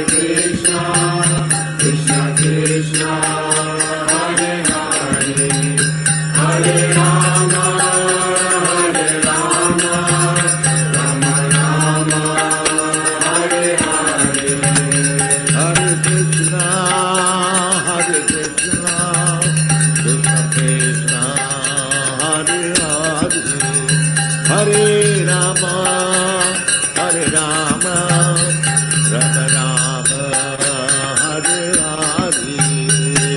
Krishna, Krishna Krishna, Hare Hare, Hare Rama, Hare Rama, Rama Rama, Hare Hare. Hare Krishna, Hare Krishna, Krishna Krishna, Hare Hare, Hare Rama, Hare Rama, Rama Rama, Hare Hare.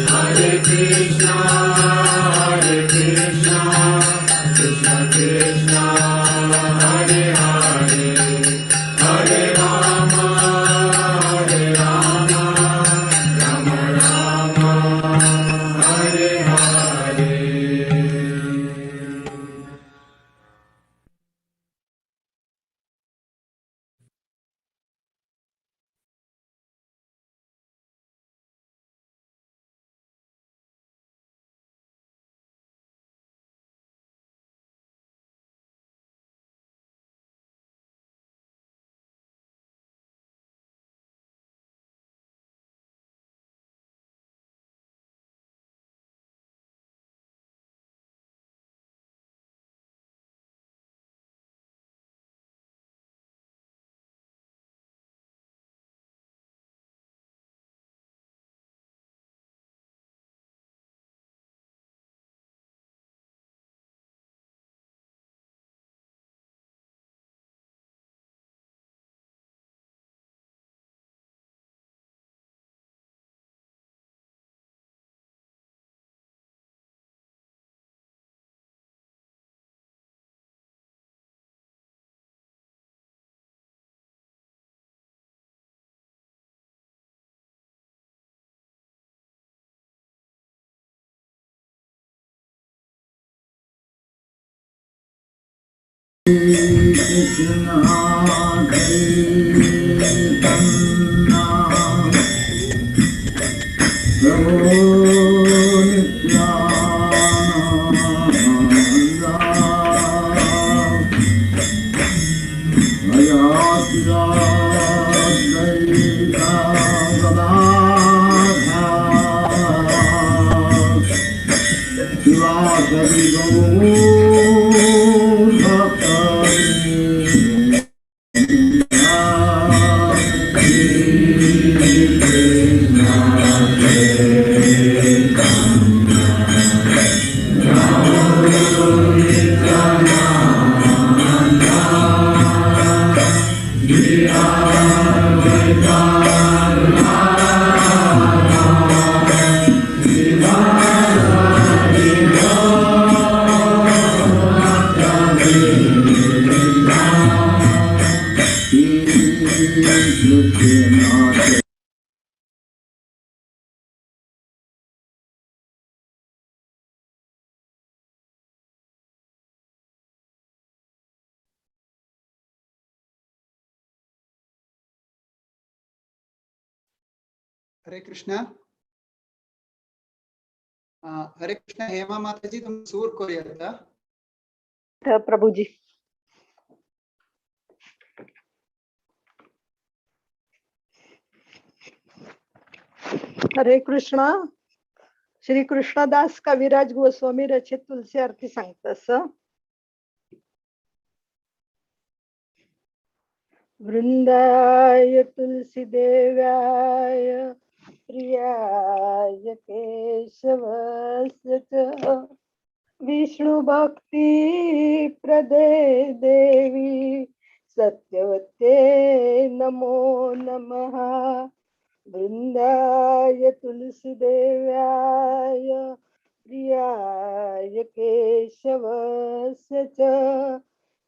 Hare Krishna, Hare Krishna, Krishna Krishna, Hare Hare, Hare Rama, Hare Rama, Rama Rama, Hare Hare. Krishna Chaitanya Prabhu Nityananda Advaita Gadadhar Srivasadi Gaur Bhakta. हरे कृष्णा। हरे कृष्णा। हेमा माताजी तुम सूर Korea प्रभु जी। हरे कृष्णा। श्री कृष्णदास कविराज गोस्वामी रचित तुलसी आरती सांगतस। वृंदाय तुलसी देव्याय प्रियाय केशवस्य च विष्णु भक्ति प्रदे देवी सत्यवते नमो नमः। वृंदाय तुलसी देव्याय प्रियाय केशवस्य च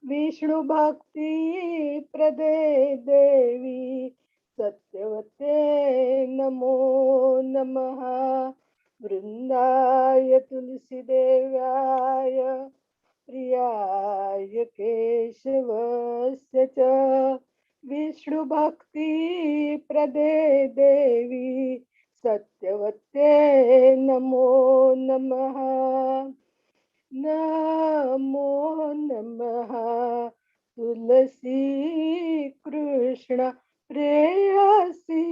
विष्णु भक्ति प्रदे देवी सत्यवते नमो नमः। वृंदाय तुलसी देव्याय प्रियाय केशवस्य च विष्णु भक्ति प्रदे देवी सत्यवते नमो नमः। नमो नमः तुलसी कृष्ण प्रेयसी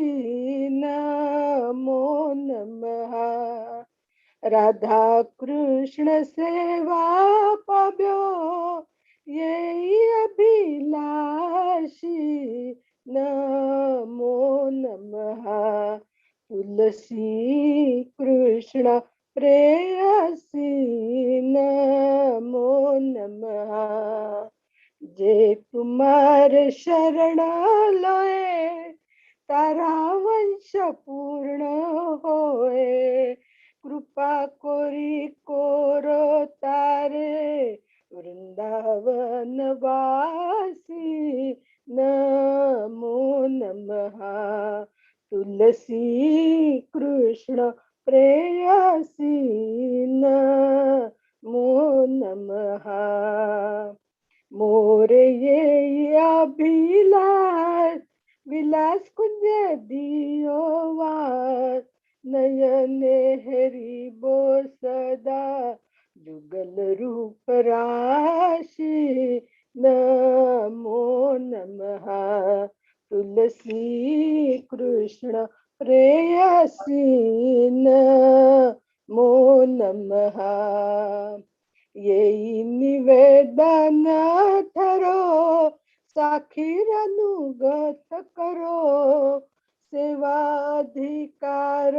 राधा कृष्ण सेवा पाव्यो ये अभिलाषी नमो नमः। तुलसी कृष्ण प्रेयसी नमो नमः। जे तुम्हार शरण लोए तारा वंश पूर्ण होए। कृपा कोरी कोरो तारे वृंदावन वासी नमो नमः। तुलसी कृष्ण प्रेयसी नमो नमः। मोरे ये अभिलाष विलास कुंज दियो वास। नयने हरि बो सदा जुगल रूप राशि नमो नमः। तुलसी कृष्ण प्रेयसी नमो नमः। ये निवेदन धरो साखीर अनुगत करो। सेवाधिकार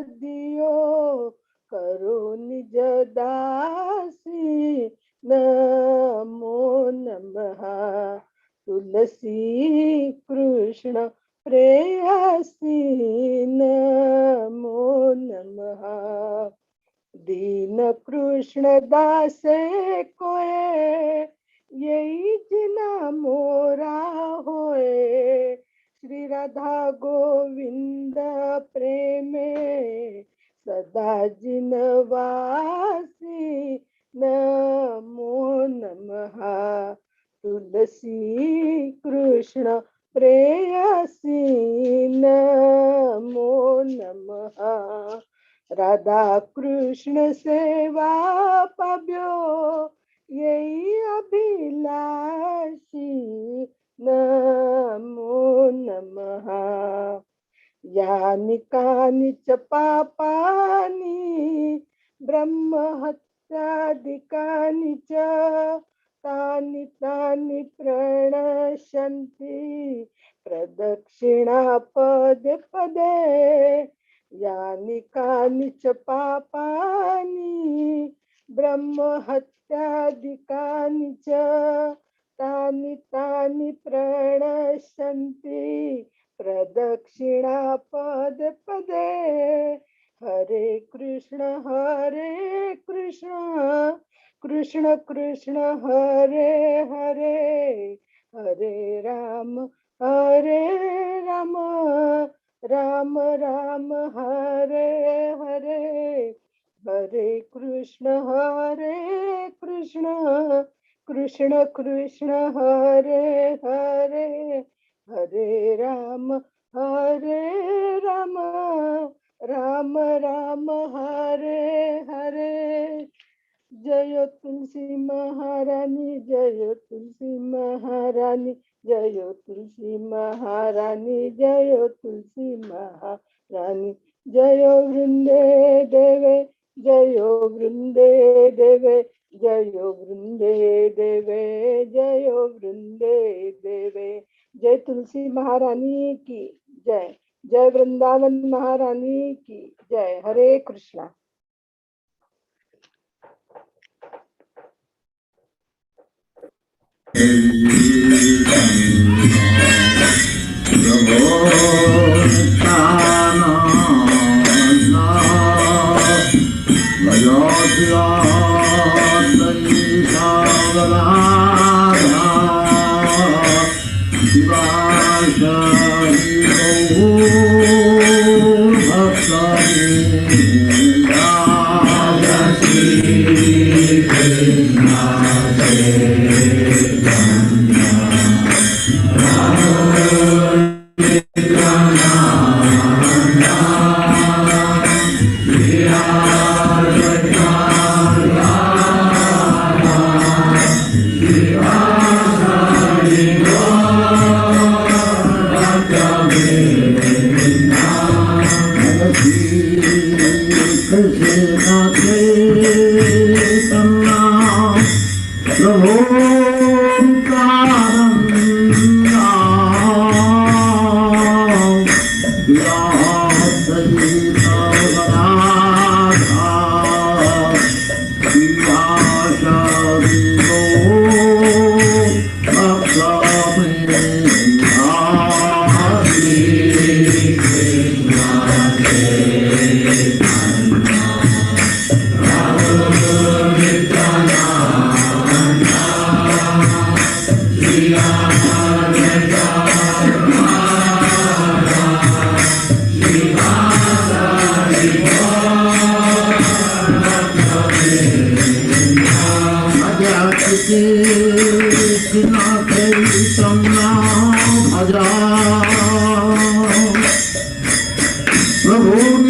दियो करो निज दासी नमो नमः। तुलसी कृष्ण प्रेयसी नमो नमः। दीन कृष्ण दासे कोए यही जिना मोरा होए। श्री राधा गोविंद प्रेमे सदा जिनवासी नमो नमः। तुलसी कृष्ण प्रेयसी नमो नमः। राधा कृष्ण सेवा पाव्यो यही अभिलाषी नमो नमः। यानि कानि च पापानि ब्रह्महत्यादिकानि च तानि तानि प्रणश्यन्ति प्रदक्षिणा पदे पदे। यानि कानि च पापानि ब्रह्महत्यादिकानि च तानि तानि प्रणश्यन्ति प्रदक्षिणा पदे पदे। हरे कृष्ण कृष्ण कृष्ण हरे हरे। हरे राम राम राम हरे हरे। हरे कृष्ण कृष्ण कृष्ण हरे हरे। हरे राम राम राम हरे हरे। जय तुलसी महारानी जय तुलसी महारानी जय तुलसी महारानी जय तुलसी महारानी। जय वृंदे देवे जय वृंदे देवे जय वृंदे देवे जय वृंदे देवे। जय तुलसी महारानी की जय। जय वृंदावन महारानी की जय। हरे Krishna. Krishna. Hare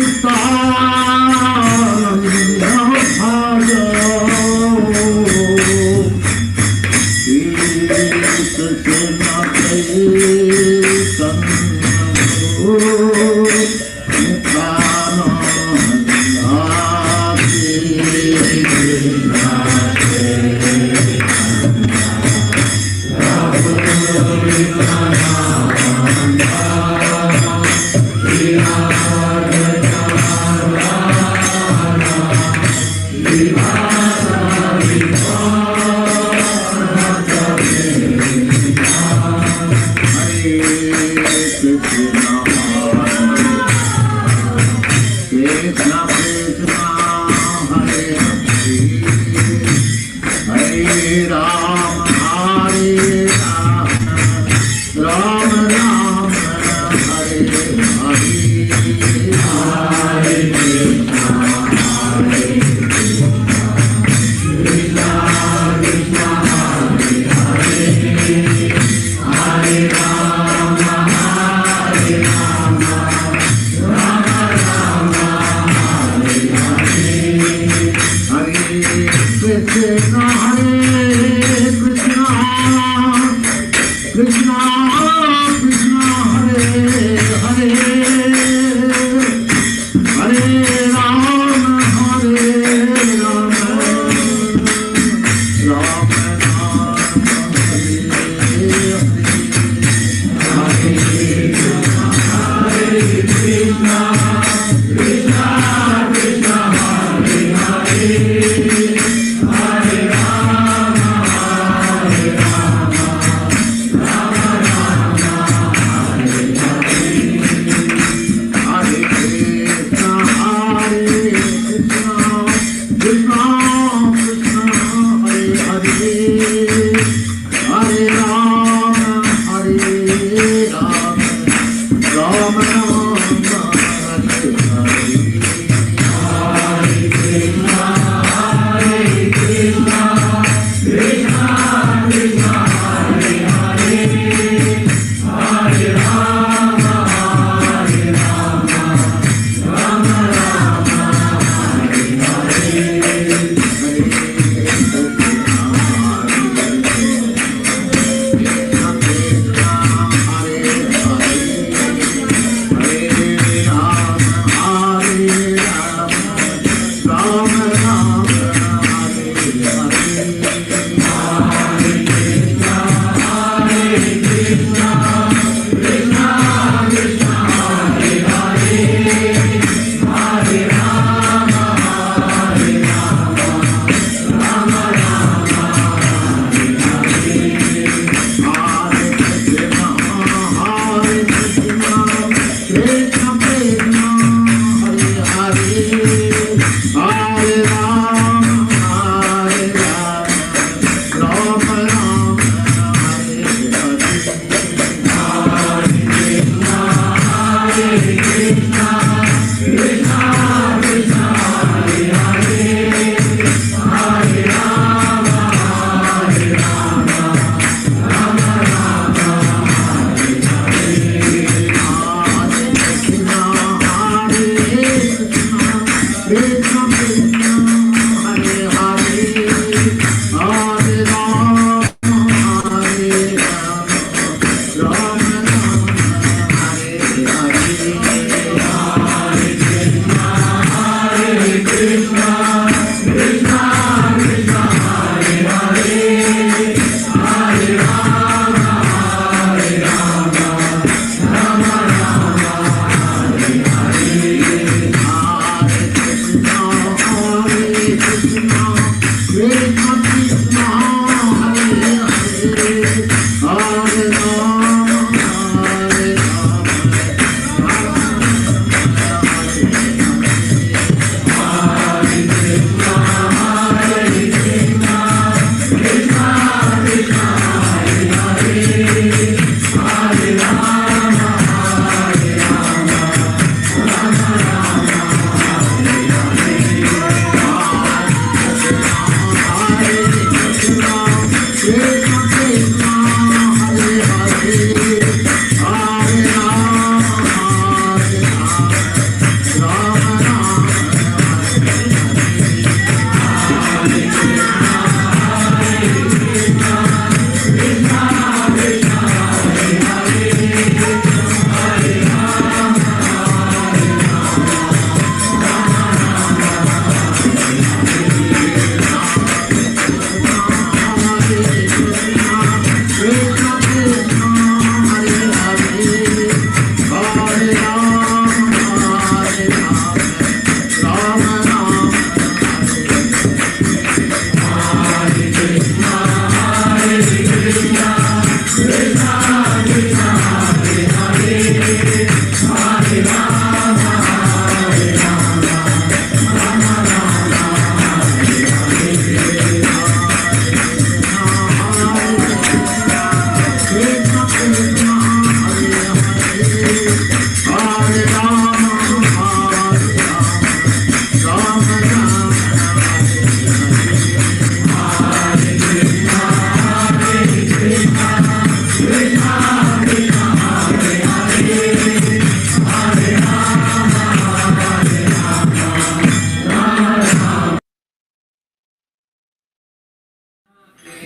Hare.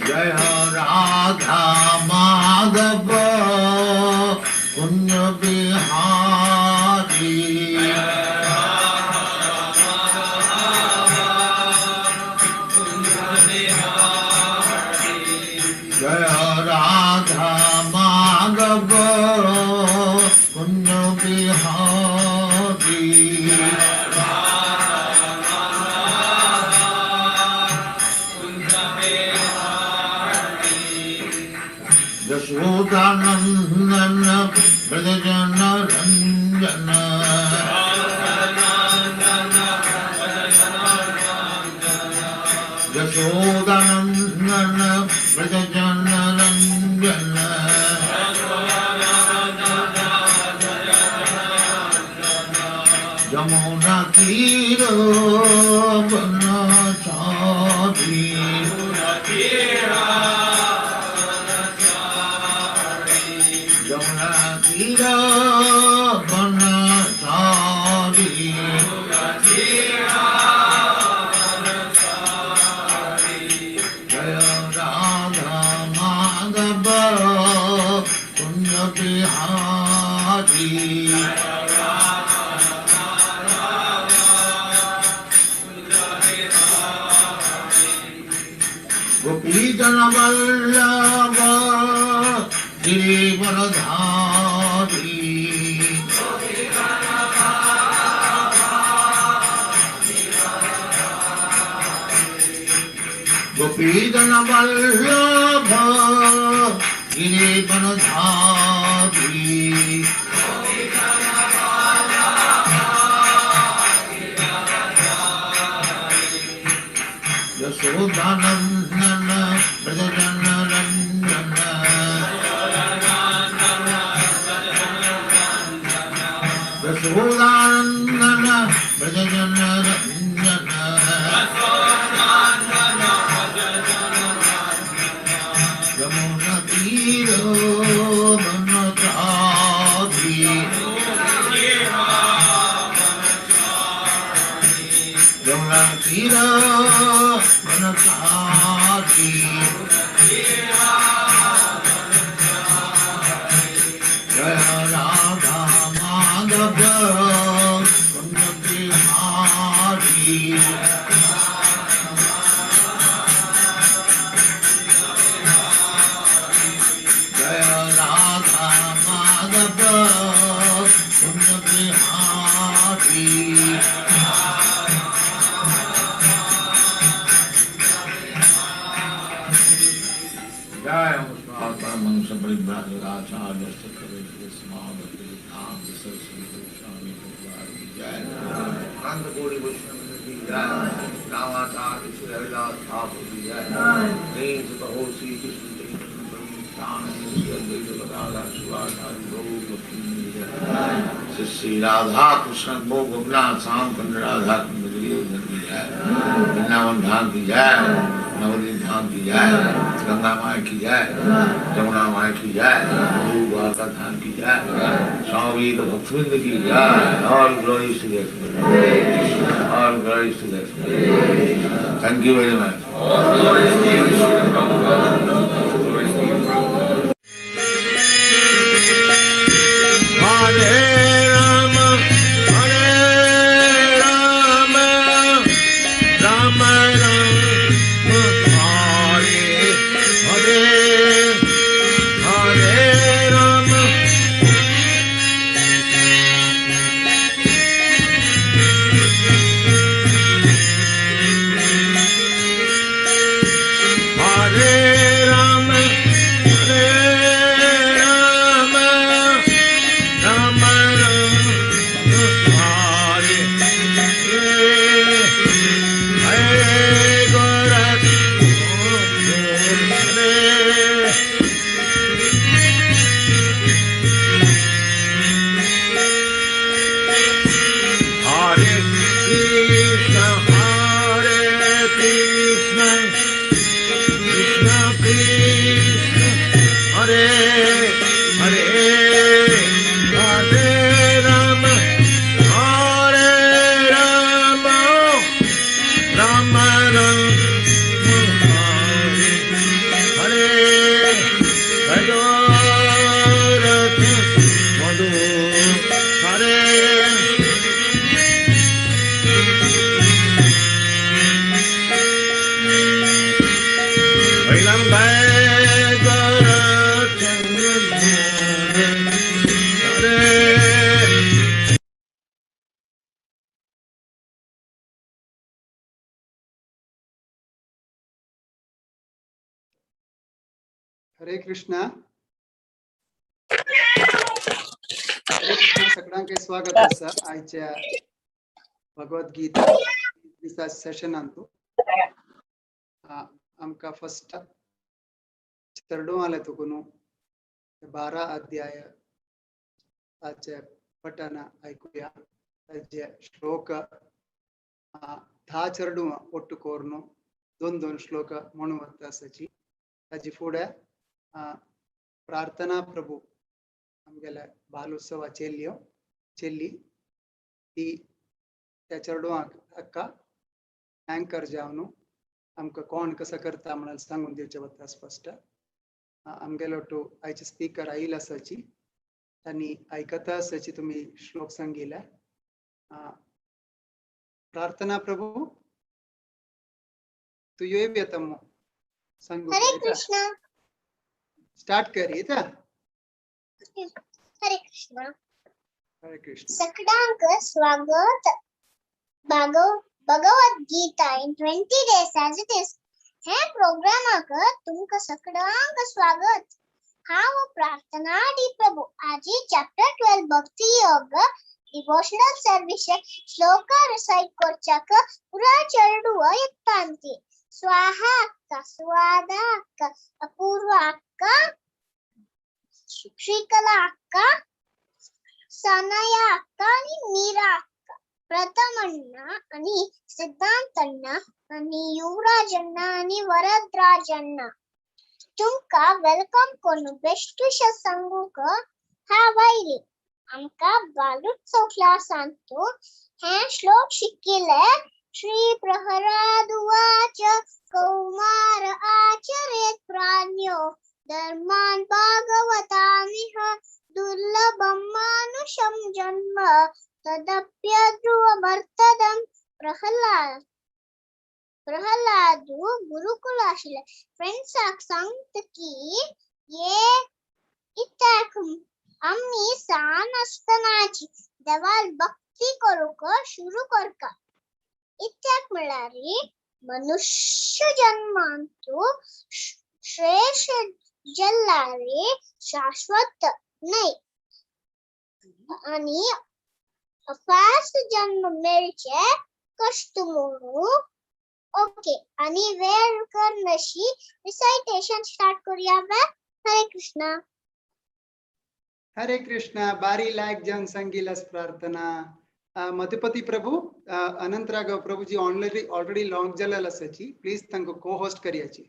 Jai Radha Madhav Kunj Bihari. Jai Radha Madhav Kunj Bihari. Yashodanandan Brajajan Ranjan. Yashodanandan Brajajan Ranjan. Jamuna Tira Vanachari. Jamuna Tira Vanachari. Jaya Radha Madhava Kunj Bihari. Gopijan Vallabha Girivaradhari. Gopijan Vallabha Girivaradhari. Yashodanandan Brajajan Ranjan. Yashodanandan Brajajan Ranjan. Jamuna Tira Vanachari. Jamuna Tira Vanachari. Jaya Radha Madhava Kunj Bihari. Jaya Radha Madhava Kunj Bihari. Jai Paramahansa Parivrajacharya Saraswati Swami Prabhupada ki Jai, Ananta Koti Vaishnava ki Jai, Ramacharya Shri Haridas Thakur ki Jai, Dev Kaho Shri Krishna Chaitanya Prabhu Nityananda Shri Advaita Gadadhar Shivasadi Gaur Bhakti Jai, Shri Shri Radha Krishna Gopinath Shyam Kund Radha Kund Giridhar ki Jai, Vrindavan Dham ki Jai, Navadvip Dham ki Jai, Ganga Mai ki Jai, Jamuna Mai ki Jai, Guru Dwarka Dham ki Jai, Swami Bhaktivinoda ki Jai. All glories to the All glories to the Thank you very much. All glories to you, Srila Prabhupada. Glories to you, Prabhupada. Hare Rama, Hare Rama, Rama Rama, Hare Hare, Hare Rama. Hare हरे। हरे कृष्णा। हरे कृष्णा। सगळ्यांक स्वागत आसा आयच्या भगवद्गीता दिसा सेशनांतु। आमकां first चेडूं तुकून 12 अध्याय ताचे पठन आयकुया। ताजे श्लोक 10 चेडूं ಒಟ್ಟು ಕೋರ್ನು दोन दोन श्लोक म्हणून आसाची। ताजी फुडें प्रार्थना प्रभू आमगेले बालोत्सवा चेल्यो चेल्ली ती त्या चेडवांक अक्का अँकर जावन आमकां कोण कसो करता म्हणून सांगून दिवचें वता स्पश्ट। आमगेलो टू आयचे स्पीकर आयल आसाची आनी आयकता आसाची तुमी श्लोक सांगिल्ले। प्रार्थना प्रभू तू येव येता मो सांगू। हरे कृष्णा। स्टार्ट करिए था। हरे कृष्णा। हरे कृष्णा। सगळ्यांक स्वागत Bhagavad Gita in 20 days as it is हे प्रोग्रामाक तुमकां सगळ्यांक स्वागत। हांव प्रार्थना डी प्रभू आजी चॅप्टर 12 भक्ती योग डिवोशनल सर्विस श्लोक रिसाइट करच्याक पुरा चेडूं येतांती। स्वाहा अक्का, स्वादा अक्का, अपूर्व अक्का, श्रीकला अक्का, सनया अक्का आणि मीरा अक्का, प्रथम अण्णा आणि सिद्धांत अण्णा आणि युवराज अण्णा आणि वरदराज अण्णा तुमकां welcome करून बेस्ट विशेस सांगूंक हांव आयली। आमकां बालोत्सव क्लासांतू हे श्लोक शिकिल्ले। श्री प्रहलाद उवाच कौमार आचरेत प्राज्ञो धर्मान भागवतानिह दुर्लभं मानुषं जन्म तदप्यध्रुवमर्थदं प्रहलादू गुरुकुल आशिल्ले। फ्रेंड्साक सांगता की ये इत्याक आमी सान आसतनाची देवाल भक्ती करूंक सुरू करता। इत्याक म्हळ्यार मनुष्य जन्मांतु श्रेष्ठ जल्लारे शाश्वत न्हय आनी अफास जन्म मेळचे कश्ट म्हणून। ओके आनी वेळ करनशी रिसाइटेशन स्टार्ट करूया। हरे कृष्णा। हरे कृष्णा। बारी लायक जन संगीलस प्रार्थना। मधुपति प्रभु अनंत राघव प्रभुजी ऑलरेडी लॉन्च जाल्ले आसाची, प्लीज तांकां को होस्ट करयाची।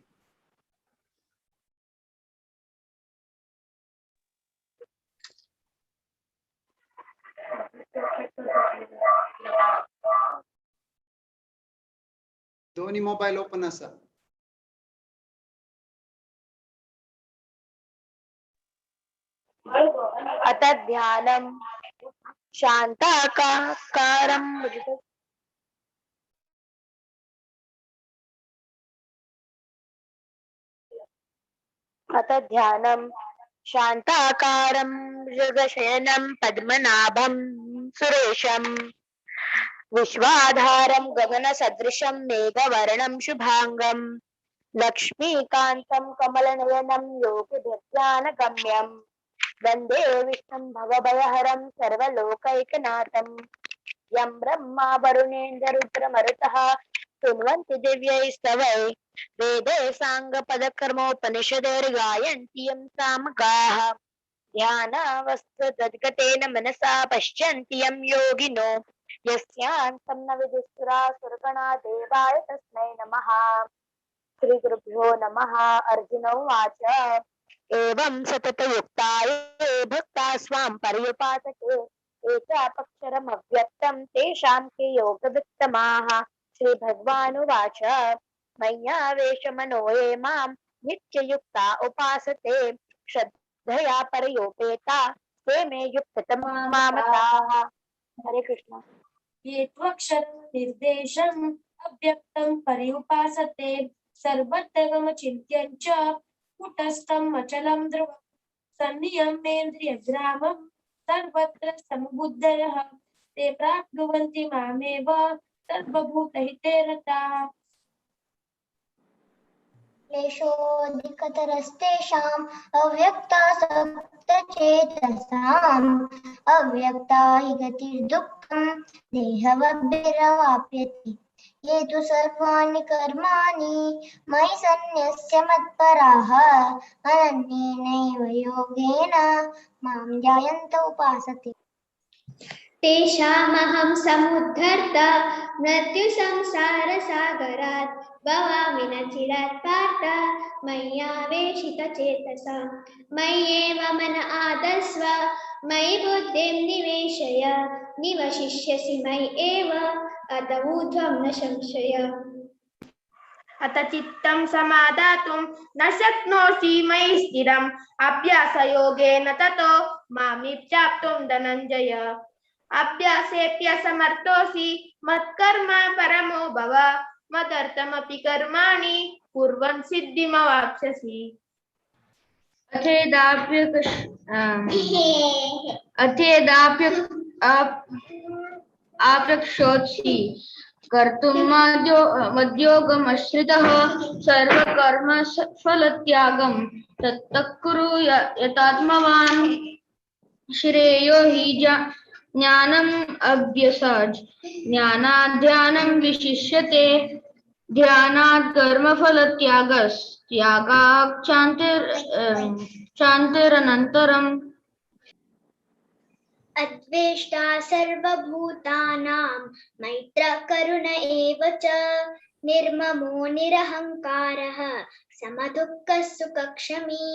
दोन्ही मोबाईल ओपन आसा। अत ध्यानम शांताकारं अत ध्यानम शांताकारं मृगशयनं पद्मनाभं सुरेशं विश्वाधारं गगनसदृशं मेघवर्णं शुभांगं लक्ष्मीकान्तं कमलनयनं योगिभिर्ध्यानगम्यं वंदे विष्णुं भवभयहरं सर्वलोकैकनाथं यं ब्रह्मा वरुणेन्द्ररुद्रमरुतः स्तुन्वन्ति दिव्यैस्तवै वेदे साङ्गपदकर्मोपनिषदैर्गायन्ति यं सामगाः ध्यानावस्थितगतेन मनसा पश्यन्ति यं योगिनो यस्यान्तं न विदुसुरासुरगणा देवाय तस्मै नमः। श्री गुरुभ्यो नमः। अर्जुन उवाच एवं सततयुक्ताये भक्ता स्वां पर्युपासते एकापक्षरमव्यक्तं तेषां के योगवित्तमाः। श्री भगवानुवाच मय्यावेशमनो ये मां नित्ययुक्ता उपासते श्रद्धया परयोपेता ते मे युक्ततमा मताः। हरे कृष्ण। ये त्वक्षरं निर्देशम् अव्यक्तं पर्युपासते सर्वत्र मम चिन्त्यं च कूटस्थम् अचलं ध्रुवम् सन्नियम्येन्द्रियग्रामं सर्वत्र समबुद्धयः ते प्राप्नुवन्ति मामेव सर्वभूतहिते रताः। क्लेशोऽधिकतरस्तेषाम् अव्यक्ता सप्तचेतसाम् अव्यक्ता हि गतिर्दुःखं देहवद्भिरवाप्यते। ये तु सर्वाणि कर्माणि मयि सन्न्यस्य मत्पराः अनन्येनैव योगेन मां ध्यायन्त उपासते। तेषामहं समुद्धर्ता मृत्युसंसारसागरात् भवामि न चिरात् पार्थ मय्यावेशितचेतसा। मय्येव मन आदस्व मयि बुद्धिं निवेशय निवशिष्यसि मयि एव अत ऊर्ध्वं न संशय। अत चित्तं समादातुं न शक्नोषि मयि स्थिरम् अभ्यासयोगेन ततो मामि प्राप्तुं धनञ्जय। अभ्यासेऽप्यसमर्थोऽसि मत्कर्म परमो भव मदर्थमपि कर्माणि कुर्वन् सिद्धिमवाप्स्यसि। अथेदाप्य आप्रक्षोत्सि कर्तुं मद्योगमश्रितः सर्वकर्मफलत्यागं तत्तत्कुरु यतात्मवान्। श्रेयो हि ज्ञानम् अभ्यसाज् ज्ञानाध्यानं विशिष्यते ध्यानात् कर्मफलत्यागस्त्यागात् शान्तिरनन्तरम्। अद्वेष्टा सर्वभूतानां मैत्र करुण एव च निर्ममो निरहङ्कारः समदुःखः सुखक्षमी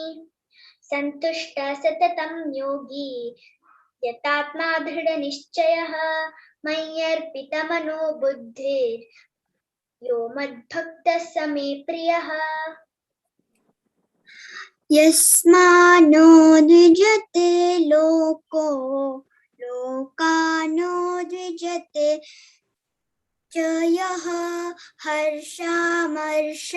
सन्तुष्टः सततं योगी यतात्मा दृढनिश्चयः मय्यर्पितमनो बुद्धिर्यो मद्भक्तः स मे प्रियः। यस्मानो द्विजते लोको लोकानो द्विजते च यः हर्षामर्ष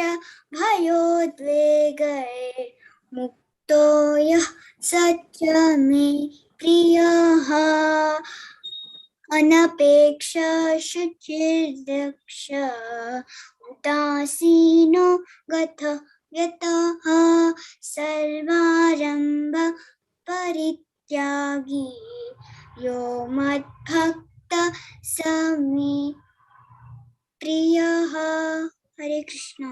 भयोद्वेगैर्मुक्तो यः स च मे प्रियः। अनपेक्ष शुचिर्दक्ष उदासीनो गत व्यतः सर्वारम्भ परित्यागी यो मद्भक्त स मे प्रियः। हरे कृष्ण।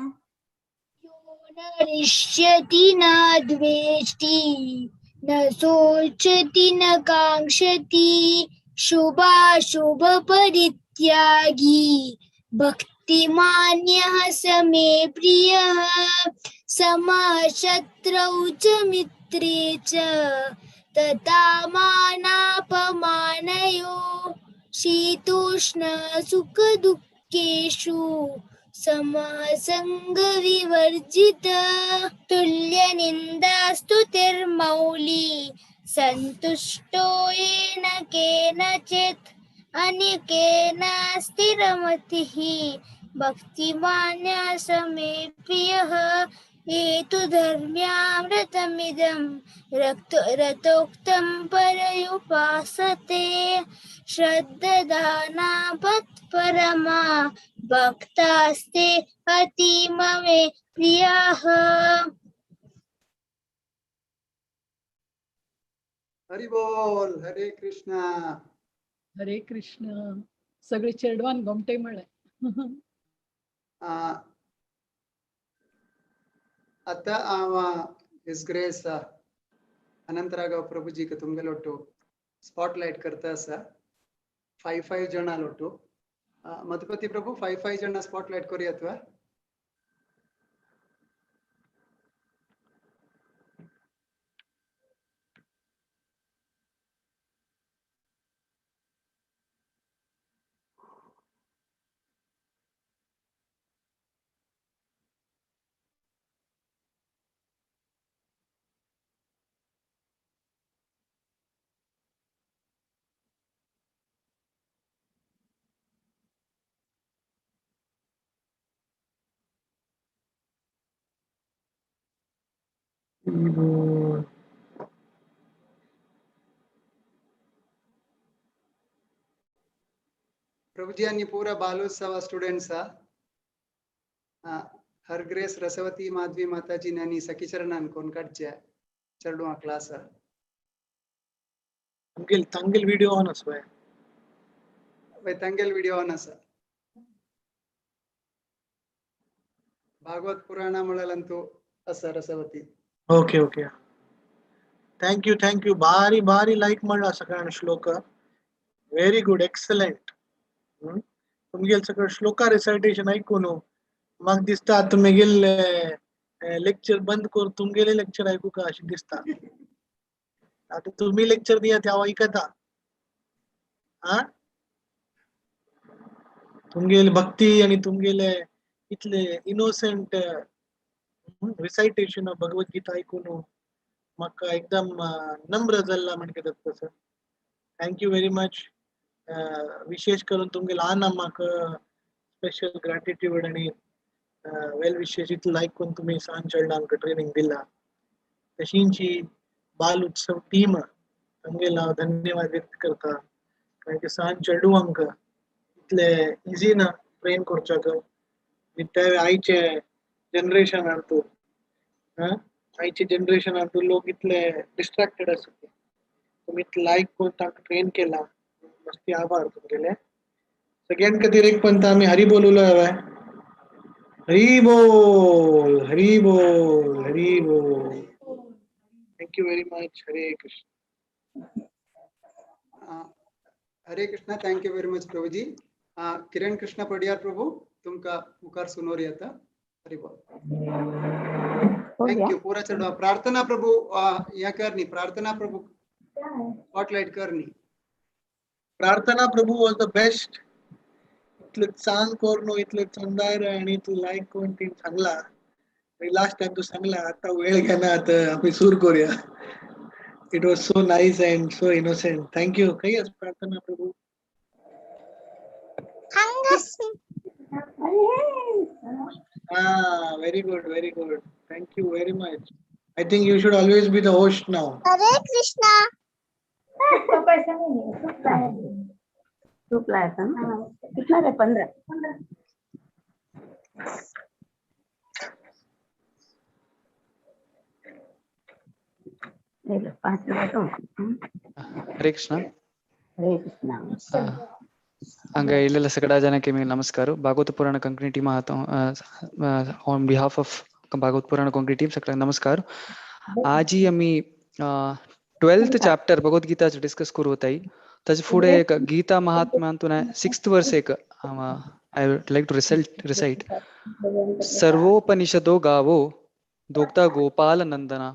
यो न हृष्यति न द्वेष्टि न शोचति न काङ्क्षति शुभाशुभ परित्यागी भक्तिमान्यः स मे प्रियः। समशत्रौ च मित्रे च तथा मानापमानयो शीतोष्ण सुखदुःखेषु समसङ्गविवर्जित। तुल्यनिन्दास्तुतिर्मौली सन्तुष्टो येन केनचित् अनिकेन स्थिरमतिः भक्तिमान्यः स मे प्रियः। एतु धर्म्यामृतमिदं रतोक्तं पर्युपासते श्रद्दधाना पत्परमा भक्तास्ते अतीव मे प्रियाः। हरि बोल। हरे कृष्ण। हरे कृष्ण। सगळे चेडवान गोमटे म्हळे। आता हांव his grace अनंत राघव प्रभुजीक तुमगेलो लोटू स्पॉटलायट करता आसा। 5 5 जणां लोटू मधुपती प्रभु 5 5 जणां स्पॉटलायट करूया तुवा। हरी बोल. प्रभुजी आणि पुरा बालोत्सवा स्टुडंट्सा हर ग्रेस रसवती माधवी माताजी आणि सखीचरणान कोण काडच्या चेडवां क्लास. तांगेल तांगेल व्हिडिओ ऑन आसवाय. वय, तांगेल व्हिडिओ ऑन आसा. भागवत पुराणा म्हळ्यालंतू आसा रसवती. Okay okay, thank you thank you. भारी भारी लाईक म्हणला सगळ्यांना श्लोक. Very good, excellent. तुमगेल सगळं श्लोका रिसायटेशन ऐकून म्हाका दिसता तुमी गेल्ले लेक्चर बंद करून तुमगेले लेक्चर ऐकू का अशें दिसता. आता तुम्ही लेक्चर दिया ते हांव ऐकता. हा, तुमगेली भक्ती आणि तुमगेले इतले innocent recitation of Bhagavad Gita ऐकून म्हाका एकदम नम्र जाल्ला म्हणके तसं. Thank you very much. विशेष करून तुमगे ल्हान अम्माक स्पेशल ग्रॅटिट्यूड आणि वेल विशेष इतलो लायक करून तुमी सान चेडवांक ट्रेनिंग दिला. तशींची बाल उत्सव टीम तांगेलो हांव धन्यवाद व्यक्त करता, कारण की सान चेडवांक इतले इजी ना ट्रेन करच्याक. आनी ते आयचे जनरेशनान तूं, आयचे जनरेशनान तूं लोक इतले डिस्ट्रॅक्टेड आसा. तुमी इतले लायक करून तांकां ट्रेन केला, मस्ती आभार तुमगेले सगळ्यां खातीर. एक पंत आमी हरी बोल उलोवया. हरी बोल, हरी बोल, हरी बोल. Thank you very much. Hare Krishna. Hare Krishna. Thank you very much Prabhuji. Kiran Krishna Padiyar Prabhu, तुमका मुखार सुनोर येता. हरी बोल. Thank you. पूरा चढवा प्रार्थना प्रभु या करनी प्रार्थना प्रभु स्पॉटलाइट करनी. प्रार्थना प्रभु वॉज the best. इतले चांग करून इतले चंदार आणि तू लायक करून ती सांगला. लास्ट टाइम तू सांगला आता वेळ घेना, आता आम्ही सुरू करूया. It was so nice and so innocent. Thank you. काही प्रार्थना Prabhu. Ah, very good, very good. Thank you very much. I think you should always be the host now. Hare Krishna. तो पैसा नहीं है, सूप लाया, सूप लाया था ना. कितना रे? 15. ले लो, 5 रुपये तो. हरे कृष्ण. हरे कृष्णा. ಹಂಗ ಇಲ್ಲೆಲ್ಲ ಸಕಡ ಜನಕ್ಕೆ ಮೇಲೆ ನಮಸ್ಕಾರ. ಭಾಗವತ ಪುರಾಣ ಕಂಕಣಿ team on behalf of Bhagavat Purana Konkani team सगळ्यांक नमस्कार. आजी आमी 12th chapter Bhagavad Gita discuss करू होताई. ताजे फुडें एक गीता महात्म्यांतून 6th verse एक I would like to recite. सर्वोपनिषदो गावो दोक्ता गोपाल नंदना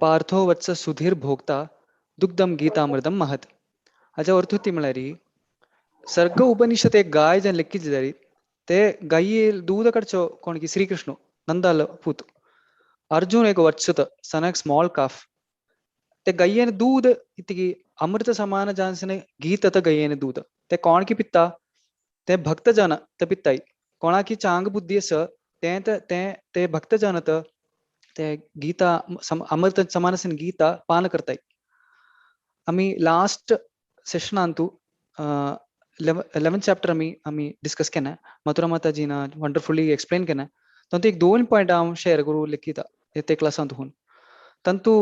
पार्थो वत्स सुधीर भोक्ता दुग्धम गीतामृतम महत. हाचा अर्थ ती म्हळ्यार सर्ग उपनिषद एक गाय जन लेखित जारी ते गाये दूध कडचो कोण की श्रीकृष्ण नंदाल पूत अर्जुन एक वत्सत सनक स्मॉल काफ ते गायेने दूध इतकी अमृत समान जानसने गीत त गायेने दूध ते कोण की पित्ता ते भक्त जन ते पित्ताई कोणा की चांग बुद्धी अस ते ते ते भक्त जन त ते गीता अमृत समान गीता पान करताई. आम्ही लास्ट सेशनांतू 11th chapter आम्ही आम्ही डिस्कस केना. मथुरा माताजीना वंडरफुली एक्सप्लेन केना. तंतु एक दोन पॉइंट हांव शेअर करू लिखिता ते क्लासांत हून. तंतु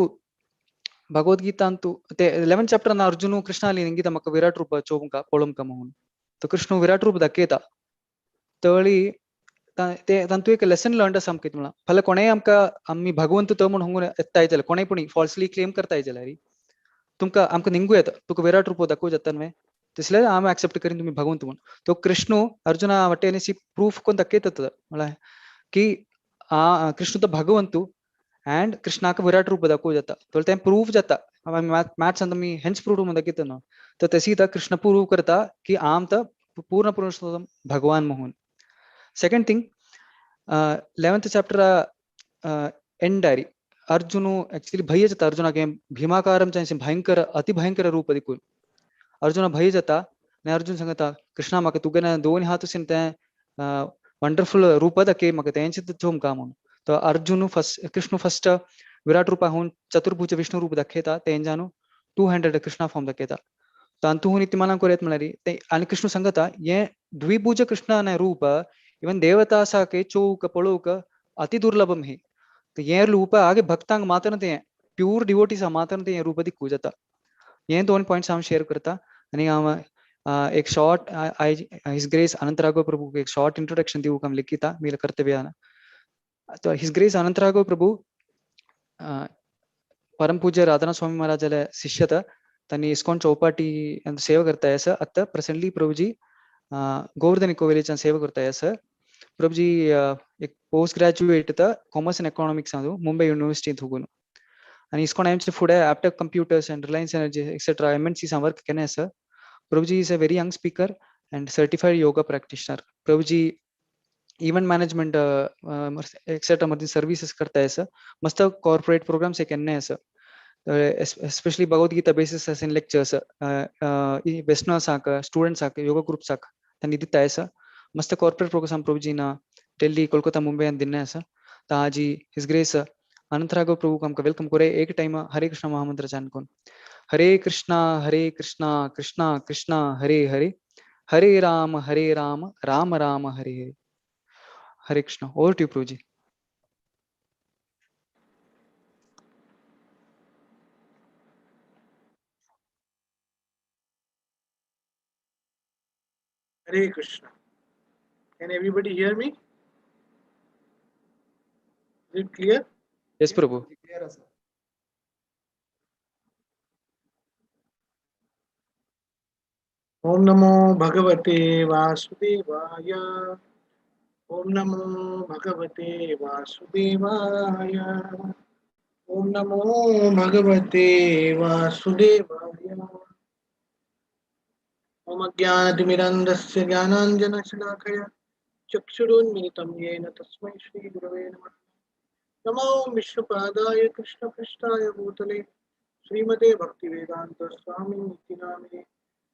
भगवद्गीतांतु ते 11th chapter Arjun कृष्णाली निंगिता म्हाका विराट रूप चोवंका पळोवंका म्हणून. तो कृष्ण विराट रूप दाखयता तळी ते तांतू एक लेसन लर्न आसा आमकां म्हणलां फाल्यां कोणेय आमकां आमी भगवंत तो म्हूण सांगून येताय जाल्यार कोणेय पूण फॉल्सली क्लेम करताय जाल्यार तुमकां आमकां निंगू येता तुका विराट रूप दाखोवं जाता न्हय तसले आमी एक्सेप्ट करीन तुमी भगवंत म्हूण. तो कृष्ण अर्जुना वाटेन सी प्रूफ कोण दाखयता म्हळ्यार की कृष्ण तो भगवंतू अँड कृष्णाक विराट रूप दाखोवं जाता तर तें प्रूफ जाता. आमी मॅथ्सान आमी हेंच प्रूफ म्हणून दाखयता न्हू तर तशी कृष्ण प्रूव करता की आम तर पूर्ण पुरुषोत्तम भगवान म्हणून. Second thing 11th chapter end आरी अर्जुन एक्चुअली भय जाता. अर्जुनाक भीमाकारम भयंकर अति भयंकर रूप दिकून अर्जुन भय जाता आनी अर्जुन सांगता कृष्णा म्हाका तुगेले दोन हात तें वंडरफुल रूप दाखय म्हाका तेंच चोवंक म्हणून. तो अर्जुन फर्स्ट कृष्ण फर्स्ट विराट रूपा हून चतुर्भुज विष्णु रूप दाखयता तेंजानू टू हँडेड कृष्णा फॉर्म दाखयता. तांतू नित्यमाना कोरेत म्हळ्यार ते आनी कृष्ण सांगता हे द्विभुज कृष्णा रूप इवन देवता साके चोवक पळोवक अति दुर्लभम ही. तर हे रूप आगे भक्तांक मात्र ते प्यूर डिवोटीज मात्र ते रूप दिक्कू जाता. हे दोन पॉयंट्स हांव शेअर करता आनी हांव एक short I his grace Anant Raghav Prabhu एक शॉर्ट इंट्रोडक्शन दिवूंक हांव लिखिता मेरे कर्तव्य. तो his grace अनंत राघव प्रभु परम पूज्य राधानाथ स्वामी महाराजाला शिष्यता त्यांनी इस्कॉन चौपाटी सेवा करता आहे. आता प्रेझेंटली प्रभुजी गोवर्धन इको विलेज सेवा करता आहे. प्रभुजी एक post graduate commerce and economics Mumbai university होगून आणि इस्कॉन आमचे फुडें Aptech computers and Reliance energy etcetera MNC work केलें आसा. Prabhuji is a very young speaker and certified yoga practitioner. Prabhuji event management etcetera मध्ये सर्व्हिसेस करता आसा. मस्त corporate programmes एक केन्नाय आसा. एस्पेशली भगवद्गीता बेसिस असेन लेक्चर्स वेस्टर्नर्साक स्टुडंट्साक योगा ग्रुप्साक त्यांनी दिता आसा. मस्त कॉर्पोरेट प्रोग्राम प्रभुजीना दिल्ली कोलकाता मुंबई दिन्ने आसा. तर आजी his grace अनंत राघव प्रभु आमकां welcome करे एक टाइम हरे कृष्णा महामंत्र चान कोन. हरे कृष्णा कृष्णा कृष्णा हरे हरे, हरे Ram Ram Ram Hare Hare. Hare Krishna. Over to you Prabhuji. Hare Krishna. Can everybody hear me? Is it clear? Yes, Prabhu. Clear, sir. Om Namo Bhagavate Vasudevaya. Om Namo Bhagavate Vasudevaya. Om Namo Bhagavate Vasudevaya. Om अज्ञानतिमिरान्धस्य ज्ञानाञ्जनशलाकया चक्षुरुन्मीलितं येन तस्मै श्रीगुरवे नमः. नमो विष्णुपादाय कृष्णपृष्ठाय भूतले श्रीमते भक्तिवेदान्त स्वामी इति नामिने.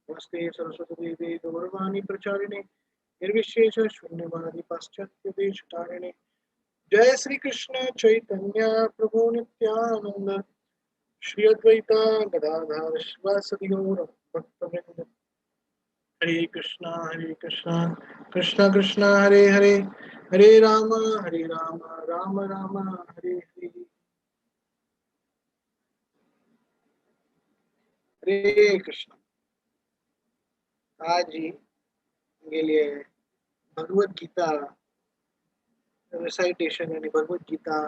नमस्ते सरस्वती देवे गौरवाणी प्रचारिणे निर्विशेष शून्यवादी पाश्चात्य देशतारिणे. जय श्री कृष्ण चैतन्य प्रभु नित्यानंद श्री अद्वैता गदाधर शिवासदि गौर भक्तवृंद. हरे कृष्णा कृष्णा कृष्णा हरे हरे, हरे राम राम राम हरे हरे. हरे कृष्ण. आज ही गेले भगवत गीता रिसाइटेशन आणि भगवत गीता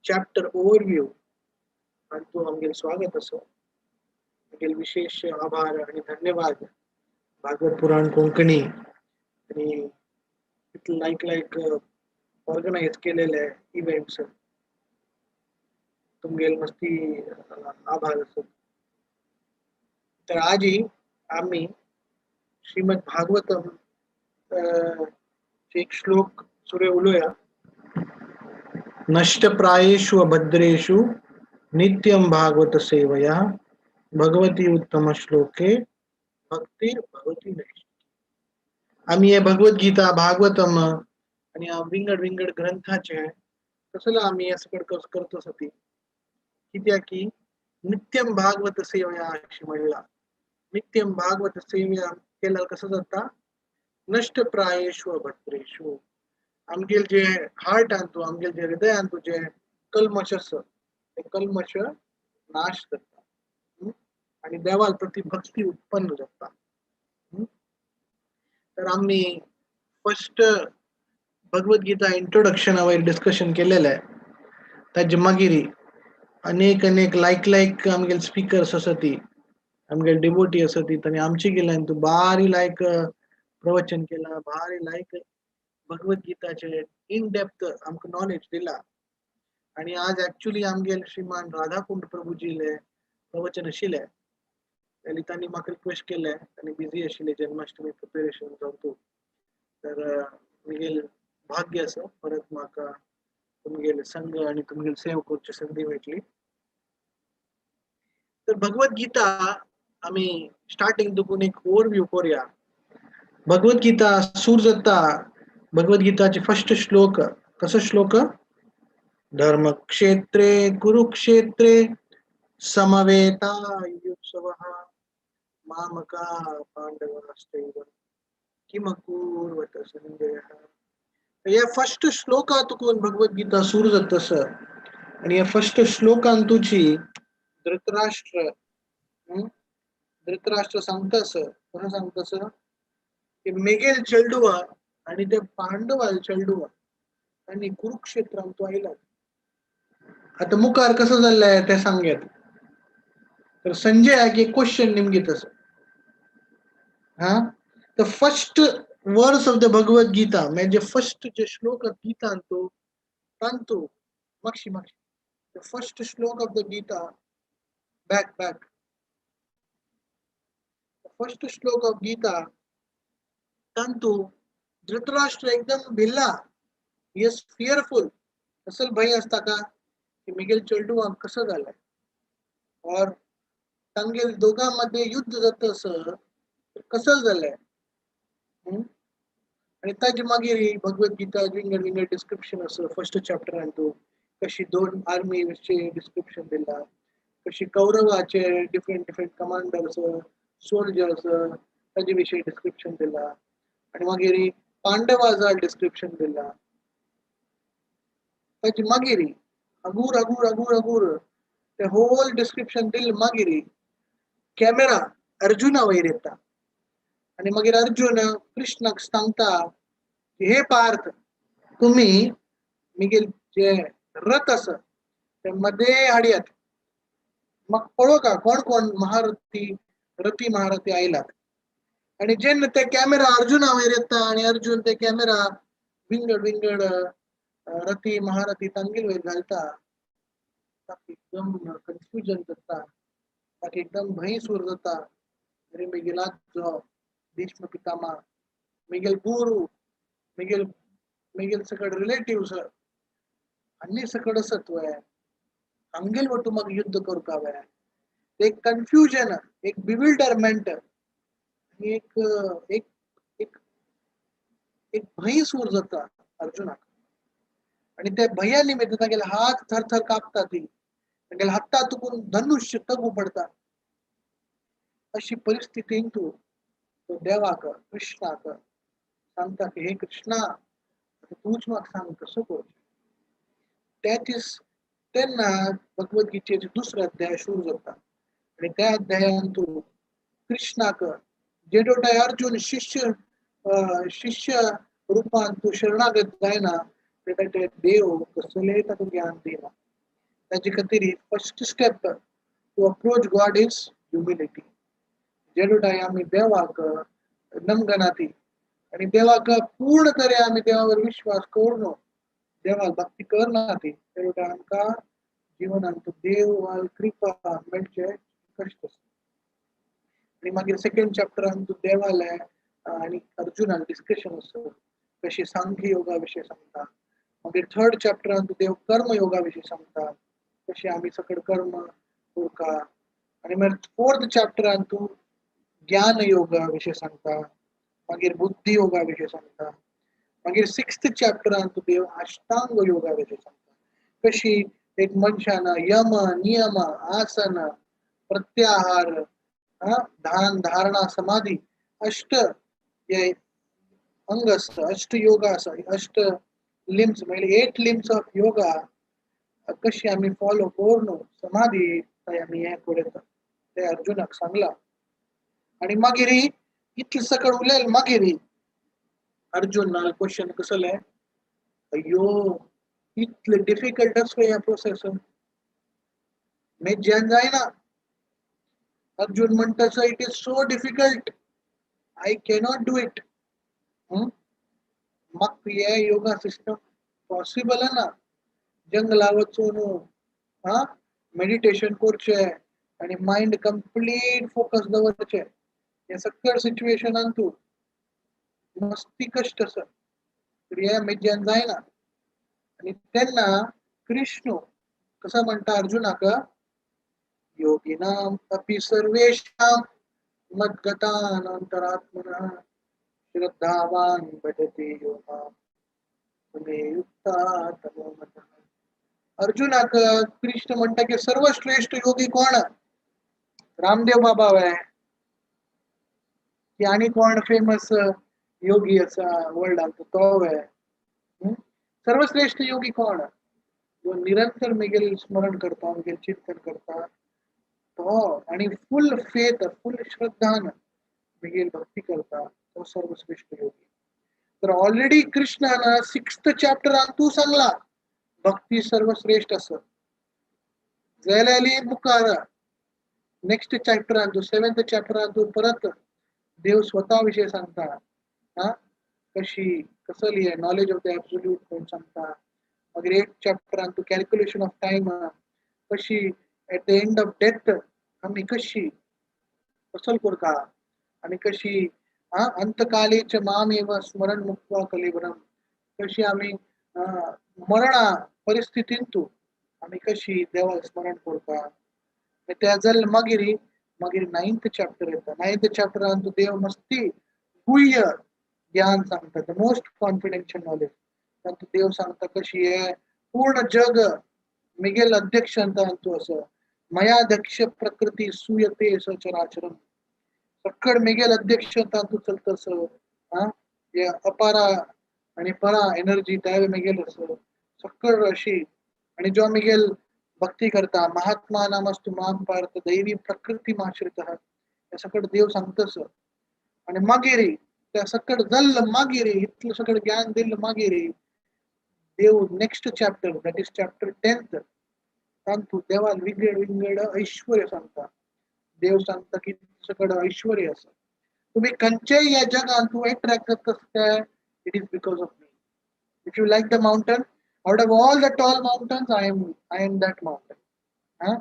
चॅप्टर ओव्हरव्ह्यू आणि तो आमगेल स्वागत असो. आमगेल विशेष आभार आणि धन्यवाद भागवत पुराण कोंकणी आणि लाईक लाईक ऑर्गनाइज केलेले इव्हेंट्स तुमगेल मस्ती आभार असो. तर आजही आम्ही श्रीमद भागवतम एक श्लोक सुरे उलोया. नष्ट प्रायेषु अभद्रेषु नित्यं भागवत सेवया भगवती उत्तम श्लोके भक्ती भगवती नैष्ठिकी. आम्ही हे भगवद्गीता भागवतम आणि विंगड विंगड ग्रंथाचे कसला आम्ही हे सगळं करतो सती कित्याक की नित्यं भागवत सेवया अशी म्हणला. नित्यं भागवत सेवया केल्यार कसं जाता नष्ट प्रायेषु अभद्रेषु. आमगेल जे हार्ट आणतो आमगेल जे हृदय आणतो जे कल्मश आसा ते कल्मश नाश जाता आणि देवाल प्रति भक्ती उत्पन्न जाता. तर आम्ही फर्स्ट भगवद्गीता इंट्रोडक्शना वयर डिस्कशन केलेलं आहे. ताजे मागीर अनेक अनेक लायक लायक आमगेले स्पिकर्स आसा ती आमगेले डिवोटी आसा ती तांणी आमचे गेल्यान तूं बारी लायक प्रवचन केला, भारी लायक भगवद्गीताचे इन डेप्थ आमकां नॉलेज दिला. आणि आज ऍक्च्युली आमगेले श्रीमान राधाकुंड प्रभुजीले प्रवचन आशिल्लें जाल्यार तांणी म्हाका रिक्वेस्ट केलें, तांणी बिजी आशिल्ले जन्माष्टमी प्रिपेरेशन जावन तूं. तर म्हगेल भाग्य आसा परत म्हाका तुमगेले संघ आणि तुमगेले सेवा करची संधी मेळटली. तर भगवद्गीता आमी स्टार्टिंग दुकून एक ओवरव्यू करूया. भगवद्गीता सूर जाता. भगवद्गीताचे फर्स्ट श्लोक कसो श्लोक? धर्मक्षेत्रे कुरुक्षेत्रे समवेतायुत्सवः मामका पांडवास्तैव किमकुर्वत संजयः. या फर्स्ट श्लोका तुकून भगवद्गीता सुरू जाता सर आणि या फर्स्ट श्लोकान तुझी धृतराष्ट्र धृतराष्ट्र सांगता सर, कसं सांगता सर की मेगेल चेडुवा आणि ते पांडवाल चेडुवा आणि कुरुक्षेत्रान तो आयला. आता मुखार कसं जाल्लंय ते सांगत. तर संजयाक एक क्वेश्चन निमगीत आसा. हा, the first verse of the Bhagavad Gita म्हणजे फर्स्ट जे श्लोक गीतान तो तांतू मागशी मागशी the first shloka of the Gita, back back, first shloka of Gita तांतू Dhritarashtra एकदम भिल्ला, he is fearful. असल भंय आसता का की मिगेल चेडवाक कसं जालें और तांगेल दोगां मध्ये युद्ध जाता सर कसं जालें. आणि ताजे मागीर ही भगवद्गीता विंगड विंगड डिस्क्रिप्शन आसा. फर्स्ट चॅप्टरान तूं कशी दोन आर्मीचे डिस्क्रिप्शन दिला, कशी कौरवाचे डिफरंट डिफरंट कमांडर्स सोल्जर्स ताजे विशीं डिस्क्रिप्शन दिला आणि मागीर पांडवाजा डिस्क्रिप्शन दिला. ताजे मागीर अगूर अगूर अगूर अगूर ते होल डिस्क्रिप्शन दिल. मागीर कॅमेरा अर्जुना वयर येता आणि मागीर अर्जुन कृष्णाक सांगता की हे पार्थ, तुम्ही मिगेल जे रथ आसा ते मध्ये हाडयात, म्हाका पळोवका कोण कोण महारथी रथी महारथी आयलात. आणि जेन्ना ते कॅमेरा अर्जुना वयर येता आणि अर्जुन ते कॅमेरा विंगड विंगड रथी महारथी तांगेल वयर घालता, ताका एकदम कन्फ्युजन जाता, ताका एकदम भंय सुरू जाता. अरे मेगेल आजो भीष्म पितामह, मेगेल गुरु, मेगेल मेगेल सकड रिलेटिव्स आनी सकड आसत वय, हांगेल वटू म्हाका युद्ध करूंक हांवें. एक कन्फ्युजन, एक बिविल्डरमेंट आनी एक एक एक एक भंय सूर जाता अर्जुनाक. आणि त्या भंया निमित्त तागेले हात थरथर कापता, ती तागेले हाता तुकून धनुष्य तगू पडता. अशी परिस्थितीन तूं तो देवाक कृष्णाक सांगता की हे कृष्णा, तूच म्हाका सांग कसो करचें. त्या दीस तेन्ना भगवद्गीतेचो दुसरो अध्याय सुरू जाता आणि त्या अध्यायान तूं कृष्णाक जेडोटाय अर्जुन शिष्य शिष्य रूपान तूं शरणागत जायना ते देव कसलेय ताका ज्ञान दिना. ताजे खातीर first step to approach God is humility. जेडोटाय आमी देवाक नमगनाती आणि देवाक पूर्ण तरे आमी देवावर विश्वास करून देवाक भक्ती करना ती तेडोटाय आमकां जिवनांत देव वाल कृपा मेळचे कश्ट आसा. आणि मागीर सेकंड चॅप्टरान तूं देवाले आणि अर्जुनाक डिस्कशन आसा कशी सांख्य योगा विशीं सांगता. मागीर थर्ड चॅप्टरान तूं देव कर्म योगा विशीं सांगता कशें आमी सकड कर्म करता. आणि मागीर फोर्थ चॅप्टरान तूं ज्ञान योगा विशीं सांगता, मागीर बुद्धी योगा विशीं सांगता. मागीर सिक्स्थ चॅप्टरान तूं देव अष्टांग योगा विशीं सांगता कशी एक मनशान यम नियम आसन प्रत्याहार ध्यान धारणा समाधी अष्ट हे अंग आसता, अष्ट योगा आसा, अष्ट लिम्स म्हणजे 8 लिम्स ऑफ योगा कशी आमी फॉलो करून समाधी आमी हें करूं येता ते अर्जुनाक सांगला. आणि मागीर इतले सकळ उलयल मागीर अर्जुन क्वेश्चन कसले, अय्यो इतले डिफिकल्ट आसा ह्या प्रोसेस, मेज्यान जायना. अर्जुन म्हणटा it is so difficult, I cannot do it. म्हाका हे योगा सिस्टम पॉसिबल ना. जंगला वचून हा मेडिटेशन करचें आणि मायंड कंप्लीट फोकस दवरचें, हे सगळं सिच्युएशनान तूं मस्ती कश्ट आसा, हे मेज्यान जायना. आणि तेन्ना कृष्ण कसो म्हणटा अर्जुनाक, योगिनाम अपि सर्वेषां मद्गतान अंतरात्मनः श्रद्धावान भजते यो मां तमे युक्ता तमो मतः. अर्जुनाक कृष्ण म्हणटा की सर्वश्रेष्ठ योगी कोण? रामदेव बाबा वे की आनी कोण फेमस योगी आसा वर्ल्डांत तो वे? सर्वश्रेष्ठ योगी कोण? जो निरंतर मेगेल स्मरण करता, मेगेल चिंतन करता तो, आणि फुल फेथ, फुल श्रद्धान मेगेल भक्ती करता तो सर्वश्रेष्ठ योगी. तर ऑलरेडी कृष्णान सिक्स्थ चॅप्टरान तू सांगला भक्ती सर्वश्रेष्ठ असं. जाल्यार मुखार नेक्स्ट चॅप्टरान तू, सेव्हन्थ चॅप्टरान तू परत देव स्वता विषय सांगता. हा, कशी कसली आहे नॉलेज ऑफ the absolute कोण सांगता. मागीर एट चॅप्टरान तू कॅल्क्युलेशन ऑफ टाइम, कशी at the end of death आमी कशी फसल करता आणि कशी अंतकाले च मामेव स्मरण मुक्त्वा कलेवरम, कशी आमी मरणा परिस्थितींतू आमी कशी देवाक स्मरण करता. त्या जाल मागीर मागीर नायन्थ चॅप्टर येता. नायन्थ चॅप्टरान तू देव मस्ती गुह्य ज्ञान सांगता, the most confidential knowledge. तातूंत देव सांगता कशी हे पूर्ण जग मिगेल अध्यक्षांत तू असं मयाध्यक्ष प्रकृती सूयते सचराचरम, सक्कड मिगेल अध्यक्षता तू चलत असं. हा, हे अपारा आणि परा एनर्जी त्या मिगेल असं सक्कड अशी. आणि जो मिगेल भक्ती करता महात्मा नामस्तु माम पार्थ दैवी प्रकृती माश्रित, हे सकड देव सांगतस. आणि मागीर त्या सकड जाल्ल मागीर इतलं सगळं ज्ञान दिलं मागीर देव next chapter, that is chapter 10th, तांतू देवान विंगड विंगड ऐश्वर्य सांगता. देव सांगता की सगळं ऐश्वर्य आसा, तुम्ही खंयचेय ह्या जगान तूं एट्रॅक्ट जाता ते it is because of me. If you like the mountain, out of all the tall mountains I am that mountain. हा,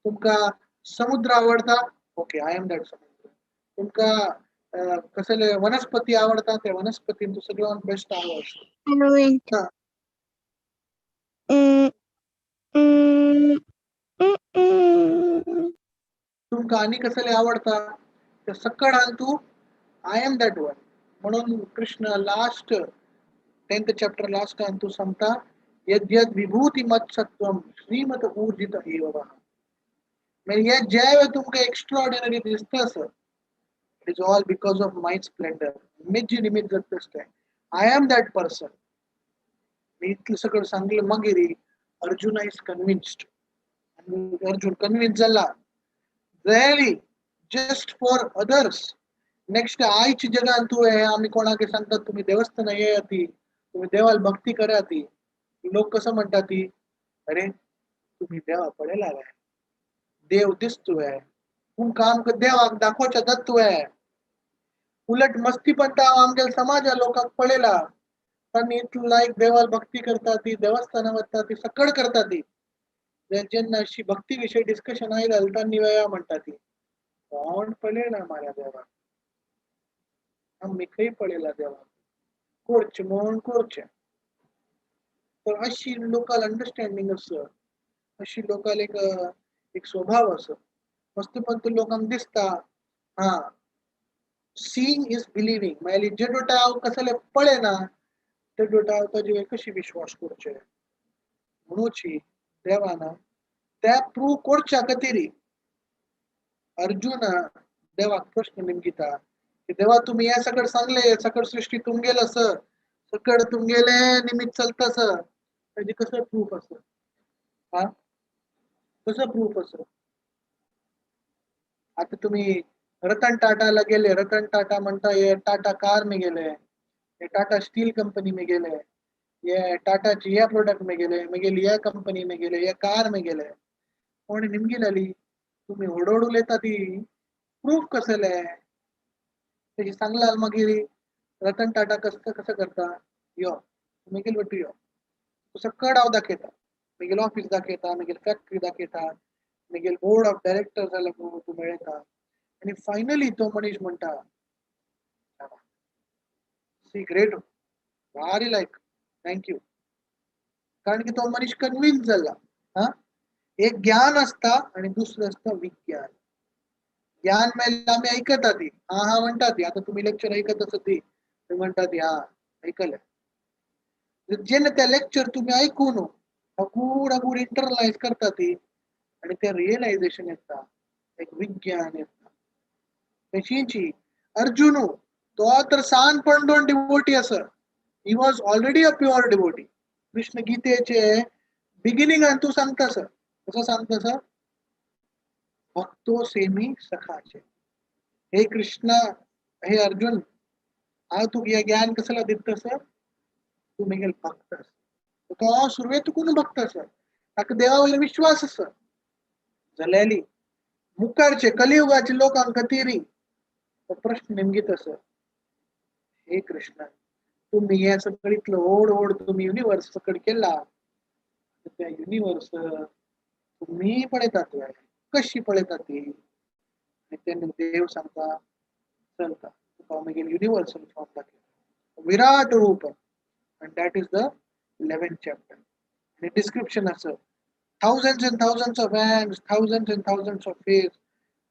तुमकां समुद्र आवडता, ओके, I am that समुद्र. तुमकां कसले वनस्पती आवडता, ते वनस्पतीन तूं सगळ्यात बेस्ट हांव आसा. तुमकां आनी कसले आवडता ते सकडान तूं I am that one. म्हणून कृष्ण लास्ट 10th chapter लास्टान तूं सांगता यद यद विभूति मत्सत्वम श्रीमत ऊर्जित एव. म्हणजे हे जे तुमकां एक्स्ट्रॉर्डिनरी दिसता sir, it is all because of my splendour. मेजी निमित्त जाता तें, I am that person. मी इतलें सगळं सांगलें मागीर Arjun is convinced. Arjun convince जाला really just for others. Next आयच्या जगान तूं हे आमी कोणाक सांगतात तुमी देवस्थाना येयात ती, तुमी देवाल भक्ती करात ती, लोक कसं म्हणतात ती, अरे तुम्ही देवा पळयला वे, देव दिसतो वे, तुमकां आमकां देवाक दाखोवचें तत्व. उलट मस्ती पण आमगेल्या समाजा लोकांक पळयला तांणी इतलो लायक देवाल भक्ती करता ती, देवस्थाना वता ती, सकड करता ती. जेन्ना अशी भक्ती विषय डिस्कशन आयला तांणी वेळा म्हणटा ती कोण पळयला माऱ्या देवाक, आमी खंय पळयला देवाक, करचें म्हूण करचें. तर अशी लोकल अंडरस्टँडींग आसा, अशी लोकल एक एक स्वभाव आसा. मस्त पण तो लोकांक दिसता हा सीइंग is believing. म्हळ्यार जे डोटा हांव कसले पळयना ते डोटा हांव ताजेर कशी विश्वास करचे. म्हणूची देवान त्या प्रूव करच्या खातीर अर्जुन देवाक प्रश्न निमगिता की देवा तुम्ही हे सगळं सांगले, सगळं सृष्टी तुमगेल आसा, सगळं तुमगेले निमित्त चलता सर, ताजे कसं प्रूफ आसा? हा, कसं प्रूफ आसा? आता तुम्ही रतन टाटाला गेले, रतन टाटा म्हणता हे टाटा कार में गेले, हे टाटा स्टील कंपनी में गेले, हे टाटाची हे प्रोडक्ट में गेले, मागीर ह्या कंपनी में गेले, हे कार में गेले. कोणी निमगिलेली तुम्ही होडोड उलयता ती प्रूफ कसले? तेजी सांगला मागीर रतन टाटा कसं कसं करता, यो मागीर वट्टू यो सकड हांव दाखयता, मागीर ऑफिस दाखयता, मागीर फॅक्टरी दाखयता, मागीर बोर्ड ऑफ डायरेक्टर जाल्यार तूं मेळयता. आनी फायनली तो मनीस म्हणटा सी ग्रेट, भारी लायक, thank you. कारण की तो मनीस कन्विन्स जाला. हा, एक ज्ञान असता आणि दुसरं असतं विज्ञान. ज्ञान मेळ्ळें आमी ऐकता ती, हा हा म्हणटा ती. आता तुम्ही लेक्चर ऐकत आसत ती, तुम्ही म्हणटा ती हा ऐकले. जेन्ना त्या लेक्चर तुम्ही ऐकून हगूर हगूर इंटरनलायज करता ती आनी तें रियलायजेशन येता, एक विज्ञान येता. तशींची अर्जुनू तो तर सान पण डिवोटी आसा. He was already a pure devotee. Krishna गीतेचे बिगिनिंगान तूं सांगता सर, कसो सांगता सर, भक्तो सेमी सखाचे. हे कृष्णा, हे अर्जुन, हांव तुका हें ज्ञान कसला दिता सर, तूं म्हगेल भक्त आसा. तो सुरवेतकून भक्त आसा, ताका देवा वयलो विश्वास आसा. जाल्यार मुखारचे कलियुगाचे लोकांक खातीर तो प्रश्न निमगीत आसा, हे कृष्णा, तुम्ही हे सगळं इतलं ओढ ओढ तुम्ही युनिवर्स सकड केला, त्या युनिवर्स तुम्ही पळयतात कशी पळयतात ती. आनी तेन्ना देव सांगता, चलता तुका मागीर युनिवर्सल फॉर्म दाखयता, विराट रूप. And that is the 11th chapter. आनी डिस्क्रिप्शन आसा, thousands and thousands of hands, thousands and thousands of face,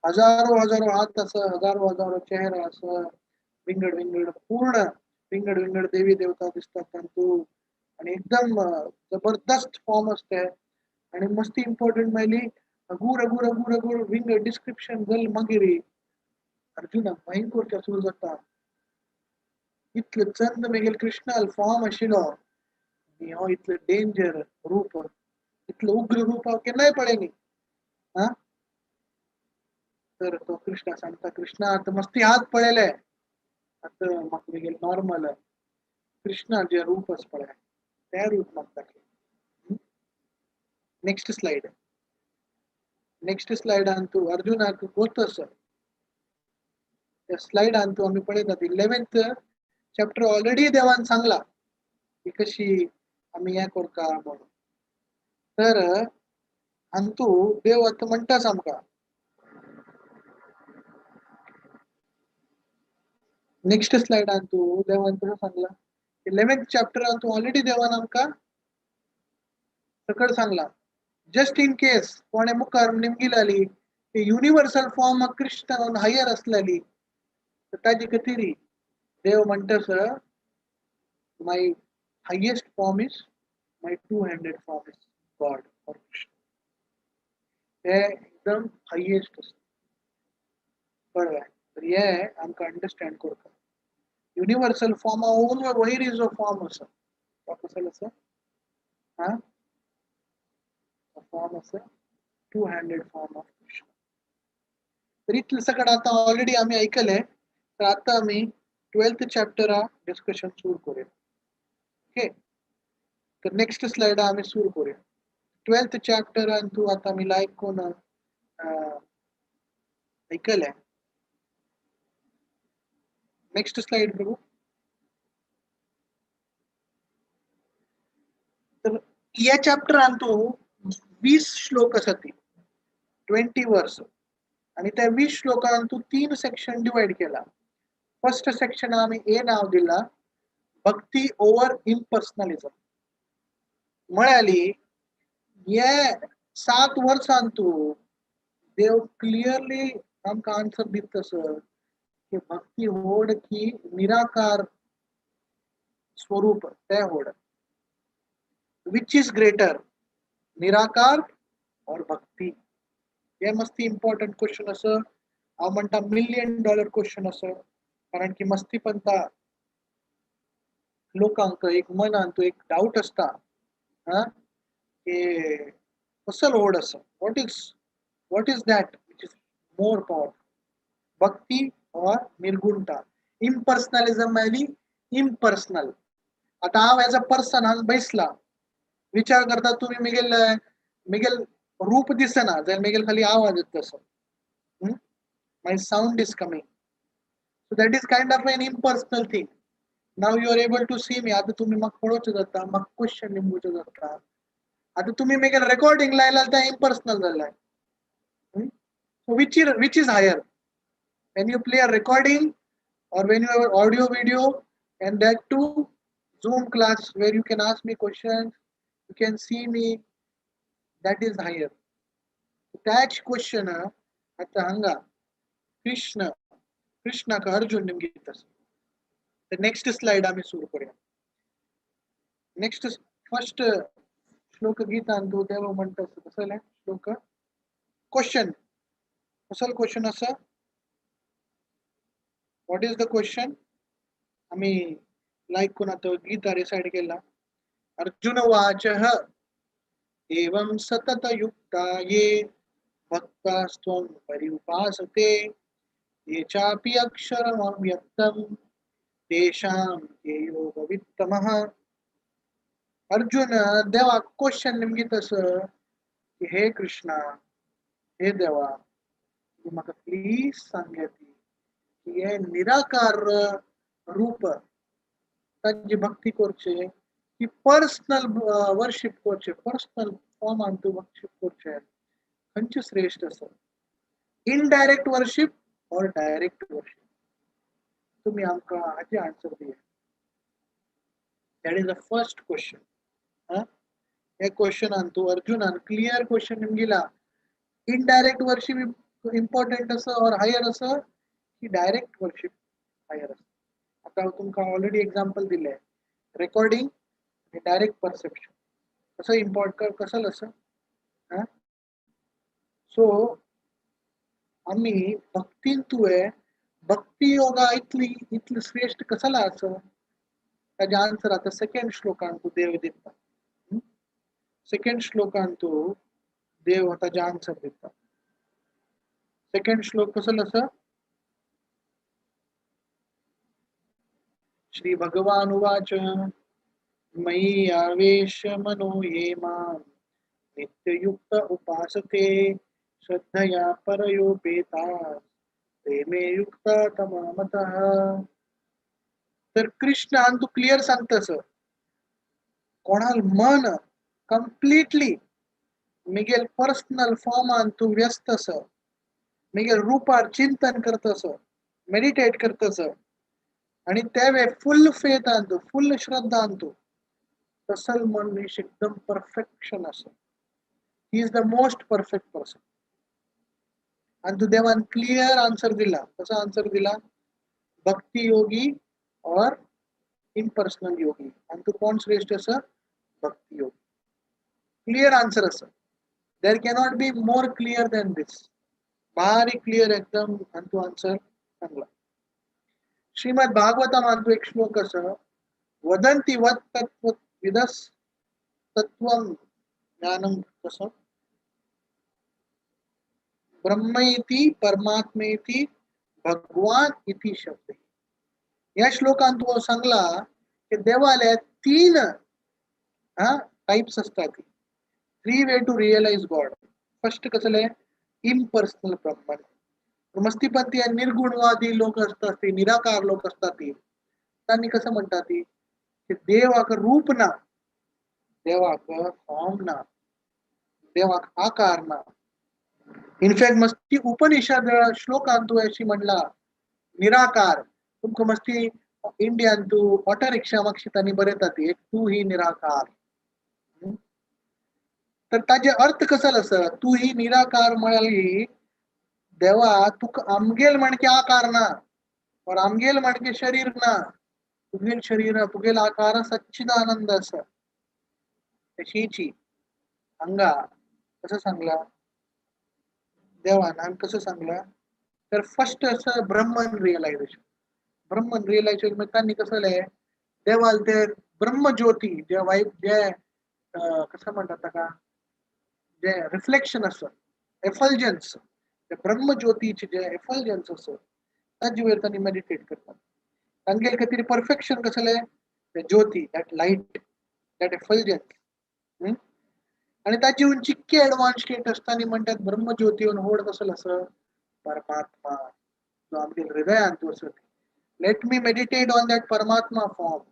हजारो हजारो हात आसा, हजारो हजारो चेहरा आसा, विंगड विंगड पूर्ण विंगड विंगड देवी देवता दिसतात तांतू, आणि एकदम जबरदस्त फॉर्म असते. आणि मस्ती इम्पॉर्टंट म्हणली अगूर अगूर अगूर अगूर विंगड डिस्क्रिप्शन जाल मागीर अर्जुनाक भयंकर सुरू जाता. इतले चंद मेगेल कृष्णाल फॉर्म आशिल्लो आनी हो इतले डेंजर रूप, इतलें उग्र रूप हांव केन्नाय पळयनी. हा, तर तो कृष्णा सांगता, कृष्णा आतां मस्ती हात पळयले, आतां म्हाका मेगेल नॉर्मल कृष्णा जे रूप आसा पळय तें रूप म्हाका दाखय. नेक्स्ट स्लायड, नेक्स्ट स्लायडान तूं अर्जुनाक गोत आसा. त्या स्लायडान तूं आमी पळयतात 11th chapter already देवान सांगला की कशी आमी हें करता म्हणून. तर हांतू देव आतां म्हणटाच आमकां, नेक्स्ट स्लायडान तूं देवान कसो सांगला, 11th चॅप्टरान तूं ऑलरेडी देवान आमकां सकट सांगला. जस्ट इन केस कोणे मुखार निमगिलाली की युनिवर्सल फॉर्म कृष्ण हायर असलेली, तर ताजे खातीर देव म्हणटा sir, my highest form is my 200 form is God or Krishna. हे एकदम हायेस्ट आसा, कळ्ळें? तर हे आमकां अंडरस्टँड करता. युनिवर्सल फॉर्मा ओन वयर जो फॉर्म आसा तो कसलो आसा, हा फॉर्म आसा 200 फॉर्म ऑफ कृष्ण. तर इतलें सगळें आतां ऑलरेडी आमी आयकलें. तर आतां आमी 12th चॅप्टरा डिस्कशन सुरू करूया. ओके, तर नेक्स्ट स्लायडा आमी सुरू करूया. 12th चॅप्टरान तूं आतां आमी लायक कोण आयकलें. Next slide Prabhu. तर ह्या चॅप्टरान तूं 20 श्लोक आसा ती 20 वर्स, आनी त्या 20 श्लोकान तूं 3 सेक्शन डिवायड केला. फर्स्ट सेक्शन आमी ए नाव दिला भक्ती ओवर इम्पर्सनलिझम. म्हळ्याली हे 7 वर्सान तूं देव क्लियरली आमकां आन्सर दिता सर की भक्ती होड की निराकार स्वरूप ते होड, which is greater, निराकार और भक्ती. हे मस्ती इम्पॉर्टंट क्वेश्चन आसा. हांव म्हणटा $1 मिलियन क्वेश्चन आसा, कारण की मस्ती पंता लोकांक एक मनान तो एक डावट आसता, हा की कसलो होड आसा, what is that which is more powerful, bhakti or निर्गुणता. इम्पर्सनलिझम म्हणल्यार इम्पर्सनल. आतां हांव एज अ पर्सन हांव बैसला विचार करता, तुमी मेगेल मेगेल रूप दिसना जाल्यार मेगेल खाली आवाज येता तसो, my sound is coming, so that is kind of an impersonal thing. Now you are able to see me. आतां तुमी म्हाका पळोवचें जाता, म्हाका क्वेश्चन निमगुचें जाता. आतां तुमी मेगेल रेकॉर्डिंग लायल्यार तें इम्पर्सनल जालें. So which is higher, when you play a recording or when you have audio video, and that too Zoom class where you can ask me questions, you can see me, that is higher. त्याच question आता हांगा कृष्ण कृष्णाक अर्जुन निमगीत आसा. तर next slide आमी सुरू करूया. Next first श्लोक गीतांतु देव म्हणटा कसले श्लोक क्वेश्चन कसलो क्वेश्चन आसा? What is the question? आमी लायक करून आतां गीता रिसायट केला. अर्जुन वाचः एवं सततयुक्ता ये भक्तास्त्वं पर्युपासते ये चापि अक्षरमव्यक्तं तेषां के योगवित्तमः. अर्जुन देवाक क्वेश्चन निमगीत आसा की हे कृष्णा, हे देवा, तूं म्हाका प्लीज सांगया ती की हे निराकार रूप तांची भक्ती करचे की पर्सनल वर्शिप करचे, पर्सनल फॉर्मान तूं वर्शिप करचे, खंयचे श्रेष्ठ आसा? Indirect worship or direct worship? तुमी आमकां हाचे आन्सर दिया. That is the first question. हे क्वेश्चनान तूं अर्जुनान क्लियर क्वेश्चन निमगिला. इनडायरेक्ट वर्शिप इम्पॉर्टंट आसा ऑर हायर आसा की डायरेक्ट वर्शिप हायर आसा? आतां हांव तुमकां ऑलरेडी एग्जाम्पल दिलें, रेकॉर्डिंग आनी डायरेक्ट परसेप्शन कसो इम्पॉर्ट कसो आसा. सो आमी भक्तीन तुवें भक्ती योगा इतली इतली श्रेष्ठ कसला आसा? ताजें आन्सर आतां सेकंड श्लोकान तूं देव दिता. सेकंड श्लोकान तूं देव ताजें आन्सर दिता. सेकंड श्लोक कसलो आसा? श्री भगवान उवाच मयि आवेश मनो ये मां नित्ययुक्त उपासते श्रद्धया परयोपेता ते मे युक्ता तमामतः. तर कृष्णान तू क्लियर सांगतस कोणाल मन कंप्लीटली मिगेल पर्सनल फॉर्मान तू व्यस्त आसा, मिगेल रुपार चिंतन करतस, मेडिटेट करतस आणि त्यावे फुल फेथ आणतो, फुल श्रद्धा आणतो, तसल मनुष्य एकदम परफेक्शन आसा. He is the most perfect person. आणि तू देवान क्लियर आन्सर दिला. कसो आन्सर दिला? भक्ती योगी और इम्पर्सनल योगी. आणि तू कोण श्रेष्ठ आसा? भक्ती योगी. क्लियर आन्सर आसा. There cannot be more clear than this. बारीक क्लियर एकदम आणि तू आन्सर सांगला. श्रीमद भागवतामांतु एक श्लोक आसा, वदंती वत तत्व विदस तत्वं ज्ञानं कसं ब्रह्मेति परमात्मेति भगवान इति शब्द. या श्लोकांत तो सांगला की देवाले तीन टाइप्स असतात. Three way to realise God. First कसले? इम्पर्सनल ब्रह्मन. मस्तीपंथी आणि निर्गुणवादी लोक असतात, ते निराकार लोक असतात, ते त्यांनी कसं म्हणतात की देवाक रूप ना, देवाक फॉर्म ना, देवाक आकार ना. इनफॅक्ट मस्ती उपनिषद श्लोकांतु अशी म्हणला निराकार. तुमकां मस्ती इंडियान तू ऑटो रिक्षा मागशी तांणी बरयता ती एक तू ही निराकार. तर ताजे अर्थ कसो आसा? तू ही निराकार म्हळ्यार देवा तुका आमगेल म्हणके आकार ना, और आमगेल म्हणके शरीर ना, तुगेल शरीर तुगेल आकार सच्चिदानंद आसा. तशीची हांगा कसं सांगला देवान? हांगा कसं सांगला? तर फर्स्ट आसा ब्रह्मन रियलायझेशन. ब्रह्मन रियलायझेशन म्हणजे तांणी कसं देवाल ते ब्रह्मज्योती जे वायब जे कसं म्हणतात ताका जे रिफ्लेक्शन आसा, एफल्जन्स, ब्रह्मज्योतीचे जे एफल्जन्स आसा ताजे वयर तांणी मेडिटेट करतात. तांगेले खातीर परफेक्शन कसलें? Jyoti, that light, that effulgence. आणि ताची चिक्के एडवान्स स्टेट आसता म्हणटात ब्रह्मज्योती होड कसलो आसा? परमात्मा जो आमगे हृदयांत आसा. Let me meditate on that परमात्मा फॉर्म.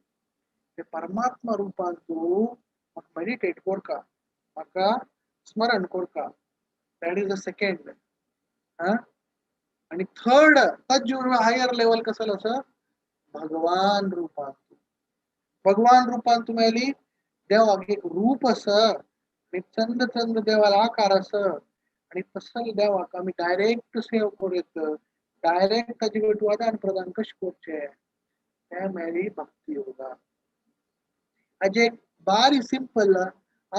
ते परमात्मा रुपान तूं म्हाका मेडिटेट करका, म्हाका स्मरण करका. That is the second. आणि थर्ड ताजे हायर लेवल कसलो आसा? भगवान रुपान. भगवान रुपान तूं मेळ्ळी देवाक एक रूप आसा आणि चंद चंद देवाला आकार आसा आणि तसल देवाक आमी डायरेक्ट सेव करूं येता, डायरेक्ट ताजे कडेन आदान प्रदान कशें करचें तें मेळ्ळी भक्ती योगा. हाजें एक बारीक सिंपल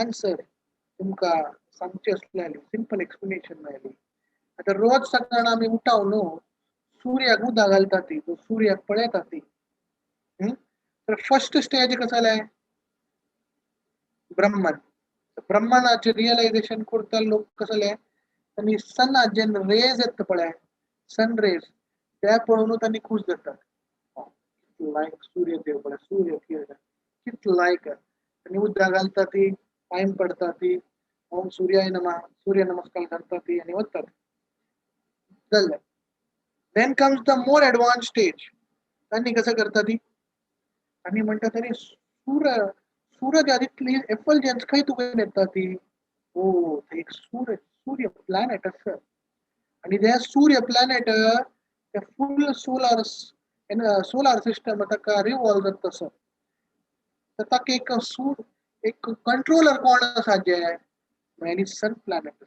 आन्सर तुमकां सांगची आसलेली, सिंपल एक्सप्लेनेशन मेळ्ळी. आतां रोज सकाळ आमी उठाव न्हू, सूर्याक उदक घालता ती, तो सूर्याक पळयता ती. तर फर्स्ट स्टेज कसलें? ब्रह्मन. ब्रह्मनाचे रियलायझेशन करता लोक कसले? तांणी सना जेन्ना रेज येता पळय, सन रेज, ते पळोवन तांणी खुश जातात. लायक सूर्य देव पळय, सूर्य किरण कितलो लायक. आनी उदक घालता ती, पांय पडता ती, ओम सूर्याय नमः, सूर्य नमस्कार करता ती आनी वतात. जालें. Then comes the more advance stage. तांणी कसं करता ती? आनी म्हणटा तांणी सूरज इतली एफल्जन्स खंय तुका येता ती? ओ, थंय एक सूर्य प्लॅनेट आसा आनी ते सूर्य प्लॅनेट ते फूल सोलार सिस्टम ताका रिवॉल्व जाता तसो. तर ताका एक कंट्रोलर कोण आसा जे? म्हळ्यार सन प्लॅनेट.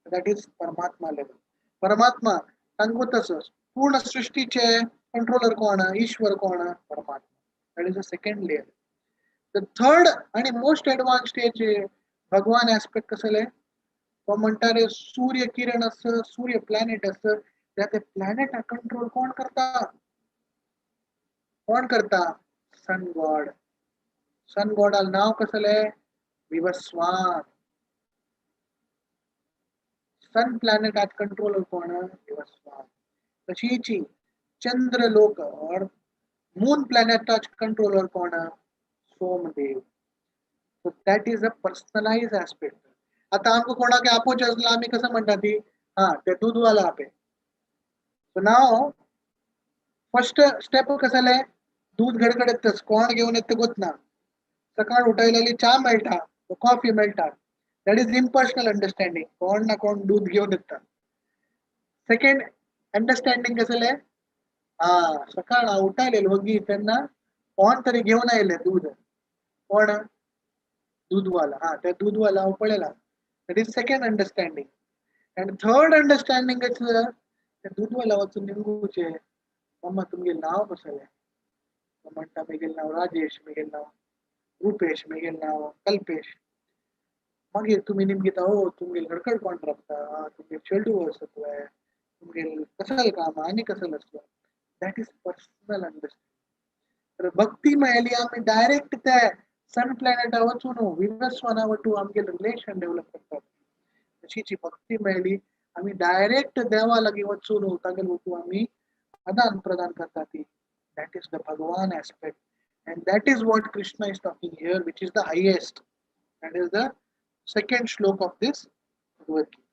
That is परमात्मा लेवल. परमात्मा तांकां तसो पूर्ण सृष्टीचे कंट्रोलर कोण? ईश्वर कोण? परमात्मा. That is the second layer. The third आणि मोस्ट एडवान्स स्टेज, भगवान एस्पेक्ट कसले? तो म्हणटा रे, सूर्य किरण आसा, सूर्य प्लॅनेट आसा, त्या ते प्लॅनेटा कंट्रोल कोण करता? कोण करता? Sun god. सन गॉडा नाव कसले? विवस्वान. सन प्लॅनेटात कंट्रोलर कोण? विवस्वान. तशीच चंद्रलोक और मून प्लॅनेटाच कंट्रोलर कोण? Somdev. So that is a personalize aspect. आता आमकां कोणाक आपोवचें आसल्यार आमी कसं म्हणटा ती? हा, ते दूधवाला आपे. सो नाव फर्स्ट स्टेप कसले? दूध घडघडतच कोण घेवन येता गोत ना. सकाळ उठयलेली च्या मेळटा, कॉफी मेळटा. That is impersonal understanding. कोण ना कोण दूध घेवन येता. सेकंड अंडरस्टँडिंग कसले? हा, सकाळ उठायलेलो वगी तेन्ना कोण तरी घेवन आयले दूध. कोण? दूधवाला. हा, त्या दूधवाला हांव पळयला. That is second understanding. And third understanding, ते दूधवाला वचून निमगुचे, मम्मा, तुमगे नाव कसलें? तो म्हणटा, मेगेलें नांव राजेश, मेगेलें नांव रुपेश, मेगेलें नांव कल्पेश. मागीर तुमी निमगिता, ओ, तुमगेले खडखड कोण राबता, तुमगेले चेडूं आसा तुवें, तुमगेले कसल काम आनी कसल आसलो. That is personal understanding. तर भक्ती मेळ्ळी, आमी डायरेक्ट ते सन प्लॅनेटा वचून विवस्वाना वटू आमगेले रिलेशन डेव्हलप करतात. तशीची भक्ती मेळ्ळी, आमी डायरेक्ट देवा लागीं वचून तागेले वटू आमी आदान प्रदान करतात ती. That is the Bhagwan aspect and that is what Krishna is talking here, which is the highest. That is the second shlok of this Bhagavad Gita.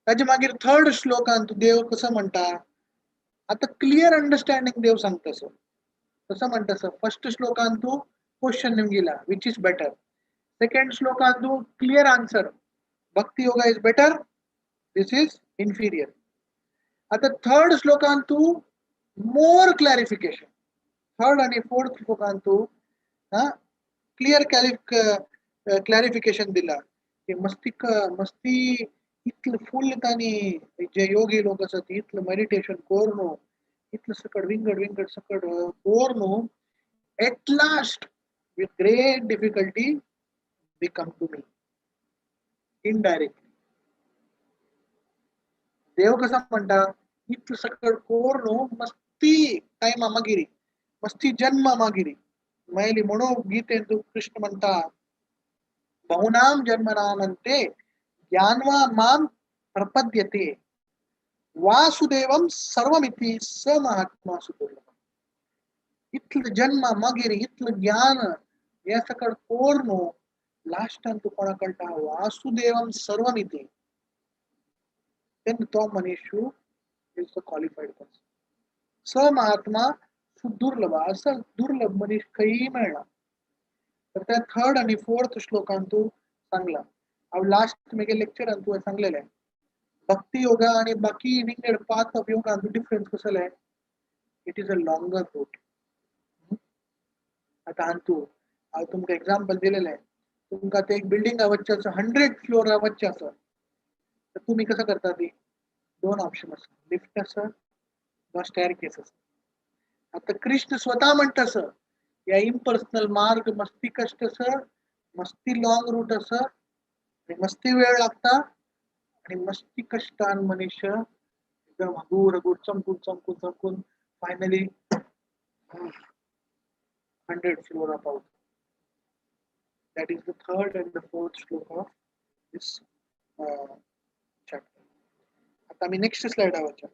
ताजे मागीर थर्ड श्लोकांत देव कसं म्हणटा? आता क्लिअर अंडरस्टँडिंग देव सांगता सर. कसं म्हणटा सर? फर्स्ट श्लोकांत तू क्वेश्चन निमगिला, which is better. Second श्लोकांत तू clear answer, bhakti yoga is better, this is inferior. आता थर्ड श्लोकांत तू मोर क्लॅरिफिकेशन. थर्ड आणि फोर्थ श्लोकांत तू हा क्लिअर क्लॅरिफिकेशन दिला की मस्ती मस्ती इतलं फुल तांणी जे योगी लोक आसात, इतलं मेडिटेशन करून, इतलं सकट विंगड विंगड सकट करून, at last with great difficulty they come to me indirectly. देव कसा म्हणटा, इतलं सकट करून मस्ती टायमा मागीर, मस्ती जन्म मागीर मेली. म्हणून गीतेंत कृष्ण म्हणटा, बहूनाम जन्मनामन्ते ज्ञानवा माम प्रपद्यते वासुदेवम सर्वमिति स महात्मा सुदुर्लभ. इतलं जन्म मागीर इतलं ज्ञान हे सकट करून लास्टान तूं कोणाक कळटा, वासुदेवम सर्वमिति, तेन्ना तो मनीस is the qualified person. स महात्मा सुदुर्लभ. असं दुर्लभ मनीस खंयी मेळना. तर त्या थर्ड आणि फोर्थ श्लोकान तू सांगला. हांव लास्ट मेगे लेक्चरान तुवें सांगलेलें, भक्ती योगा आणि बाकी विंगड पाथ ऑफ योगा डिफरन्स कसले? It is a longer route. आता हांतू हांव तुमकां एग्जाम्पल दिलेलें, तुमकां ते एक बिल्डिंगा वचचें आसा, 100 फ्लोरा वचचें आसा, तर तुमी कसं करता ती? दोन ऑप्शन आसा, लिफ्ट आसा वा स्टेअर केस आसा. आता कृष्ण स्वतः म्हणता सर, या इम्पर्सनल मार्ग मस्ती कष्ट सर, मस्ती लॉंग रूट आसा आणि मस्ती वेळ लागता आणि मस्ती कष्टान मनुष्य एकदम हगूर हगूर चमकून चमकून चमकून फायनली 100 फ्लोरा पावता. That is the third and the fourth shloka of this chapter. आता आमी नेक्स्ट स्लायडा वचा.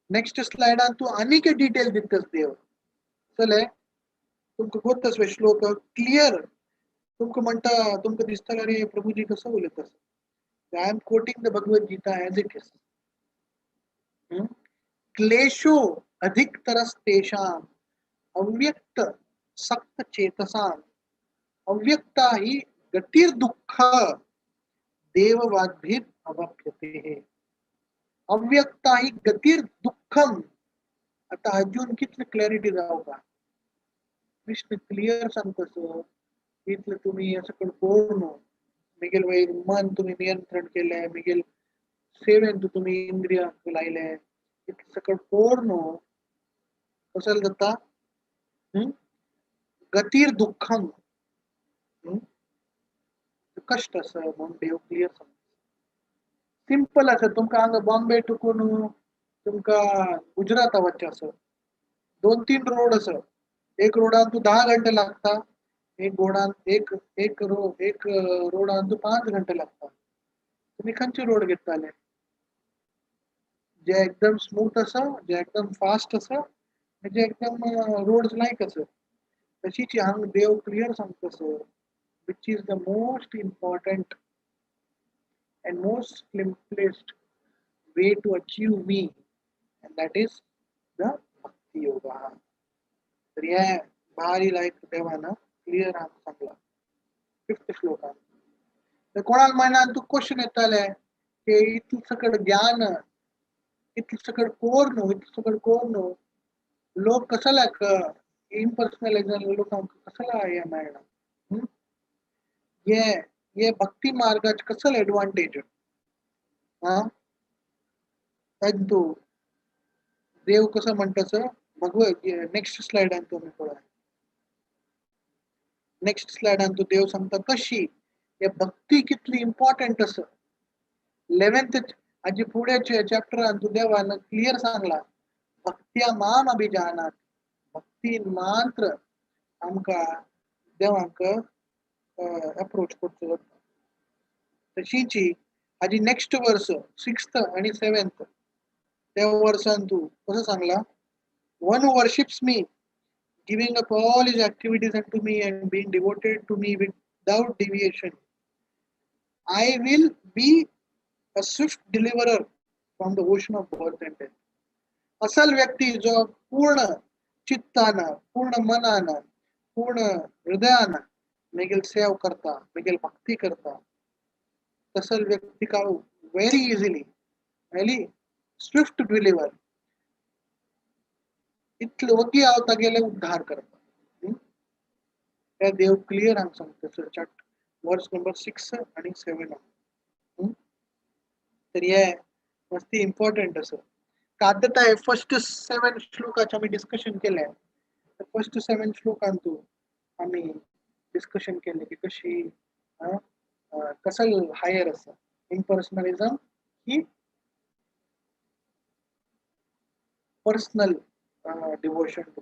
नेक्स्ट स्लायडान तूं आनीक डिटेल दितस देव. चले तुमकां गोतस श्लोक क्लियर तुमकां म्हणटा, तुमकां दिसता अरे प्रभुजी कसो उलयता. I am quoting the Bhagavad Gita as it is. क्लेशो अधिकतरस्तेषाम् अव्यक्त सक्त चेतसाम अव्यक्ता ही गतिर्दुःख देववाग्भिर अवाप्यते. अव्यक्ता ही गतिर्दुःखम. आता अजून कितली क्लॅरिटी जावं का? कृष्ण क्लियर सांगता इतलं तुम्ही असं करून करू न्हू. मिगेल वयर मन तुम्ही नियंत्रण केले, मिगेल सेवेन तुम्ही इंद्रियांक लायले, इतलें सकळ कोर न्हू. कसं जाता गतीर दुःखम, कष्ट आसा म्हणून देव क्लियर सांगता. सिंपल आसा. तुमकां हांगा बॉम्बे टुकून तुमकां गुजराता वचचें आसा, 2-3 रोड आसा. एक रोडान तूं 10 घंटे लागता, एक गोडान एक एक रो एक रोडान तूं 5 घंटे लागता. तुमी खंयचे रोड घेतले? जे एकदम स्मूथ आसा, जे एकदम फास्ट आसा, जे एकदम रोड लायक आसा. तशीच हांगा देव क्लियर सांगता sir, which is the most important and most simplest way to achieve me, and that is the Bhakti Yoga. तर हे भारी लायक देवान क्लियर आमकां सांगला फिफ्थ श्लोकान. तर कोणाक मायनान तूं क्वेश्चन येताले की इतलें सकड ज्ञान, इतलें सकड कोर न्हू, इतलें सकड कोर न्हू, लोक कसल्याक इम्पर्सनलायझ लोकांक कसला हें मेळना? हे हे भक्ती मार्गाचे कसलो एडवांटेज? हा तंतू देव कसं म्हणटा भगवत नेक्स्ट स्लायडान तुमी पळय. नेक्स्ट स्लायडान तूं देव सांगता कशी हे भक्ती कितली इम्पॉर्टंट आसा. 11th हाजे फुडें चॅप्टरान तूं देवान क्लियर सांगला, भक्त्या माम अभिजानात. भक्ती मात्र आमकां देवांक अप्रोच करचो जाता. तशीच हाजी नेक्स्ट वर्स 6th आणि 7th त्या वर्सान तूं कसं सांगला, one who worships me, giving up all his activities unto me and being devoted to me without deviation, I will be a swift deliverer from the ocean of birth and death. असल व्यक्ती जो पूर्ण चित्तान, पूर्ण मनान, पूर्ण हृदयान मेगेल save करता, मेगेल भक्ती करता, तसल व्यक्ती का very easily very swift deliver, इतले वगी हांव तागेले उद्धार करता. त्या देव क्लियर हांगा सांगता चॅप्टर वर्स नंबर 6 आणि 7. तर हे मस्ती इम्पॉर्टंट आसा. आतां फर्स्ट 7 श्लोकाचे आमी डिस्कशन केलें. फर्स्ट 7 श्लोकांतू आमी डिस्कशन केलें की कशी कसल हायर आसा इम्पर्सनलिझम की पर्सनल डिवोशन टू.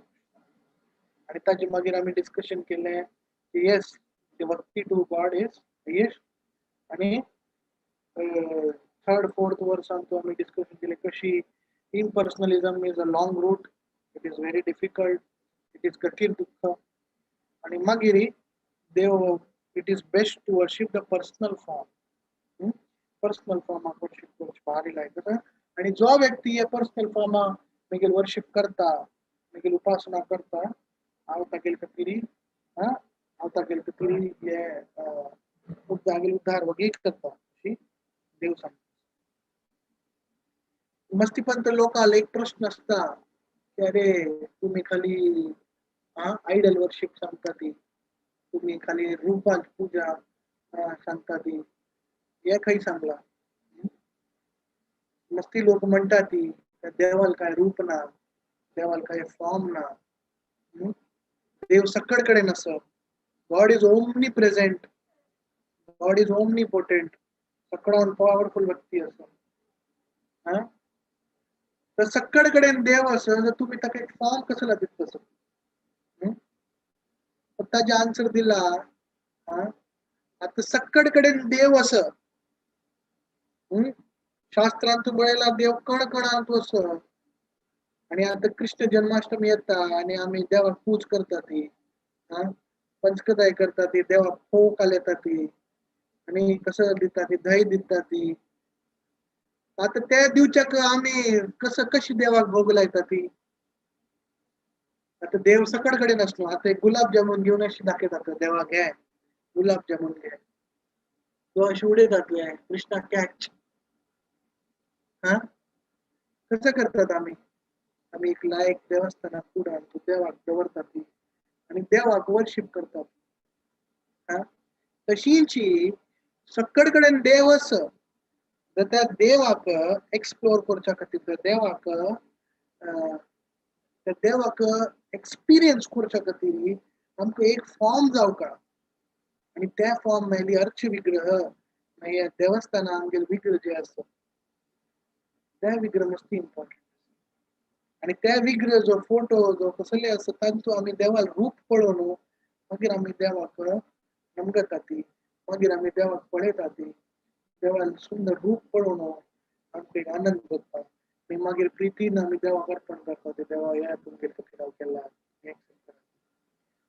आणि ताजे मागीर आमी डिस्कशन केलें की yes, bhakti to God is yes. आणि 3rd 4th वर्सान तूं आमी डिस्कशन केलें कशी impersonalism is a long route, it is very difficult, it is गतीर दुःख. आणि मागीर देव it is best to worship the personal form. Personal फॉर्माक worship करचें भारी लायक. आणि जो व्यक्ती हे पर्सनल फॉर्मा मागीर वर्शीप करता, मागीर उपासना करता, हांव तागेले खातीर हांव तागेले खातीर हे तागेले उद्धार वगीत करता अशी देव सांगता. मस्तीपंत लोकांक एक प्रश्न आसता की अरे तुम्ही खाली आयडल वर्शीप सांगता ती, तुम्ही खाली रूपांत पूजा सांगता ती, हे खंय सांगला? मस्ती लोक म्हणटा ती देवाल काय रूप ना, देवाल काय फॉर्म ना, देव सकड कडेन आसा, God is omnipresent, God is omnipotent, सगळ्यान पॉवरफुल व्यक्ती आसा. हा, तर सक्कड कडेन देव आसा तर तुमी ताका एक फॉर्म कसो लायता तसो. ताजे आन्सर दिला. हा, आता सक्कड कडेन देव आसा. शास्त्रांत पळयला देव कण कणांत आसा. आणि आता कृष्ण जन्माष्टमी येता आणि आमी देवाक पूज करता ती, हा, पंचकथाय करता ती, देवाक फोव कालयता ती आणि कसं दिता ती, दही दिता ती. आता त्या दिवच्याक आमी कसं कशी देवाक भोग लायता ती. आता देव सकड कडेन आसलो, आता एक गुलाबजामुन घेवन अशी दाखयता देवाक, घे गुलाबजामुन घे, तो अशी उडयता तुवें कृष्णा कॅच. हा, कसं करतात आमी? आमी एक लायक देवस्थानात कुडान तू देवाक दवरता ती आणि देवाक वर्शिप करतात. हा, तशीची सक्कड कडेन देव आसा तर त्या देवाक एक्सप्लोर करच्या खातीर, त्या देवाक एक्सपिरियन्स करच्या खातीर आमकां एक फॉर्म जावका. आणि त्या फॉर्म मेळ्ळी अर्च विग्रह, मागीर देवस्थाना आमगेले विग्रह जे आसा त्या विग्रह मस्ती इम्पॉर्टंट. आणि त्या विग्रह जो फोटो जो कसले आसा तांचो आमी देवाक रूप पळोवन मागीर आमी देवाक नमगता ती, मागीर आमी देवाक पळयता ती, देवान सुंदर रूप पळोवन आमकां एक आनंद जाता. आनी मागीर प्रितीन आमी देवाक अर्पण करता ते, देवा ह्या तुमगेर खातीर हांव केला.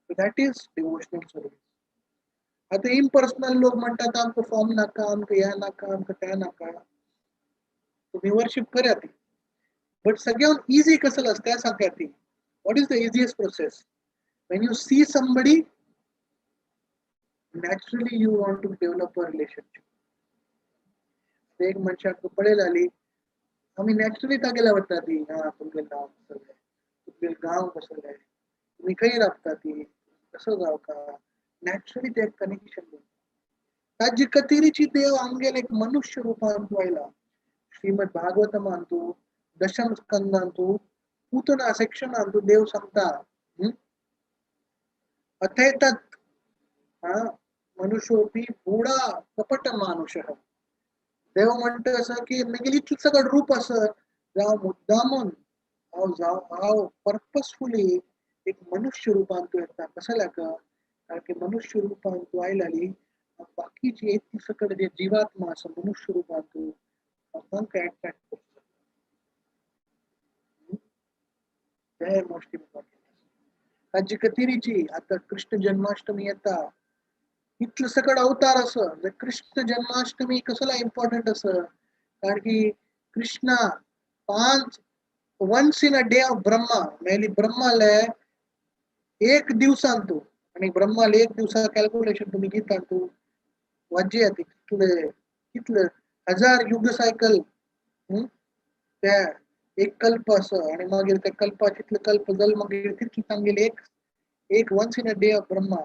That is devotional service. आतां इम्पर्सनल लोक म्हणटात आमकां फॉर्म नाका, आमकां हें नाका, आमकां तें नाका. तुमी वर्शीप करात ती, बट सगळ्यान इजी कसं आसता तें सांगया ती. What is the easiest process? When you see somebody, naturally you want to develop a relationship. एक मनशाक पळयला जाली आमी नॅचरली तागेल्या वता ती, हा तुमगेलें नांव कसलें, तुमगेलें गांव कसलें, तुमी खंय राबता ती, कसो जावका, नॅचरली ते कनेक्शन. ताजी कतिरीची देव आमगेले एक मनुष्य रूपांत आयला. श्रीमद भागवतमांतु दशम स्कंदांतु पूतना सेक्शनांतु देव सांगता, अथैतत् मनुष्योपी बुडा कपट मानुष. देव म्हणटा असं की मेगेली इतलें सगळें रूप आसा जावं मुद्दामून हांव जावं हांव पर्पसफुली एक मनुष्य रूपान तूं येता. कसल्याक? कारण की मनुष्य रूपान तूं आयल्याली बाकीची इतली सकट जे जीवात्मा आसा मनुष्य रूपान तूं तांकां एट्रॅक्ट करता. ते मोस्ट इम्पॉर्टंट. ताजी कतिरीची आता कृष्ण जन्माष्टमी येता, इतलं सकट अवतार असं कृष्ण जन्माष्टमी कसला इम्पॉर्टंट असं, कारण की Krishna 5 once in a day of Brahma मेली ब्रह्माले एक दिवसांतू, आणि ब्रह्माले एक दिवसा कॅल्क्युलेशन तुम्ही घेता तू वाज्य कितले कितले हजार युग सायकल त्या एक कल्प असं, आणि मागीर त्या कल्पा तितले कल्प जल मागीर तितले तांगेले एक एक once in a day of Brahma.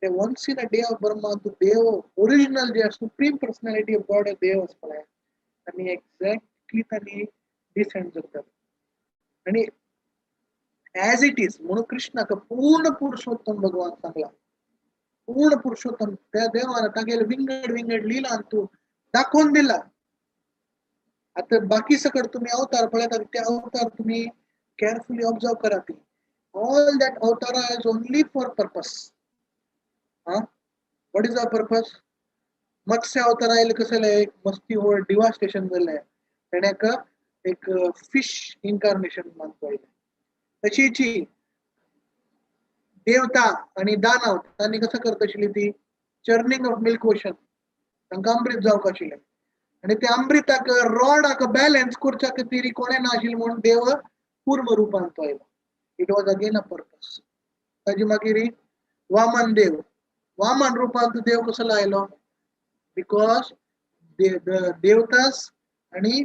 ते once in a day of Brahma तू देव ओरिजिनल जे सुप्रीम पर्सनॅलिटी ऑफ गॉड देव आसपा आणि एक्झॅक्टली तांणी डिसेंड करतात. आणि ऍज it is म्हणून कृष्णाक पूर्ण पुरुषोत्तम भगवान सांगला, पूर्ण पुरुषोत्तम त्या देवान तागेले विंगड विंगड लीला तू दाखोवन दिला. आता बाकी सकट तुम्ही अवतार पळयता ते अवतार तुम्ही केअरफुली ऑब्झर्व करा ती. All that अवतारा is only for purpose. हा, what is the purpose? मत्स्य अवतार आयले कसं एक मस्ती होळ डिवास्टेशन जालें, तेणें एक फिश इन्कार्नेशन मानतो आयलें. तशीची देवता आणि दानव तांणी कसं करत आशिल्ली ती चर्निंग ऑफ मिल्क ओशन, तांकां अमृत जावंक आशिल्लें आणि ते अमृताक रॉडाक बॅलन्स करच्या खातीर कोणें ना आशिल्लें म्हणून देव पूर्व रूपान तो आयलो. It was again a purpose. ताजी मागीर वामन देव, वामन रूपान तो देव कसो आयलो? Because देवतास आणि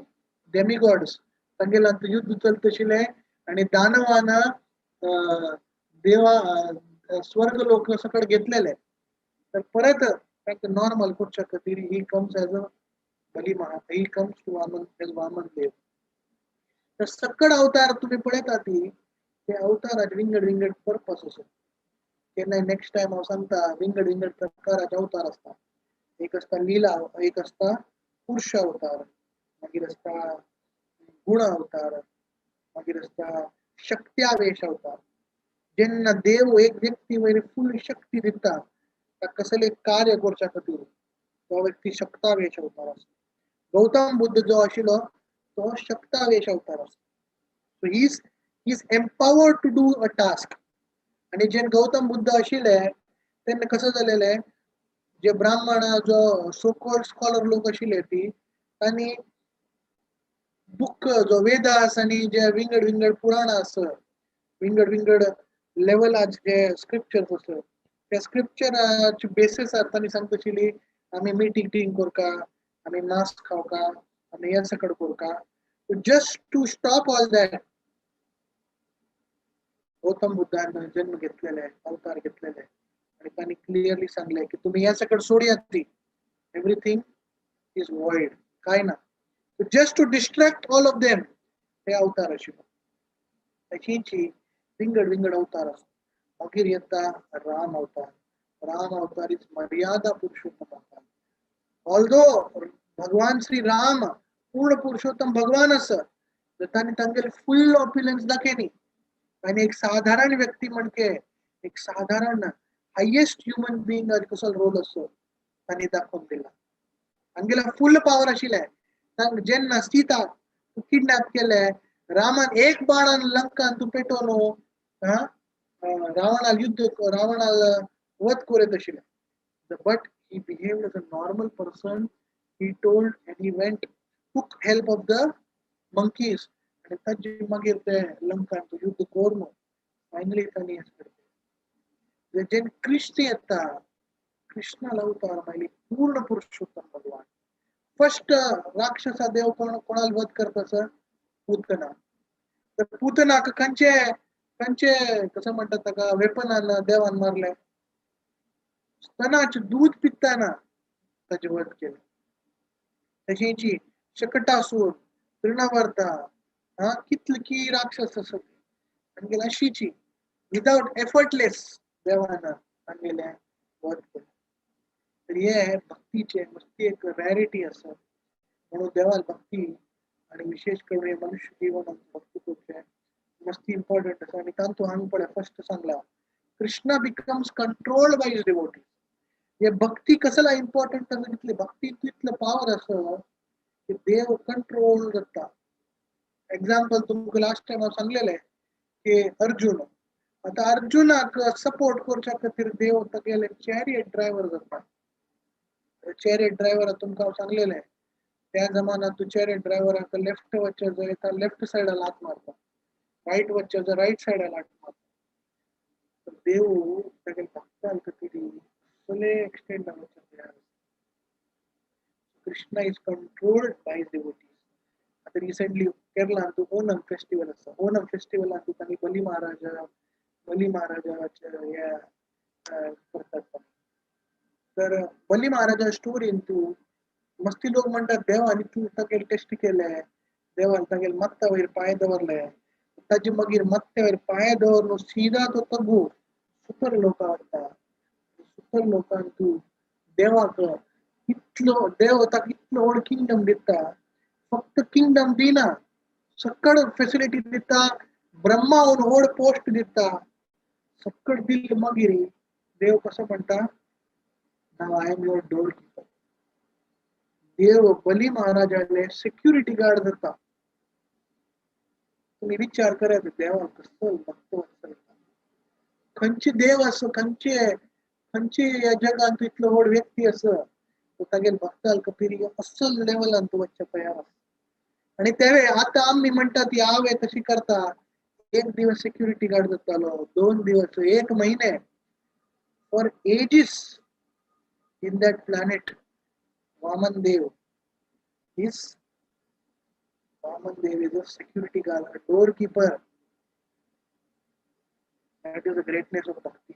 डेमिगॉड्स तांगेले युद्ध चलत आशिल्लें आणि दानवान देवा स्वर्ग लोक सकट घेतलेले, तर परत तांकां नॉर्मल करच्या खातीर he comes as a Bali महा, he comes to Vaman as Vaman देव. तर सकट अवतार तुम्ही पळयता ती ते अवताराचे विंगड विंगड पर्पस आसा. केन्नाय नेक्स्ट टायम हांव सांगता, विंगड विंगड प्रकाराचे अवतार आसता. एक आसता लीला, एक आसता पुरुष अवतार, मागीर आसता गुण अवतार, मागीर आसता शक्त्यावेश अवतार. जेन्ना देव एक व्यक्ती वयर फुल शक्ती दिता ताका कसलें कार्य करच्या खातीर, तो व्यक्ती शक्तावेश अवतार आसा. गौतम बुद्ध जो आशिल्लो तो शक्तावेश अवतार आसा. So he is empowered to do a task. आणि जेन्ना गौतम बुद्ध आशिल्ले तेन्ना कसं जालेलें, जे ब्राह्मण जो सो कॉल्ड स्कॉलर लोक आशिल्ले ती तांणी बुक जो वेदास आणि जे विंगड विंगड पुराणां आसा, विंगड विंगड लेवलाचे जे स्क्रिप्चर्स आसा, त्या स्क्रिप्चराच्या बेसिसार तांणी सांगता आशिल्ली आमी मीट इटिंग करका, आमी मांस खावका, आमी हें सकड करका. Just to stop all that Gautam बुद्धान जन्म घेतलेले, अवतार घेतलेले आणि त्यांनी क्लिअरली सांगले की तुम्ही या सकड सोडयात ती, एव्हरीथिंग is void, काय ना. Just to distract all of them हे अवतार आशिल्लो. तशींची विंगड विंगड अवतार आसा. मागीर येता राम अवतार. राम अवतार is मर्यादा पुरुषोत्तम अवतार. ऑल्दो भगवान श्री राम पूर्ण पुरुषोत्तम भगवान आसा, तांणी तांगेले फुल ऑप्युलन्स दाखयनी. आणि एक साधारण व्यक्ती म्हणके एक साधारण हायेस्ट ह्युमन बिंग कसो रोल असो तांणी दाखोवन दिला. तांगेला फुल पावर आशिल्लें. जेन्ना सीता किडनॅप केले, रामान एक बाणान लंकान तूं पेटोवन रावणाल युद्ध, रावणाल वध करत आशिल्लें. But he behaved as a normal person. He told and he went, took help of the monkeys आणि ताजे मागीर ते लंकान युद्ध करून फायनली तांणी हें. जेन्ना कृष्ण येता, कृष्णाला अवतार मागीर पूर्ण पुरुषोत्तम भगवान. फर्स्ट राक्षसा देव कोण कोणाला वध करता सर? पूतना. तर पूतनाक खंयचे खंयचे कसं म्हणतात ताका वेपनान देवान मारले? स्तनाचे दूध पिताना ताचे वध केले. तशेंची शकटासूर, तृणावर्ता, हा कितले की राक्षस आसत तांगेले, अशीची विदाउट एफर्टलेस देवान तांगेले वध केले. तर हे भक्तीचे मस्ती एक रॅरिटी आसा. म्हणून देवाल भक्ती आणि विशेष करून हे मनुष्य जीवन भक्ती करचे मस्ती इम्पॉर्टंट आसा. आणि तांतू हांगा पळय फर्स्ट सांगला, Krishna becomes controlled by his devotee. हे भक्ती कसला इम्पॉर्टंट आसा, तितले भक्ती तितले पावर आसा की देव कंट्रोल जाता. एक्झाम्पल तुमकां लास्ट टायम हांव सांगलेलें की अर्जुन, आता अर्जुनाक सपोर्ट करच्या खातीर देव तागेले चॅरियट ड्रायव्हर जाता. चॅरियट ड्रायव्हर तुमकां हांव सांगलेलें, त्या जमान्यात तूं चॅरियट ड्रायव्हराक लेफ्ट वचचे जाय तर लेफ्ट सायडा लात मारता, रायट वचचे जाय रायट सायडा लात मारता. देव तागेले भक्तां खातीर सगळे एक्सटेंड वचपाक तयार आसा. Krishna is controlled by devotees. आता रिसेंटली केरळांत ओनम फेस्टिवल आसा. ओनम फेस्टिवलांत तांणी बली महाराजा, बली महाराजाचे हे करतात. तर बली महाराजा स्टोरीन तूं मस्ती लोक म्हणटात देवान इतले तागेले टेस्ट केले, देवान तागेले माथ्या वयर पांय दवरले, ताजे मागीर माथ्या वयर पांय दवरून सीधा तो तगू सुपर लोका वता. सुपर लोकान तूं देवाक इतलो देव ताका इतलो व्हड किंगडम दिता. फक्त किंगडम दिना, सकळ फेसिलिटी दिता, ब्रह्माहून व्हड पोस्ट दिता. सकळ दिल मागीर देव कसो म्हणटा, now I am your door keeper. देव बली महाराजाले सिक्युरिटी गार्ड जाता. तुम्ही विचार करात देवाक कसो भक्त वत्सल, खंयचे देव आसो, खंयचे खंयचे ह्या जगांत इतलो व्हड व्यक्ती आसा तो तागेले भक्ताल खातीर असल लेवलान तूं वचपाक तयार आसा. आणि तेवे आतां आमी म्हणटा ती हांव तशी करता, एक दिवस सिक्युरिटी गार्ड जातालो, 2 दिवस, 1 महिने, for ages in that planet Vaman Dev is, Vaman Dev is a security guard, a door keeper. That is the greatness of bhakti.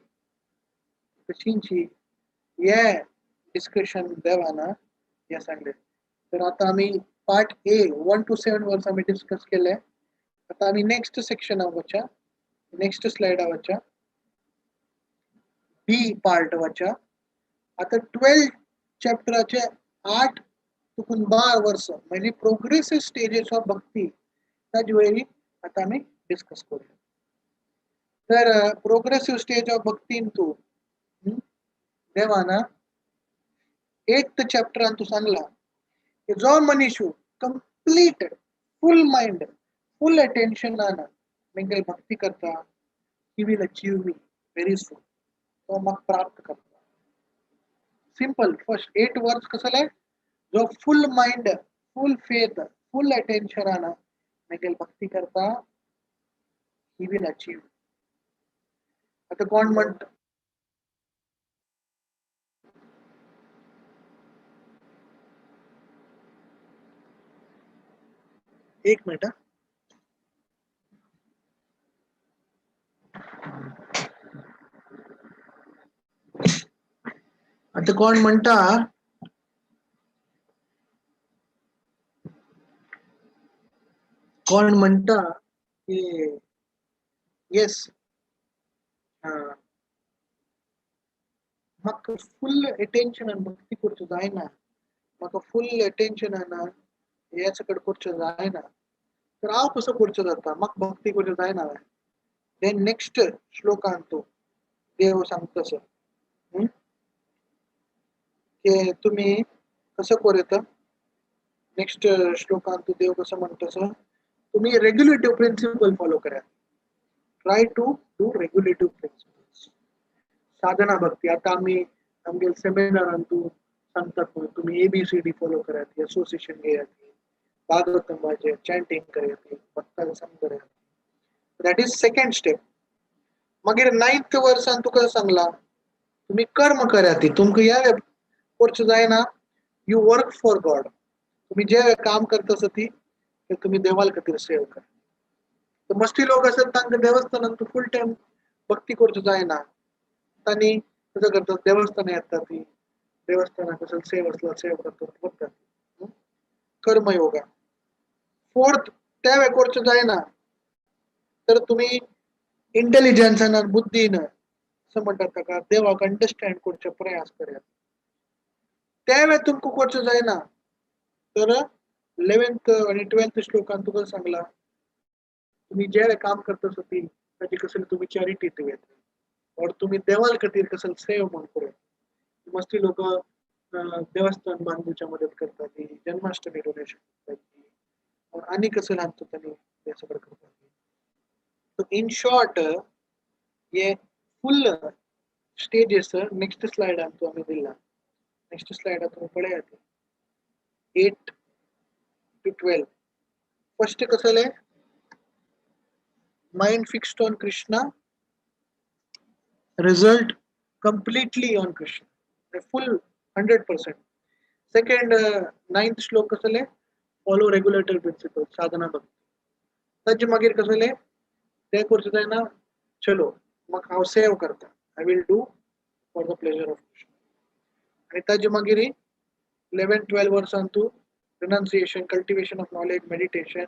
तशींची हे डिस्कशन देवाना हे सांगले. तर आता आमी पार्ट ए 1 to 7 वर्स आमी डिस्कस केले. आता आमी नेक्स्ट सेक्शनाक वच्या, नेक्स्ट स्लायडा वच्या. बी पार्ट वाच्या. आता 12 चॅप्टराचे 8 तुकून 12 वर्स म्हणजे प्रोग्रेसिव्ह स्टेजेस ऑफ भक्ती ताजे वयली आता आमी डिस्कस करूया. तर प्रोग्रेसिव्ह स्टेज ऑफ भक्तीन तूं देवान 8th चॅप्टरान तूं सांगला की जो मनीस कंप्लीट फुल माइंड फुल अटेन्शनान मेगेली भक्ती करता, he will achieve me very soon. तो म्हाका प्राप्त करता. सिंपल फर्स्ट 8 वर्स कसले, जो full mind full faith full अटेन्शनान मेगेली भक्ती करता, he will achieve. आता कोण म्हणटा एक मिनिट. आता कोण म्हणटा कोण म्हणटा की येस म्हाका फुल अटेन्शनान भक्ती करचो जायना, म्हाका फुल अटेन्शनान हे सकट करचो जायना, तर हांव कसो करचो जाता, म्हाका भक्ती करचो जायना. Then next श्लोकान तो देव सांगता सर की तुमी कसं करूं येता. नेक्स्ट श्लोकान तू देव कसं म्हणतो सर, तुम्ही रेग्युलेटिव्ह प्रिन्सिपल फॉलो करा. Try to do regulative principles. साधना भक्ती आता आम्ही आमगे सेमिनारान तू सांगतात तुम्ही ABCD follow करात, असोसिएशन घेयात, भागवतम वाचयात, चॅन्टिंग करात, भक्तांक संग करात. That is second step. मागीर 9th वर्सान तुका सांगला तुम्ही कर्म करात, तुमकां ह्या करचें जायना, you work for God. तुम्ही जे काम करता आसा ती तुम्ही देवाल खातीर सेव करा. तर मस्ती लोक आसत तांकां देवस्थानान तूं फूल टायम भक्ती करचो जायना, तांणी कसं करतात देवस्थानां येतात ती देवस्थानाक कसं सेव आसलो सेव करतात वतात. कर्मयोगा 4th त्या वेळ करचो जायना तर तुम्ही इंटेलिजन्सान आनी बुद्धीन असं म्हणटात ताका देवाक अंडरस्टँड करचो प्रयास करात. त्या वेळ तुमकां करचो जायना तर 11th आनी 12th श्लोकान तुका सांगला तुम्ही जे काम करता आसा ती ताची कसली तुमी चॅरिटी दिवयात और तुम्ही देवाल खातीर कसल सेव म्हूण करूया. मस्ती लोक देवस्थान बांदूच्या मदत करतात, जन्माष्टमी डोनेशन करतात आनी कसं हातूंत तांणी हें सगळें करतात. इन शॉर्ट हे फुल स्टेजेस नेक्स्ट स्लायडान तूं आमी दिला. नेक्स्ट स्लायडान तुमी पळयात 8 to 12. First कसले mind fixed on Krishna, result completely on Krishna, full 100%. Second 9th श्लोक कसले follow regulator principle साधना भक्ती. ताजे मागीर कसले ते करचें जायना, चलो म्हाका हांव सेव करता, I will do for the pleasure of Krishna. आनी ताजे मागीर 11 12 वर्सान तूं renunciation, cultivation of knowledge, meditation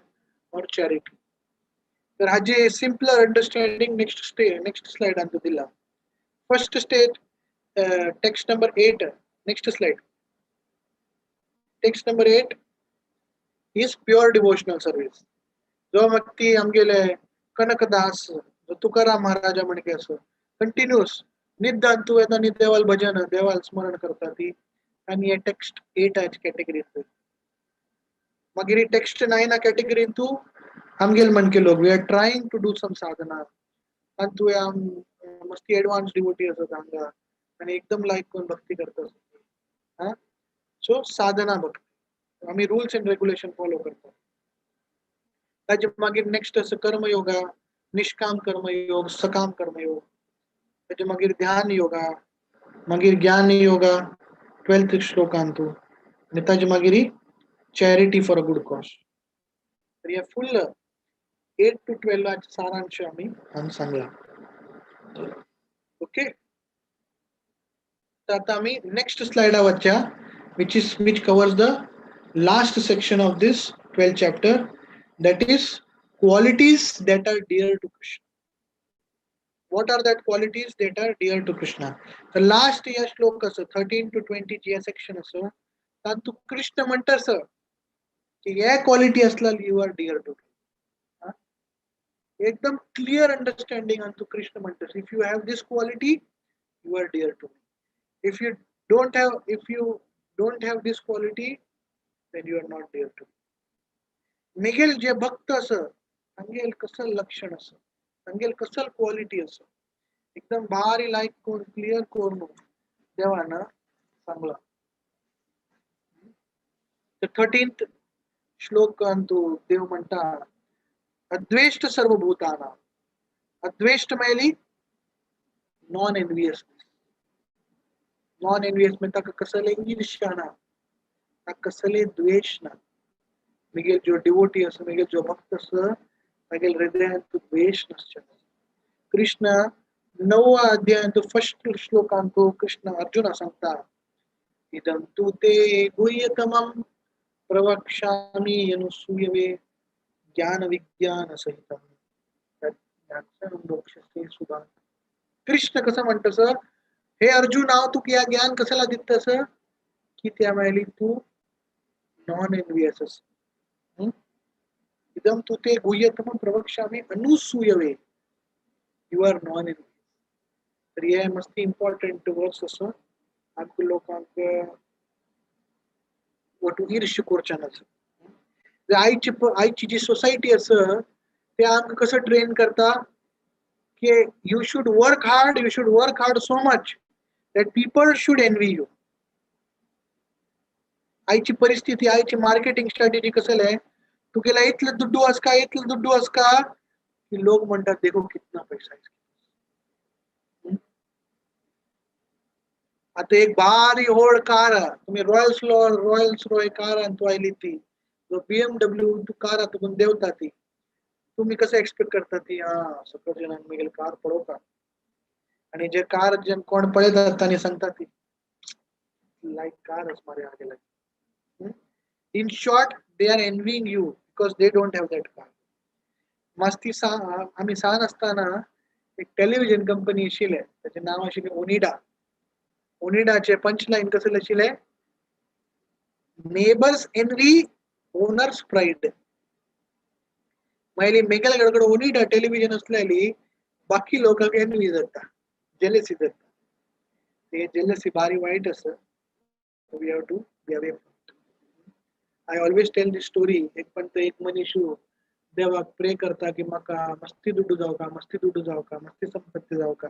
or charity. तर हाजे सिम्पलर अंडरस्टँडिंग नेक्स्ट स्लायडान तूं दिला. First stage text number 8, next slide. Text number 8 is pure devotional service. जो व्यक्ती आमगेले कनकदास जो तुकाराम महाराजा म्हणके असो कंटिन्युअस निदान तूं येता आनी देवाल भजन देवाल स्मरण करता ती, आनी हे टेक्स्ट 8 कॅटेगरींत. मागीर टेक्स्ट 9 कॅटेगरीन तूं आमगेले म्हणके लोक we are trying to do some sadhana आनी तुवें आम मस्ती एडवान्स डिवोटी आसात हांगा आनी एकदम लायक करून भक्ती करता. हा सो साधना भक्ती आमी रुल्स एंड रेग्युलेशन फॉलो करतात. ताजे मागीर नेक्स्ट आसा कर्मयोगा, निष्काम कर्मयोग, सकाम कर्मयोग. ताजे मागीर ध्यान योगा, मागीर ज्ञान योगा 12th श्लोकान तूं, आनी ताजे मागीर charity for a good cause. तर हे फुल 8 to 12 सारांश आमी हांगा सांगला. ओके, तर आता आमी next स्लायडा वचया which covers the last section of this 12th chapter, that is qualities that are dear to Krishna. What are that qualities that are dear to Krishna? तर लास्ट या श्लोक असो, 13 टू 20 जे सेक्शन असो, तातूंत कृष्ण म्हणटा असं की हे क्वालिटी असला, you are dear to. एकदम क्लिअर अंडरस्टँडिंग. आणि तू कृष्ण म्हणतोस, if you have this quality, you are dear to me. If you don't have this quality, then you are not dear to. मिगेल जे भक्त असं, तांगेल कसं लक्षण असं, तांगेल कसं क्वालिटी असं, एकदम भारी लायक करून, क्लिअर करून देवानं सांगला. तर 13th श्लोक तू देव म्हणता, अद्वेष्ट सर्वभूताना. अद्वेष्ट मेली नॉन एनवियस. नॉन एनवियस म्हणजे ताका कसले ईर्ष्या ना, ताका कसले द्वेष ना. मिगेल जो डिवोटी असो, मिगेल जो भक्त असो, तागेल हृदयांत द्वेष नसचे. कृष्ण नववा अध्यायांत फर्स्ट श्लोकांत कृष्ण अर्जुना सांगता, इदं तु ते गुह्यतमं प्रवक्ष्यामि ह्यनसूयवे ज्ञान विज्ञान सहितम मोक्षसे सुधा. कृष्ण कसं म्हणतो सर, हे अर्जुन, हांव तुका या ज्ञान कशाला दिता सर, की त्या मेळली तू नॉन एनवियस आस. इदं तु ते गुह्यतम प्रवक्ष्यामि अनुसूयवे, you are non envious. तर हे मस्ती इम्पॉर्टंट वर्स असो. आमकां लोकांक वटू ईर्ष्य करचें नासो. आयची जी सोसायटी आसा, ते आमकां कसं ट्रेन करता की you should work hard, you should work hard so much that people should envy you. आयची परिस्थिती, आयची मार्केटिंग स्ट्रॅटेजी कसं आहे, तुगेला इतले दुड्डू आसका, इतले दुड्डू आसका की लोक म्हणतात, देखो कितना पैसा है इसके पास. आता एक भारी होड कार, तुम्ही रॉयल्स रॉयल्स रॉय कार आणि तू आयली ती जो बीएमडब्ल्यू तू कार तुकून देवता ती, तुम्ही कसं एक्सपेक्ट करता ती, हा सगळं जणांनी मिगेल कार पळोवका. आणि जे कार जन कोण पळयतात तांणी सांगता ती लायक कार असणार आगे. In short, they are envying you because they don't have that car. मस्ती सा आम्ही सान असताना एक टेलिव्हिजन कंपनी आशिल्ले, ताचें नांव आशिल्लें ओनिडा. ओनिडाचे पंच लायन कसले आशिल्ले? Neighbours envy, owners pride. मागीर मेगेल्या कडेन ओनिडा टेलिव्हिजन आसलेली, बाकी लोकांक एनवी जाता, जेलसी जाता. ते जेलसी भारी वायट आसा. We have to be away from. I always tell this story. एक पण तो एक मनीस देवाक प्रे करता की म्हाका मस्ती दुड्डू जावका, मस्ती दुड्डू जावका, मस्ती संपत्ती जावका.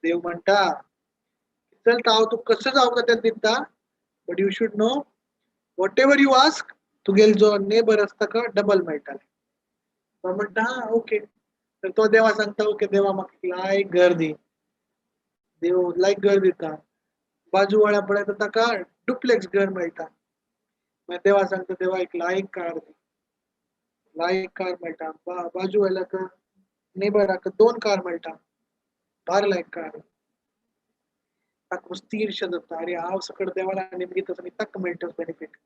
देव म्हणटा, चल हांव तूं कसं जावका तें दिता, but you should know, whatever you ask, तुगेल जो नेबर आसता ताका डबल मेळटाले. तो म्हणटा, हा ओके. तर तो देवा सांगता, ओके देवा, म्हाका लायक घर दी. देव लायक घर दिता. बाजूवाळ्या पळयता, ताका डुप्लेक्स घर मेळटा. मागीर देवा सांगता, देवा, एक लायक कार दी. लायक कार मेळटा. बाजू वाल्याक, नेबराक दोन कार मेळटा, भार लायक कार. ताका मस्ती ईर्ष्या जाता, अरे हांव सकट देवाला आनी तसो आनी ताका मेळटा बेनिफीट.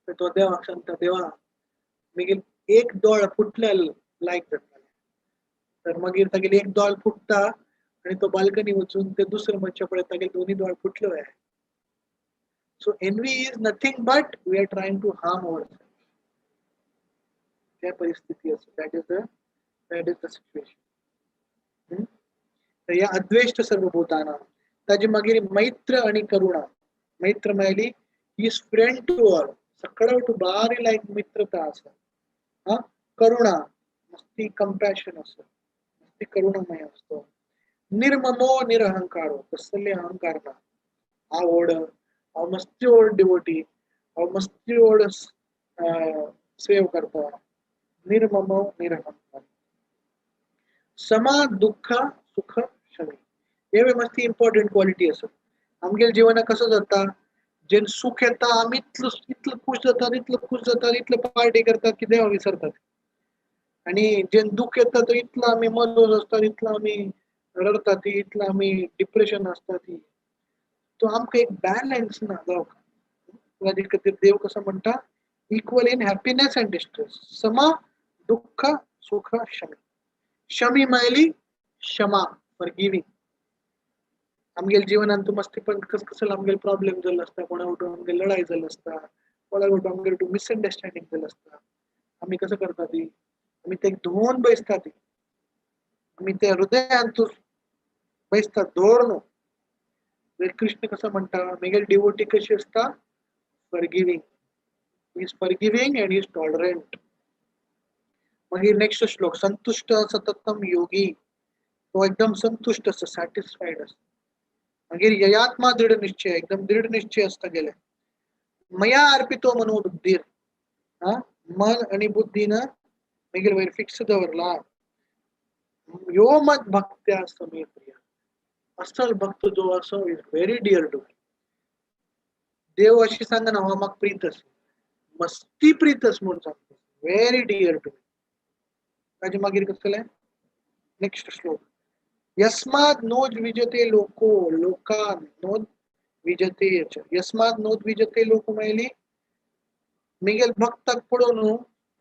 तर तो देवाक सांगता, देवा, मागीर एक दोळ फुटल्यार लायक जाताले. तर मागीर तागेली एक दोळ फुटता आणि तो बाल्कनी वचून ते दुसरे मनशा पळयता, तागेले दोन्ही दोळ फुटले. So envy is nothing but we are trying to harm our. त्या परिस्थिती असो, that is the situation. तर या अद्वेष्ट सर्वभूताना. ताजे मागीर मैत्र आणि करुणा. मैत्र म्हळ्यार is friend to all, सगळं टू बारी लायक मित्रता आसा. हा करुणा मस्ती कंपॅशन असो, मस्ती करुणामय असतो. निर्ममो निरहंकारो, कसले अहंकार ना. आवड हांव मस्ती व्हड डिवोटी, हांव मस्ती व्हड सेव करता. निर्ममो निरहंकार. समा दुःख सुख क्षमी, हे मस्ती इम्पॉर्टंट क्वालिटी आसा. आमगेल्या जिवनात कसं जाता, जेन्ना सुख येता आमी इतलो इतलो खुश जातात, इतलो खुश जातात, इतलो पार्टी करतात की देवा विसरतात. आणि जेन्ना दुःख येता तो इतलो आमी मदोज आसतात, इतलो आमी रडतात, इतलो आमी डिप्रेशन आसता. ती तो आमकां एक बॅलन्स ना जावंक. ताजे खातीर देव कसो म्हणटा, equal in happiness and distress. समा दुःख सुख क्षमी. क्षमी म्हळ्यार क्षमा, फॉरगिविंग. आमगेले जिवनान तूं मस्ती पण कस कसलो आमगेले प्रॉब्लेम जाल्लो आसता, कोणा वटून आमगे लढाई जाल्लो आसता, कोणा वटून आमगेले मिसअंडरस्टँडींग जाल्लो आसता, आमी कसो करता ती, आमी ते धुवन बैसता ती, आमी ते हृदयान तूं बैसता दवर न्हू. कृष्ण कसो म्हणटा, मेगेली डिवोटी कशी आसता, Forgiving, is forgiving and is tolerant. मागीर नेक्स्ट श्लोक, संतुष्ट सततम योगी, तो एकदम संतुष्ट आसता, सॅटिस्फायड आसता. मागीर ययात्मा दृढ निश्चय, एकदम दृढ निश्चय आसता गेले. मया अर्पितो मनोबुद्धीर, हा मन आणि बुद्धीन मागीर वयर फिक्स दवरला. यो मत भक्त्या समे प्रिय, असल भक्त जो असो is very dear to me. देव अशी सांगना हो म्हाका प्रीत आसा, मस्ती प्रीत आसा म्हणून सांगता, व्हेरी डियर टू मी. ताजे मागीर कसलें नेक्स्ट श्लोक, यस्मात् नोद्विजते लोको लोकान नोद्विजते, यस्मात् नोद्विजते लोको मेळली मिगेल भक्ताक पळोवन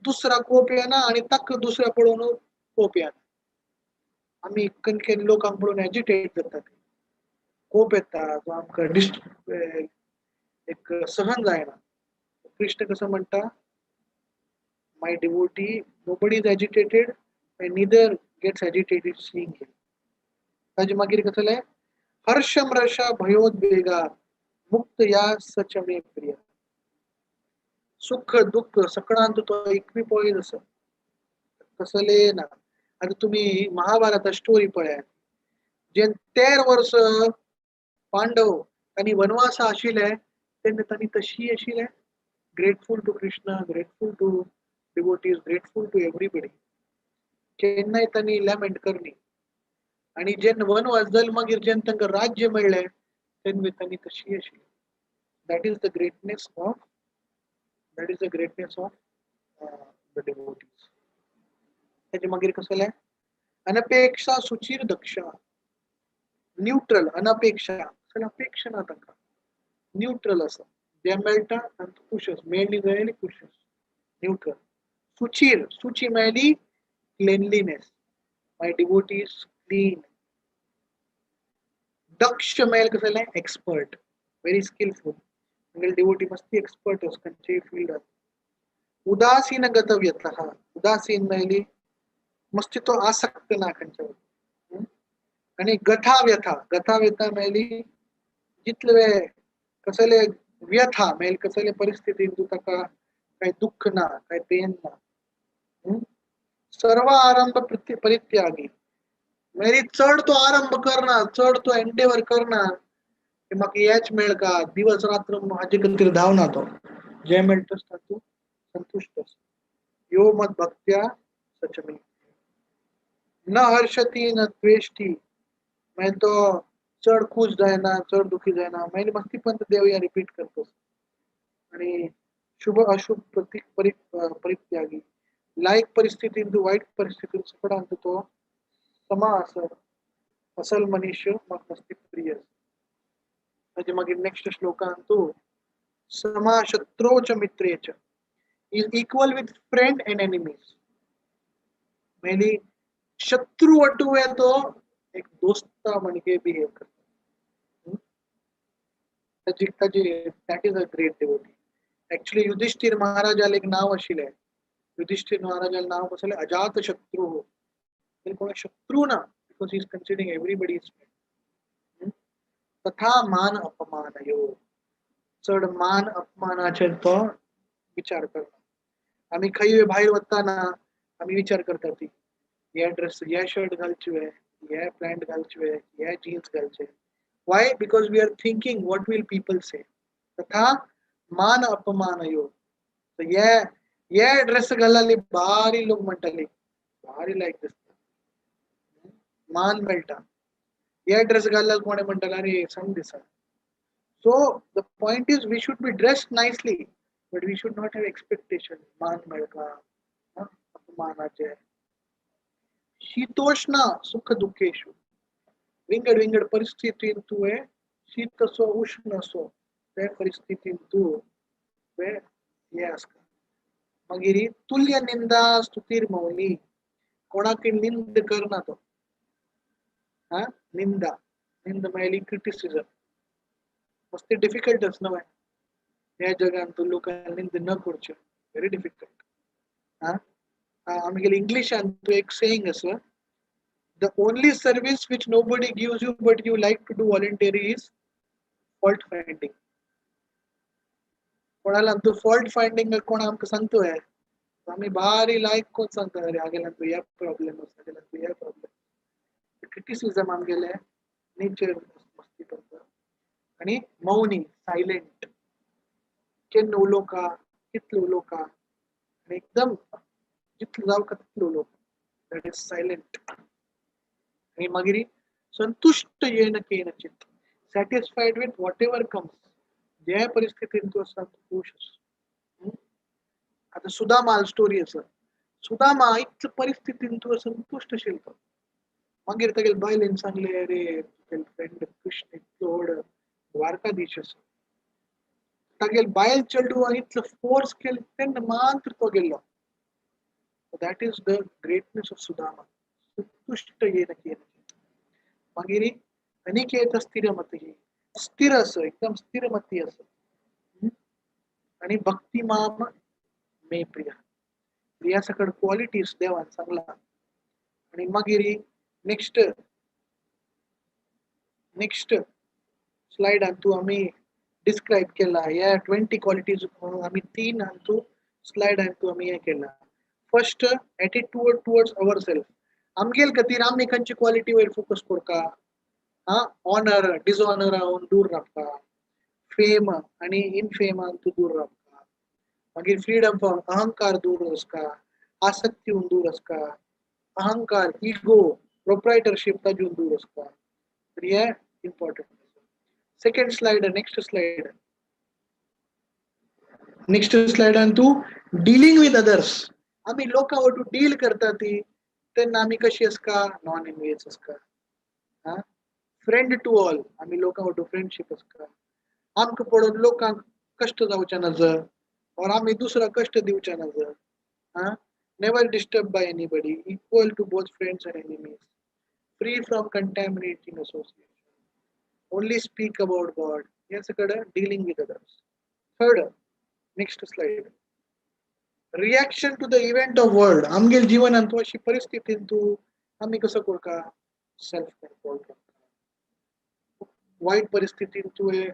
दुसरा कोप येना आणि ताका दुसऱ्या पळोवन कोप येना. आमी कन लोकांक पळोवन एजिटेट जातात, कोप येता, जो आमकां एक सहन जायना. कृष्ण कसं म्हणटा, my devotee nobody is agitated and neither gets agitated seeing him. ताजे मागीर कसलें, हर्षमृषा भयोद्वेगा मुक्त या सचमे प्रिय. सुख दुःख सगळ्यांत तो इक्विपॉइज आसा, कसले ना. आतां तुमी महाभारता स्टोरी पळयात, जेन्ना 13 वर्स पांडव तांणी वनवासा आशिल्ले तेन्ना तांणी तशी आशिल्ले, Grateful to Krishna, grateful to devotees, grateful to everybody. केन्नाय तांणी लॅमेंट करनी. आणि जेन्ना वनवास जालो मागीर जेन्ना तांकां राज्य मेळ्ळें तेन्ना तांणी तशी आशिल्ली. That is the greatness of the devotees. ताजे मागीर कसलें, अनपेक्षा सुचीर दक्ष, न्यूट्रल. अनपेक्षा कसलें, अपेक्षा ना तांकां, न्यूट्रल आसा, जें मेळटा तांकां खूश आसा, मेळ्ळी जाल्यार खूश आसा, न्यूट्रल. सुचीर, सुची मेळ्ळी cleanliness, my devotee is clean. दक्ष मेळ्ळें कसलें, एक्सपर्ट, व्हेरी स्किलफूल. म्हणजे डिवोटी मस्ती एक्सपर्ट आसा खंयचेय फिल्डात. उदासीन गतव्यथा, उदासीन मेळ्ळी मस्ती तो आसक्त ना खंयच्या. आणि गथा व्यथा, गथा व्यथा मेळ्ळी जितले वेळ कसले व्यथा मेळ्ळी, कसले परिस्थितीन तूं ताका काय दुःख ना, काय पेन ना. सर्व आरंभ परित्यागी मेळ्ळी चड तो आरंभ करना, चड तो एंडेवर करना की म्हाका हेच मेळका, दिवस रात्र हाजे खातीर धांवना तो, जें मेळटा तातूंत संतुश्ट आसा. यो मत भक्त्या सचमी न हर्षती न द्वेष्टी, मागीर तो चड खूश जायना, चड दुखी जायना, मागीर मस्ती पण देव या रिपीट करतो. आणि शुभ अशुभ परित्यागी, लायक परिस्थितीन तूं वायट परिस्थितीन सगळ्यांत तो समा आसा, असल मनीश म्हाका मस्ती प्रिय. ताजे मागीर नेक्स्ट श्लोकान तूं समा शत्रो च मित्रे च, is equal with friend and enemies. मेली शत्रू वटुवे तो एक दोस्ता म्हणके बिहेव करता. ताजी that is a great devotee. Actually Yudhishthir महाराजाला एक नाव आशिल्लें, युधिष्ठिर महाराजाला नाव कसलें, अजात शत्रू. कोण शत्रू ना, because he is considering everybody is friend. तथा मान अपमानयो, चड मान अपमानाचेर तो विचार करना. आमी खंय भायर वतना आमी विचार करता ती हे ड्रेस, हे शर्ट घालचे, हे पॅन्ट घालचे, हे जीन्स घालचे. Why? Because we are thinking what will people say. तथा मान अपमानयो, हे ड्रेस घालले भारी लोक म्हणटाले, भारी लायक दिसता, मान मेळटा. हे ड्रेस घालल्यार कोणे म्हणटाले, अरे सम दिसा. So the point is we should be dressed nicely, but we should not have expectation मान मेळटा अपमानाचे. शीतोष्ण सुख दुःखेषु, विंगड विंगड परिस्थितीन तुवें शीत असो उष्ण असो त्या परिस्थितीन तूं हे आसता. मागीर तुल्य निंदा स्तुतीर मौनी, कोणाक निंद करना तो. हा निंदा, निंदा म्हळ्यार क्रिटिसिजम. मस्ती डिफिकल्ट आसना न्हय ह्या जगान तूं लोकांक निंदा न करच्यो, व्हेरी डिफिकल्ट. हा आमगेले इंग्लिशान तूं एक सेईंग आसा, the only service which nobody gives you but you like to do voluntary is fault finding. कोणाला तूं फॉल्ट फायंडींग कोण आमकां सांगतो हे आमी भारी लायक कोण सांगता, अरे हागेल्यान तूं हे प्रॉब्लेम आसा, हागेल्यान तूं हे प्रॉब्लेम. क्रिटिसिजम आमगेले नेचर मस्ती करता. आनी मौनी, सायलेंट, केन्ना उलोवका, कितलो उलोवका आनी एकदम जितलो जावका तितलो उलोवका, that is silent. आनी मागीर संतुश्ट येन केनचित, satisfied with whatever comes, ज्या परिस्थितीन तूं आसा खूश आसा. आतां सुदामा स्टोरी आसा, सुदामा इतले परिस्थितीन तूं संतुश्ट आशिल्लो तो. मागीर तागेले बायलेन सांगले, अरे तुगेले फ्रेंड कृष्ण इतलो व्हड द्वारकाधीश आसा. तागेले बायल चेडवान इतलो फोर्स केले तेन्ना मात्र तो गेल्लो. That is the greatness of Sudama, संतुश्ट येन केनचित. मागीर अनिकेत स्थिरमती, स्थिर आसा, एकदम स्थिरमती आसा. आनी भक्ती माम मे प्रिया, ह्या सकड क्वालिटीज देवान सांगला. आनी मागीर नेक्स्ट नेक्स्ट स्लायडान तूं आमी डिस्क्रायब केला ह्या 20 क्वालिटीज म्हणून आमी 3 हातूं स्लायडान तूं आमी हें केला. First, attitude towards our self, आमगेल खातीर आमी खंयची क्वालिटी वयर फोकस करता, हा ऑनर डिसऑनर हांव दूर रावता, फेम आनी इनफेमान तूं दूर रावता, मागीर फ्रीडम फ्रॉम अहंकार दूर आसता, आसक्तीहून दूर आसता, अहंकार इगो प्रोप्रायटरशीप ताजून दूर आसता. तर हे important. Second slide, next slide, next स्लायडान तूं डिलींग विथ अदर्स, आमी लोकां वटू डील करता ती तेन्ना आमी कशी आसता, नॉन इनवेज आसता, हा फ्रेंड टू ऑल, आमी लोकां वटू फ्रेंडशीप आसता, आमकां पळोवन लोकांक कश्ट जावचे नज और आमी दुसरा कश्ट दिवचे नज, हा never disturb by anybody, equal to both friends and enemies, free from contaminating association, only speak about God. हे सगळं dealing with others. Third, next slide, reaction to the event of world. आमगेल जीवनांत तूं अशी परिस्थितीन तूं आमी कसो करता, सेल्फ कंट्रोल करता. वायट परिस्थितीन तुवें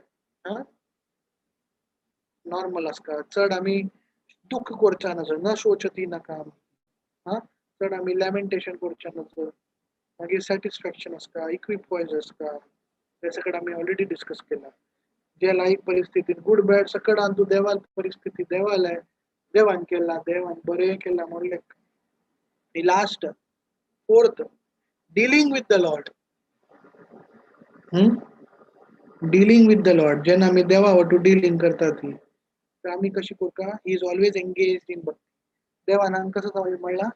नॉर्मल आसता, चड आमी दुःख करच्या नजर, न शोचती नाका, हा चड आमी लॅमेंटेशन करच्या नजर. मागीर सॅटिस्फॅक्शन आसता, इक्विपॉयज आसता, हे सगळं आमी ऑलरेडी डिस्कस केला. जे लायक परिस्थितीन गुड बॅड सगळं तूं देवाल परिस्थिती देवाले देवान केला, देवान बरें केला म्हणलें. Last fourth, dealing with the Lord. Dealing with the Lord, जेन्ना आमी देवा वटू डिलींग करता ती तर आमी कशी करता, he is always engage in bhakti. देवान आमकां कसो म्हणला,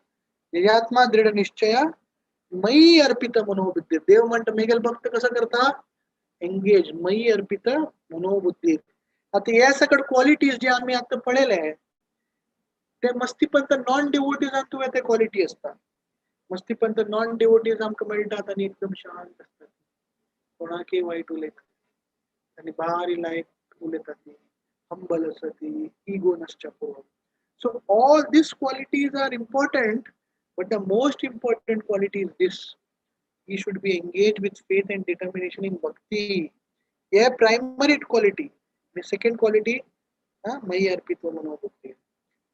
यजात्मा दृढ निश्चय मयी अर्पित मनोबुद्धी. देव म्हणटा मेगेल भक्त कसो करता, एंगेज मयी अर्पित मनोबुद्धी. आतां हे सगळे क्वालिटीज जे आमी आतां पळयले ते मस्तीपंत नॉन डिवोटीजान तुवें ते क्वालिटी आसता. मस्तीपंत नॉन डिवोटीज आमकां मेळटात आनी एकदम शांत आसतात, कोणाकय वायट उलयतात आनी बारी लायक उलयतात ती, हंबल आसा ती, इगो नासच्या पळोवन. So all these qualities are important, but the most important quality is this, he should be engaged with faith and determination in bhakti. हे प्रायमरी क्वालिटी. आणि सेकंड क्वालिटी मयी अर्पित मनोबुद्धी.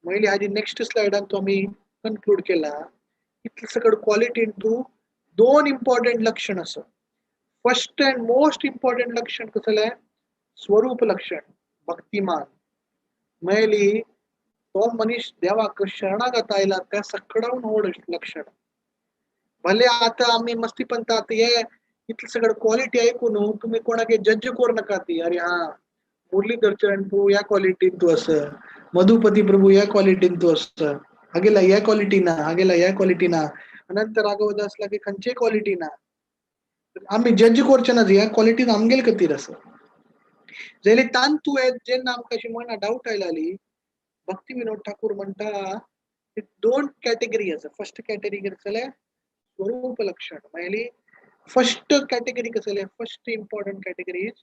पयली हाजी नेक्स्ट स्लायडान तो आमी कन्क्लूड केला. इतले सगळं क्वालिटीन तूं दोन इम्पॉर्टंट लक्षण आसा. फर्स्ट अँड मोस्ट इम्पॉर्टंट लक्षण कसलें, स्वरूप लक्षण, भक्तिमान. मेळली तो मनीस देवाक शरणागत आयला त्या सगळ्याहून व्हड लक्षण. भले आता आमी मस्ती पंता आता हे इतले सगळं क्वालिटी ऐकून तुम्ही कोणाक जज करू नका ती, अरे हा मुरलीधर चरण प्रभू ह्या क्वालिटीन तूं आसा, मधुपती प्रभू ह्या क्वालिटीन तूं आसा, हागेला ह्या क्वालिटी ना, हागेला ह्या क्वालिटी ना, अनंत राघवदास लागी खंयचीय क्वालिटी ना. आमी जज करचे ना, ह्या क्वालिटीन आमगेल खातीर आसा. जाल्यार तांतू जेन्ना आमकां अशी मना डावट आयली, भक्ती विनोद ठाकूर म्हणटा दोन कॅटेगरी आसा. फर्स्ट कॅटेगरी जाल्यार स्वरूप लक्षण, म्हणल्यार फर्स्ट कॅटेगरी कसले, फर्स्ट इम्पॉर्टंट कॅटेगरी is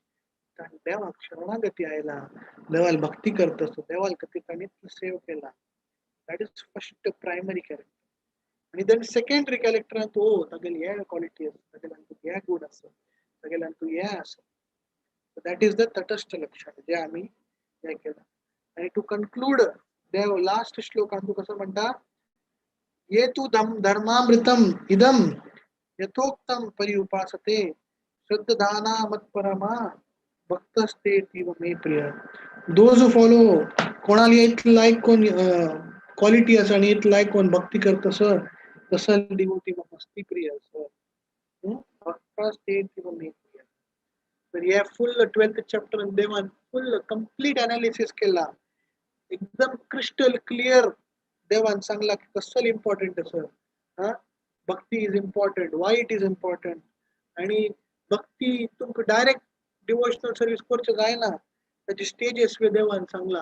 देवाक शरणागती आयला, देवाल भक्ती करत असो, देवाल खातीर ताणें सेव केला, that is first primary character. आणि then secondary कॅरेक्टरान तूं तागेले हे क्वालिटी आसा, तागेल्यान तूं हे गुण आसा, तागेल्यान तूं हे आसा, that is the तटस्थ लक्षण जे आमी हे केला. आणि टू कन्क्लूड देव लास्ट श्लोकान तूं कसो म्हणटा, ये तू धर्मामृतम इदम यथोक्तम परिउपासते श्रद्धाना मत्परमा भक्तस्ते तीव मे प्रिय. Those who follow, कोणाली इतली लायक कोण क्वालिटी आसा आनी इतली लायक कोण भक्ती करता सर, तसो डिवोटी म्हाका मस्ती प्रिय आसा, भक्तस्ते तीव मे प्रिय. तर हे फुल 12th chapter देवान फुल कंप्लीट एनालिसिस केला, एकदम क्रिस्टल क्लियर देवान सांगला की कसं इम्पॉर्टंट आसा, हा भक्ती is important, why it is important. आणि भक्ती तुमकां डायरेक्ट डिवोशनल सर्वीस करचें जायना, ताचे स्टेजेस देवान सांगला,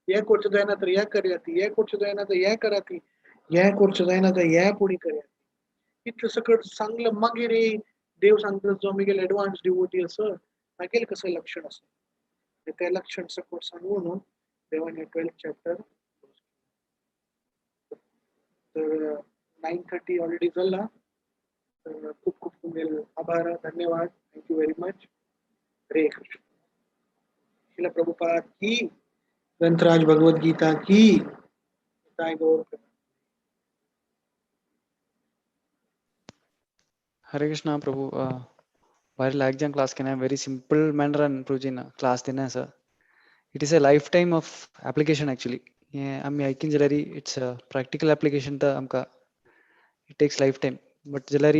हे करचें जायना तर हे करया ती, हे करचें जायना तर हे करा ती, हे करचें जायना तर हे पुणी करया ती, इतलें सकट सांगलें. मागीर देव सांगता जो आमगेले एडवान्स डिवोटी आसा तागेलें कसं लक्षण आसा, तें लक्षण सकट सांगून देवान हे 12th chapter. तर 9:30 ऑलरेडी झाला. तर खूप खूप तुमचे आभार, धन्यवाद, thank you very much. Hare Krishna. Srila Prabhupada की, ग्रंथराज भगवद गीता की जय. गौर हरे कृष्णा प्रभु. भारी लायक जन क्लास केना वेरी सिंपल मॅनरान प्रभुजीन क्लास दिना आसा. It is a life time of application actually. हे आमी आयकीन जाल्यार it's a practical application, तर आमकां it takes life time, but जाल्यार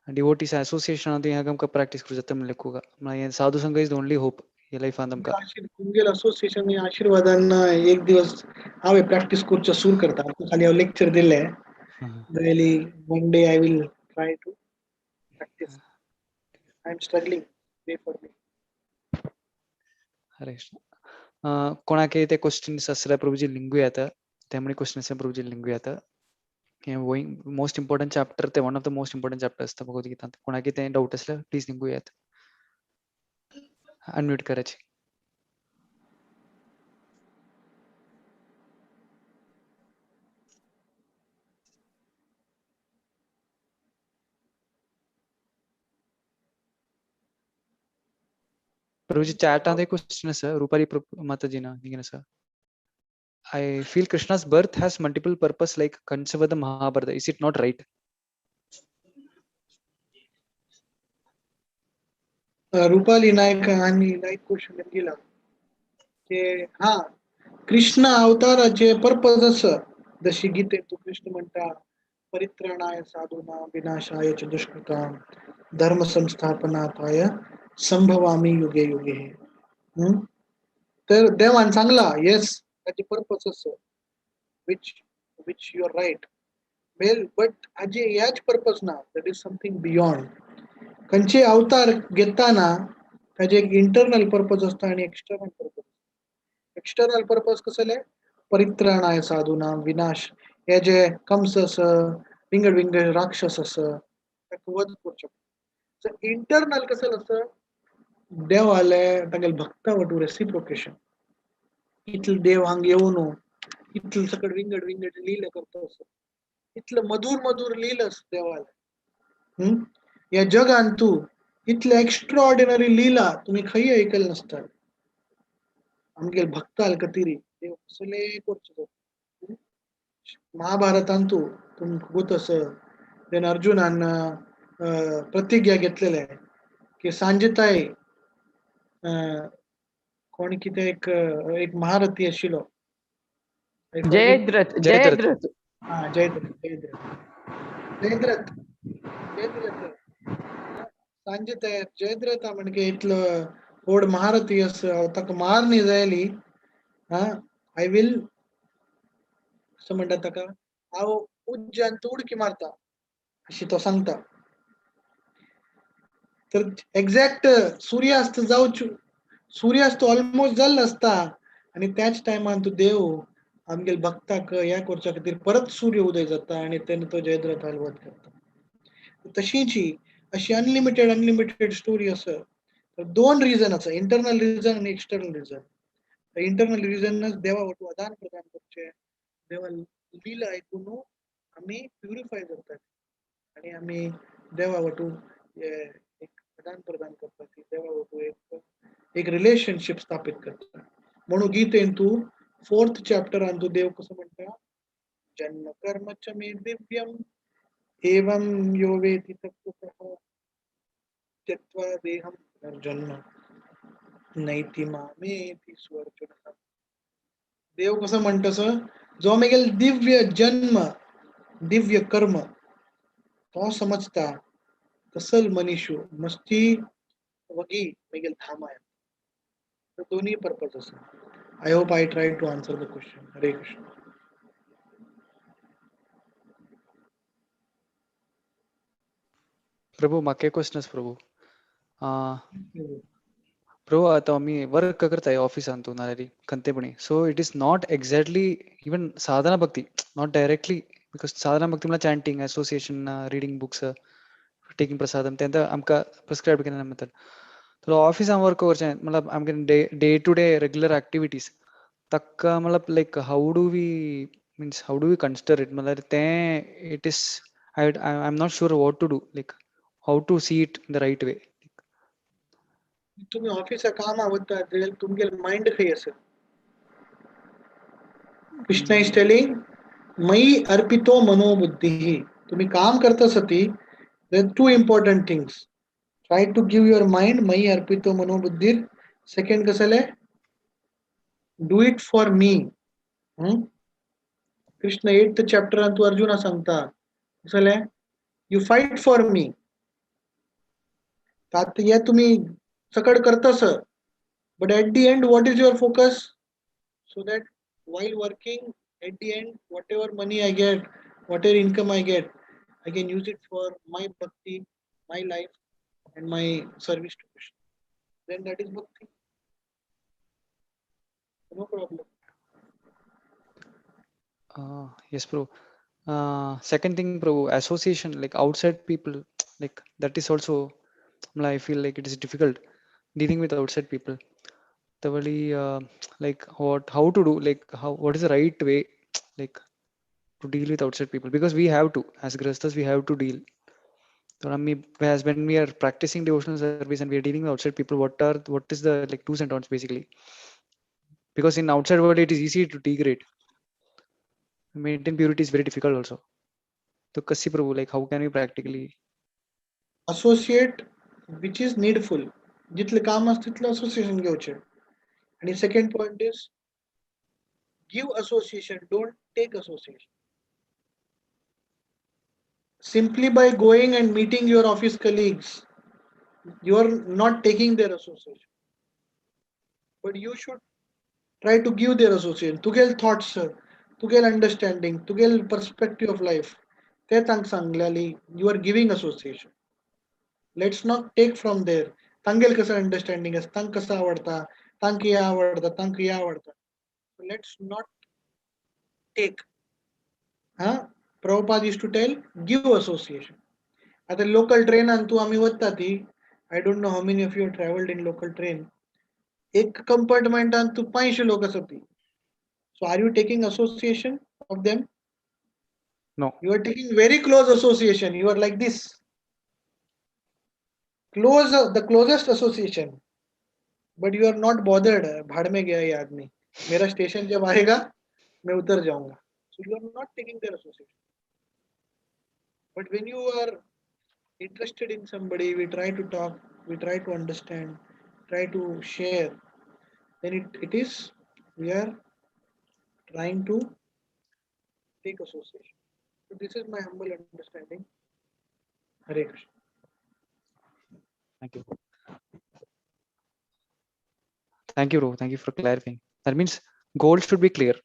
डिवोटीज असोसिएशन हें आमकां प्रॅक्टीस करूं जाता म्हणलें खूब. म्हळ्यार साधू संघ is the only hope हे लायफान आमकां. तुमगेल असोसिएशन आशीर्वादान एक दिवस हांवें प्रॅक्टीस करचें सुरू करता. आतां खाली हांव लेक्चर दिलें, really one day I will try to practice. I am struggling, pray for me. Hare Krishna. कोणाक ते क्वेश्चन्स आसल्यार प्रभुजी लिंगू येता, त्यामुळे क्वेश्चन आसल्यार प्रभुजी लिंगू येता. हे मोस्ट इम्पॉर्टंट चॅप्टर ते one of the most important chapter आसता भगवद्गीतांत. कोणाक ते डाऊट आसल्यार प्लीज लिंगू येता, अनम्यूट करायचे. प्रभुजी चॅटांत एक क्वेश्चन आसा, रुपाली माताजीना निगेन आसा. I feel Krishna's birth has multiple purpose like Kansavada Mahabharata. Is it not right? Rupali Naik आणि लाईक क्वेश्चन गेला की हा कृष्ण अवताराचे पर्पज असं, जशी गीतेत तू कृष्ण म्हणता परित्राणाय साधूना विनाशाय च दुष्कृतां धर्म संस्थापनार्थाय संभवामी युगे युगे. तर देवान सांगला येस ताचे पर्पज असं, which which you are right well, but हाजे ह्याच पर्पज ना, that is something beyond. खंयचे अवतार घेताना ताजे एक इंटरनल पर्पज असता आणि एक्सटर्नल पर्पज. एक्सटर्नल पर्पज कसले, परित्राणाय साधूना विनाश, हे जे कंस आसा, विंगड विंगड राक्षस आसा ताका वध करचो. इंटरनल कसले आसा, देवाले तागेले भक्ता वटू रेसिप्रोकेशन, इतले देव हांग येवन इतले सकट विंगड विंगड लीला करता असो, इतले मधुर मधुर लीला आसा देवाले. ह्या जगान तूं इतले एक्स्ट्रा ऑर्डिनरी लीला तुमी खंय ऐकले नासता. आमगेले भक्ताल खातीर देव कसले करचो. महाभारतान तूं तुमकां गोत आसा, देन अर्जुनान प्रतिज्ञा घेतलेले की सांजताय कोण कितें एक एक महारथी आशिल्लो, जयद्रथ, जयद्रथ, हा जयद्रथ, जयद्रथ, जयद्रथ, जयद्रथ, सांजताय जयद्रथ म्हणजे इतलो व्हड महारथी आसा, ताका मारणी जायली, हा I will असं म्हणटा ताका, हांव उज्जान उडकी मारता अशी तो सांगता. तर एक्झॅक्ट सूर्यास्त जावचो, सूर्यास्त ऑलमोस्ट जाल्लो आसता आनी त्याच टायमान तूं देव आमगेले भक्ताक ह्या करच्या खातीर परत सूर्य उदय जाता आनी तेन्ना तो जयद्रथाल वध करता. तशीच अशी अनलिमिटेड अनलिमिटेड स्टोरी आसा. तर दोन रिजन आसा, इंटरनल रिजन आनी एक्सटर्नल रिजन. इंटरनल रिजनच देवा वटू आदान प्रदान करचे, देवा लीला आयकून आमी प्युरिफाय जातात आनी आमी देवा वटू एक आदान प्रदान करतात, देवा वटू एक एक रिलेशनशीप स्थापित करता. म्हणून गीतेन तूं फोर्थ चॅप्टरान तूं देव कसो म्हणटा, जन्म कर्म च मे दिव्यम एवं यो वेति तत्त्वतः त्यक्त्वा देहं पुनर्जन्म नैति मामेति स्वर्जुनः. देव कसं म्हणतस, जो मेगेल दिव्य जन्म दिव्य कर्म तो समजता तसल मनीषु मस्ती वगी मेगेल धामा. तर दोन्ही पर्पज आसा. I hope I try to answer the question. Hare Krishna. Prabhu म्हाका एक क्वेश्चन आसा प्रभू. प्रभू आतां आमी वर्क करताय ऑफिसान तूं नाल्यार खंतेपणी, so it is not exactly even sadhana bhakti, not directly, because sadhana bhakti म्हळ्यार chanting, association, reading books, taking prasadam, तें आतां आमकां प्रिस्क्रायब केलें मेथड. तर ऑफिसान वर्क करचें म्हळ्यार आमगे day day to day regular activities ताका म्हळ्यार like how do we means how do we consider it म्हळ्यार तें it is I am not sure what to do, like how to see it in the right way. तुम्ही ऑफिसा कामा वता जाल्यार तुमगेले mind खंय आसा? कृष्ण is telling मयि अर्पितो मनोबुद्धी. तुम्ही काम करता सती there are two important things. Try to give your mind मयि अर्पितो मनोबुद्धीर. सेकंड कसले, do it for me. Krishna 8th चॅप्टरान तू अर्जुना सांगता कसले, you fight for me. तात हे तुम्ही सकड करतास, but at the end what is your focus? So that while working at the end whatever money I get, whatever income I get, I can use it for my bhakti, my life and my service to Krishna. Then that is bhakti. No problem. Yes, Prabhu. Second thing, Prabhu, association, like outside people, like that is also, I feel like it is difficult dealing with outside people. Tavali, like what, how to do, like how, what is the right way, like to deal with outside people? Because we have to, as grihasthas, we have to deal. So, as when we are practicing devotional service and we are dealing with outside people, what is the like do's and don'ts basically? Because in outside world, it is easy to degrade. Maintain purity is very difficult also. So, Kasi Prabhu, like how can we practically associate which is needful? जितले काम आसता तितलें association घेवचें. आनी second point is give association, don't take association. Simply by going and meeting your office colleagues, you are not taking their association, but you should try to give their association. तुगेल thoughts, तुगेल understanding, तुगेल perspective of life, ते तांकां सांगलेली you are giving association. Let's not take from there. तांगेल कसं understanding आसा, तांकां कसं आवडता, तांकां हें आवडता, तांकां हें आवडता. Let's not take. हा, Prabhupada used to tell give association. आता लोकल ट्रेनान तूं आमी वता ती, I don't know how many of you travelled in local train. एक कंपार्टमेंटान तूं 500 लोक आसा ती. So are you taking association of them? No. You are taking very close association. You are like this. Close, the closest association, but you are not bothered. भाड़ में गया ये आदमी, मेरा station जब आएगा मैं उतर जाऊंगा. So you are not taking their association. But when you are interested in somebody, we try to talk, we try to understand, try to share, then it is, we are trying to take association. So this is my humble understanding. Hare Krishna. Thank you. Thank you, Prabhu. Thank you for clarifying. That means goal should be clear.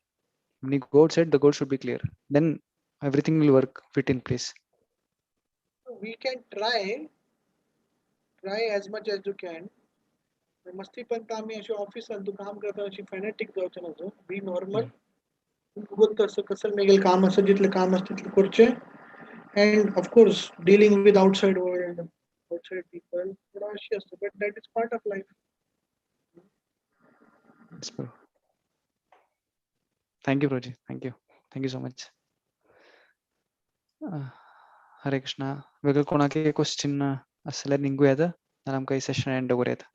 When you go outside, the goal should be clear. Then everything will work, fit in place. We can try as much as you can. मस्ती पण आम्ही अशी ऑफिसात तू काम करता अशी fanatic जावचें ना. Be normal. तसं कसं मेगेल काम आसा, जितलें काम आसा तितलें करचें. And of course dealing with outside world, outside people थोडा अशी असतो, but that is part of life. Yes, bro. Thank you, Prabhuji. Thank you. Thank you so much. Hare Krishna. वेगळं कोणाक क्वेश्चन आसल्यार निघू येता, नाल्यार आमकां सेशन एंड करूं येता.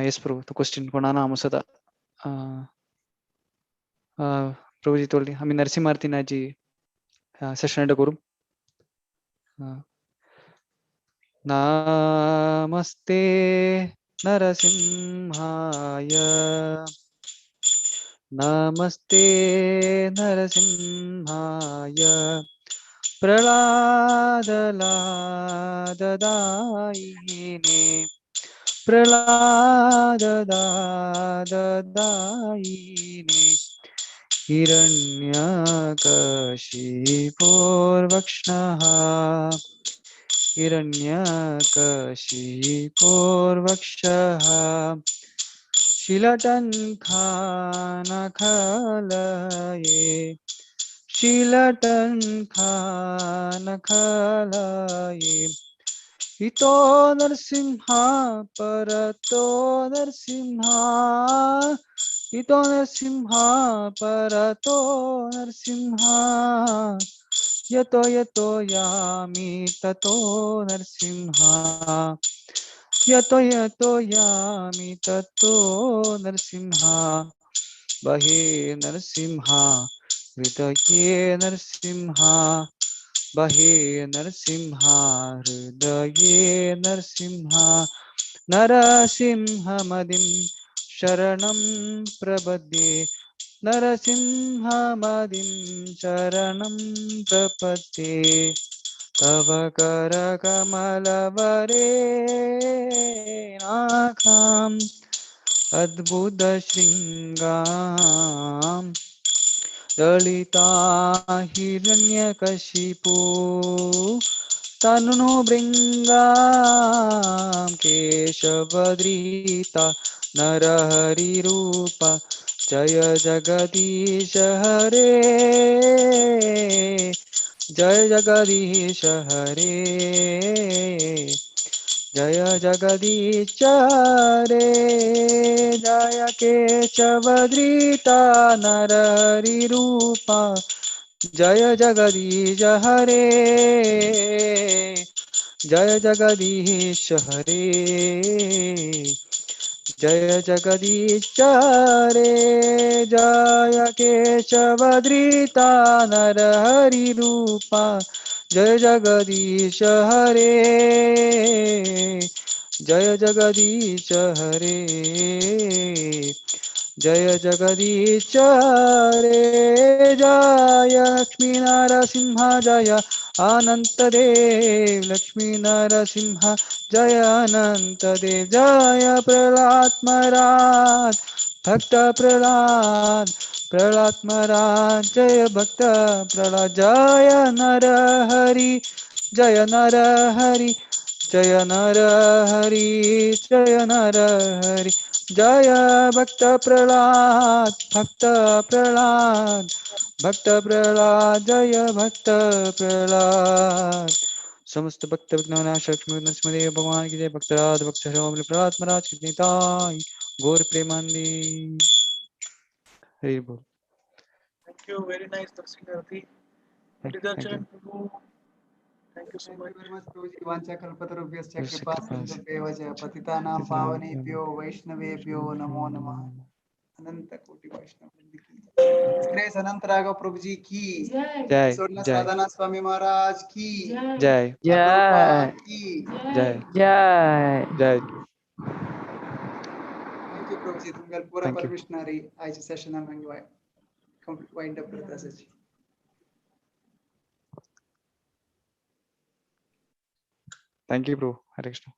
येस प्रभू, तो क्वेश्चन कोणा ना आमसता. प्रभूजी तोडली आम्ही नरसिंह आरतीनाची सेशन एंड करू. नमस्ते नरसिंहाय, नमस्ते नरसिंहाय, प्रह्लाद लाद दायिने, प्रह्लाद दाद दायिने, हिरण्यकशिपोर्वक्ष्णः, हिरण्यकशिपोर्वक्षः, शिलटङ्खानखलये, शिलटङ्खानखलये, इतो नरसिंह परतो नरसिंह, इतो नरसिंह परतो नरसिंह, यतो यतो यामि ततो नरसिंह, यतो यतो यामि ततो नरसिंह, बहे नरसिंह हृदये नरसिंह, बहे नरसिंह हृदये नरसिंह, नरसिंहमदिं शरणं प्रपद्ये, नरसिंहमदिं शरणं प्रपद्ये, तव करकमलवरे नाखाम् अद्भुतशृङ्गां ललिता हिरण्यकशिपु तनुभृङ्गां केशवद्रीता नरहरिरूपा जय जगदीश हरे, जय जगदीश हरे, जय जगदीश हरे, जय केशवद्रीता नरहरिरूपा जय जगदीश हरे, जय जगदीश हरे, जय जगदीश हरे, जय केशवद्रीता नरहरिरूपा जय जगदीश हरे, जय जगदीश हरे, जय जगदीश हरे, जय लक्ष्मी नरसिंह जय अनंत देव, लक्ष्मी नरसिंह जय अनंत देव, जय प्रहलाद महाराज भक्त प्रहलाद, प्रहलाद महाराज जय भक्त प्रहलाद, जय नरहरि जय नरहरि जय नरहरि जय नरहरि, जय भक्त प्रहलाद भक्त प्रहलाद भक्त प्रहलाद जय भक्त प्रहलाद। समस्त भक्त विघ्ननाश लक्ष्मी नरसिंहदेव भगवान की जय, भक्तराज भक्त प्रहलाद महाराज की जय, गौर प्रेमानंदी हरि बोल। Thank you, very nice Narsingh Aarti. Darshan Prabhu, thank you so much. Prabhuji. वांछा कल्पतरुभ्यश्च कृपा सिन्धुभ्येव च पतितानां पावनेभ्यो वैष्णवेभ्यो नमो नमः। अनंत कोटि वैष्णव वृंद की जय। अनंत राघव प्रभु जी की जय, सोलह जय। साधना स्वामी महाराज की जय, जय, की जय, जय, जय। Thank you Prabhuji, तुमकां पुरा Thank you. Permission आरी आयच्या सेशनान मागीर वाइंड अप करता आसाची। Thank you, bro. Hare Krishna.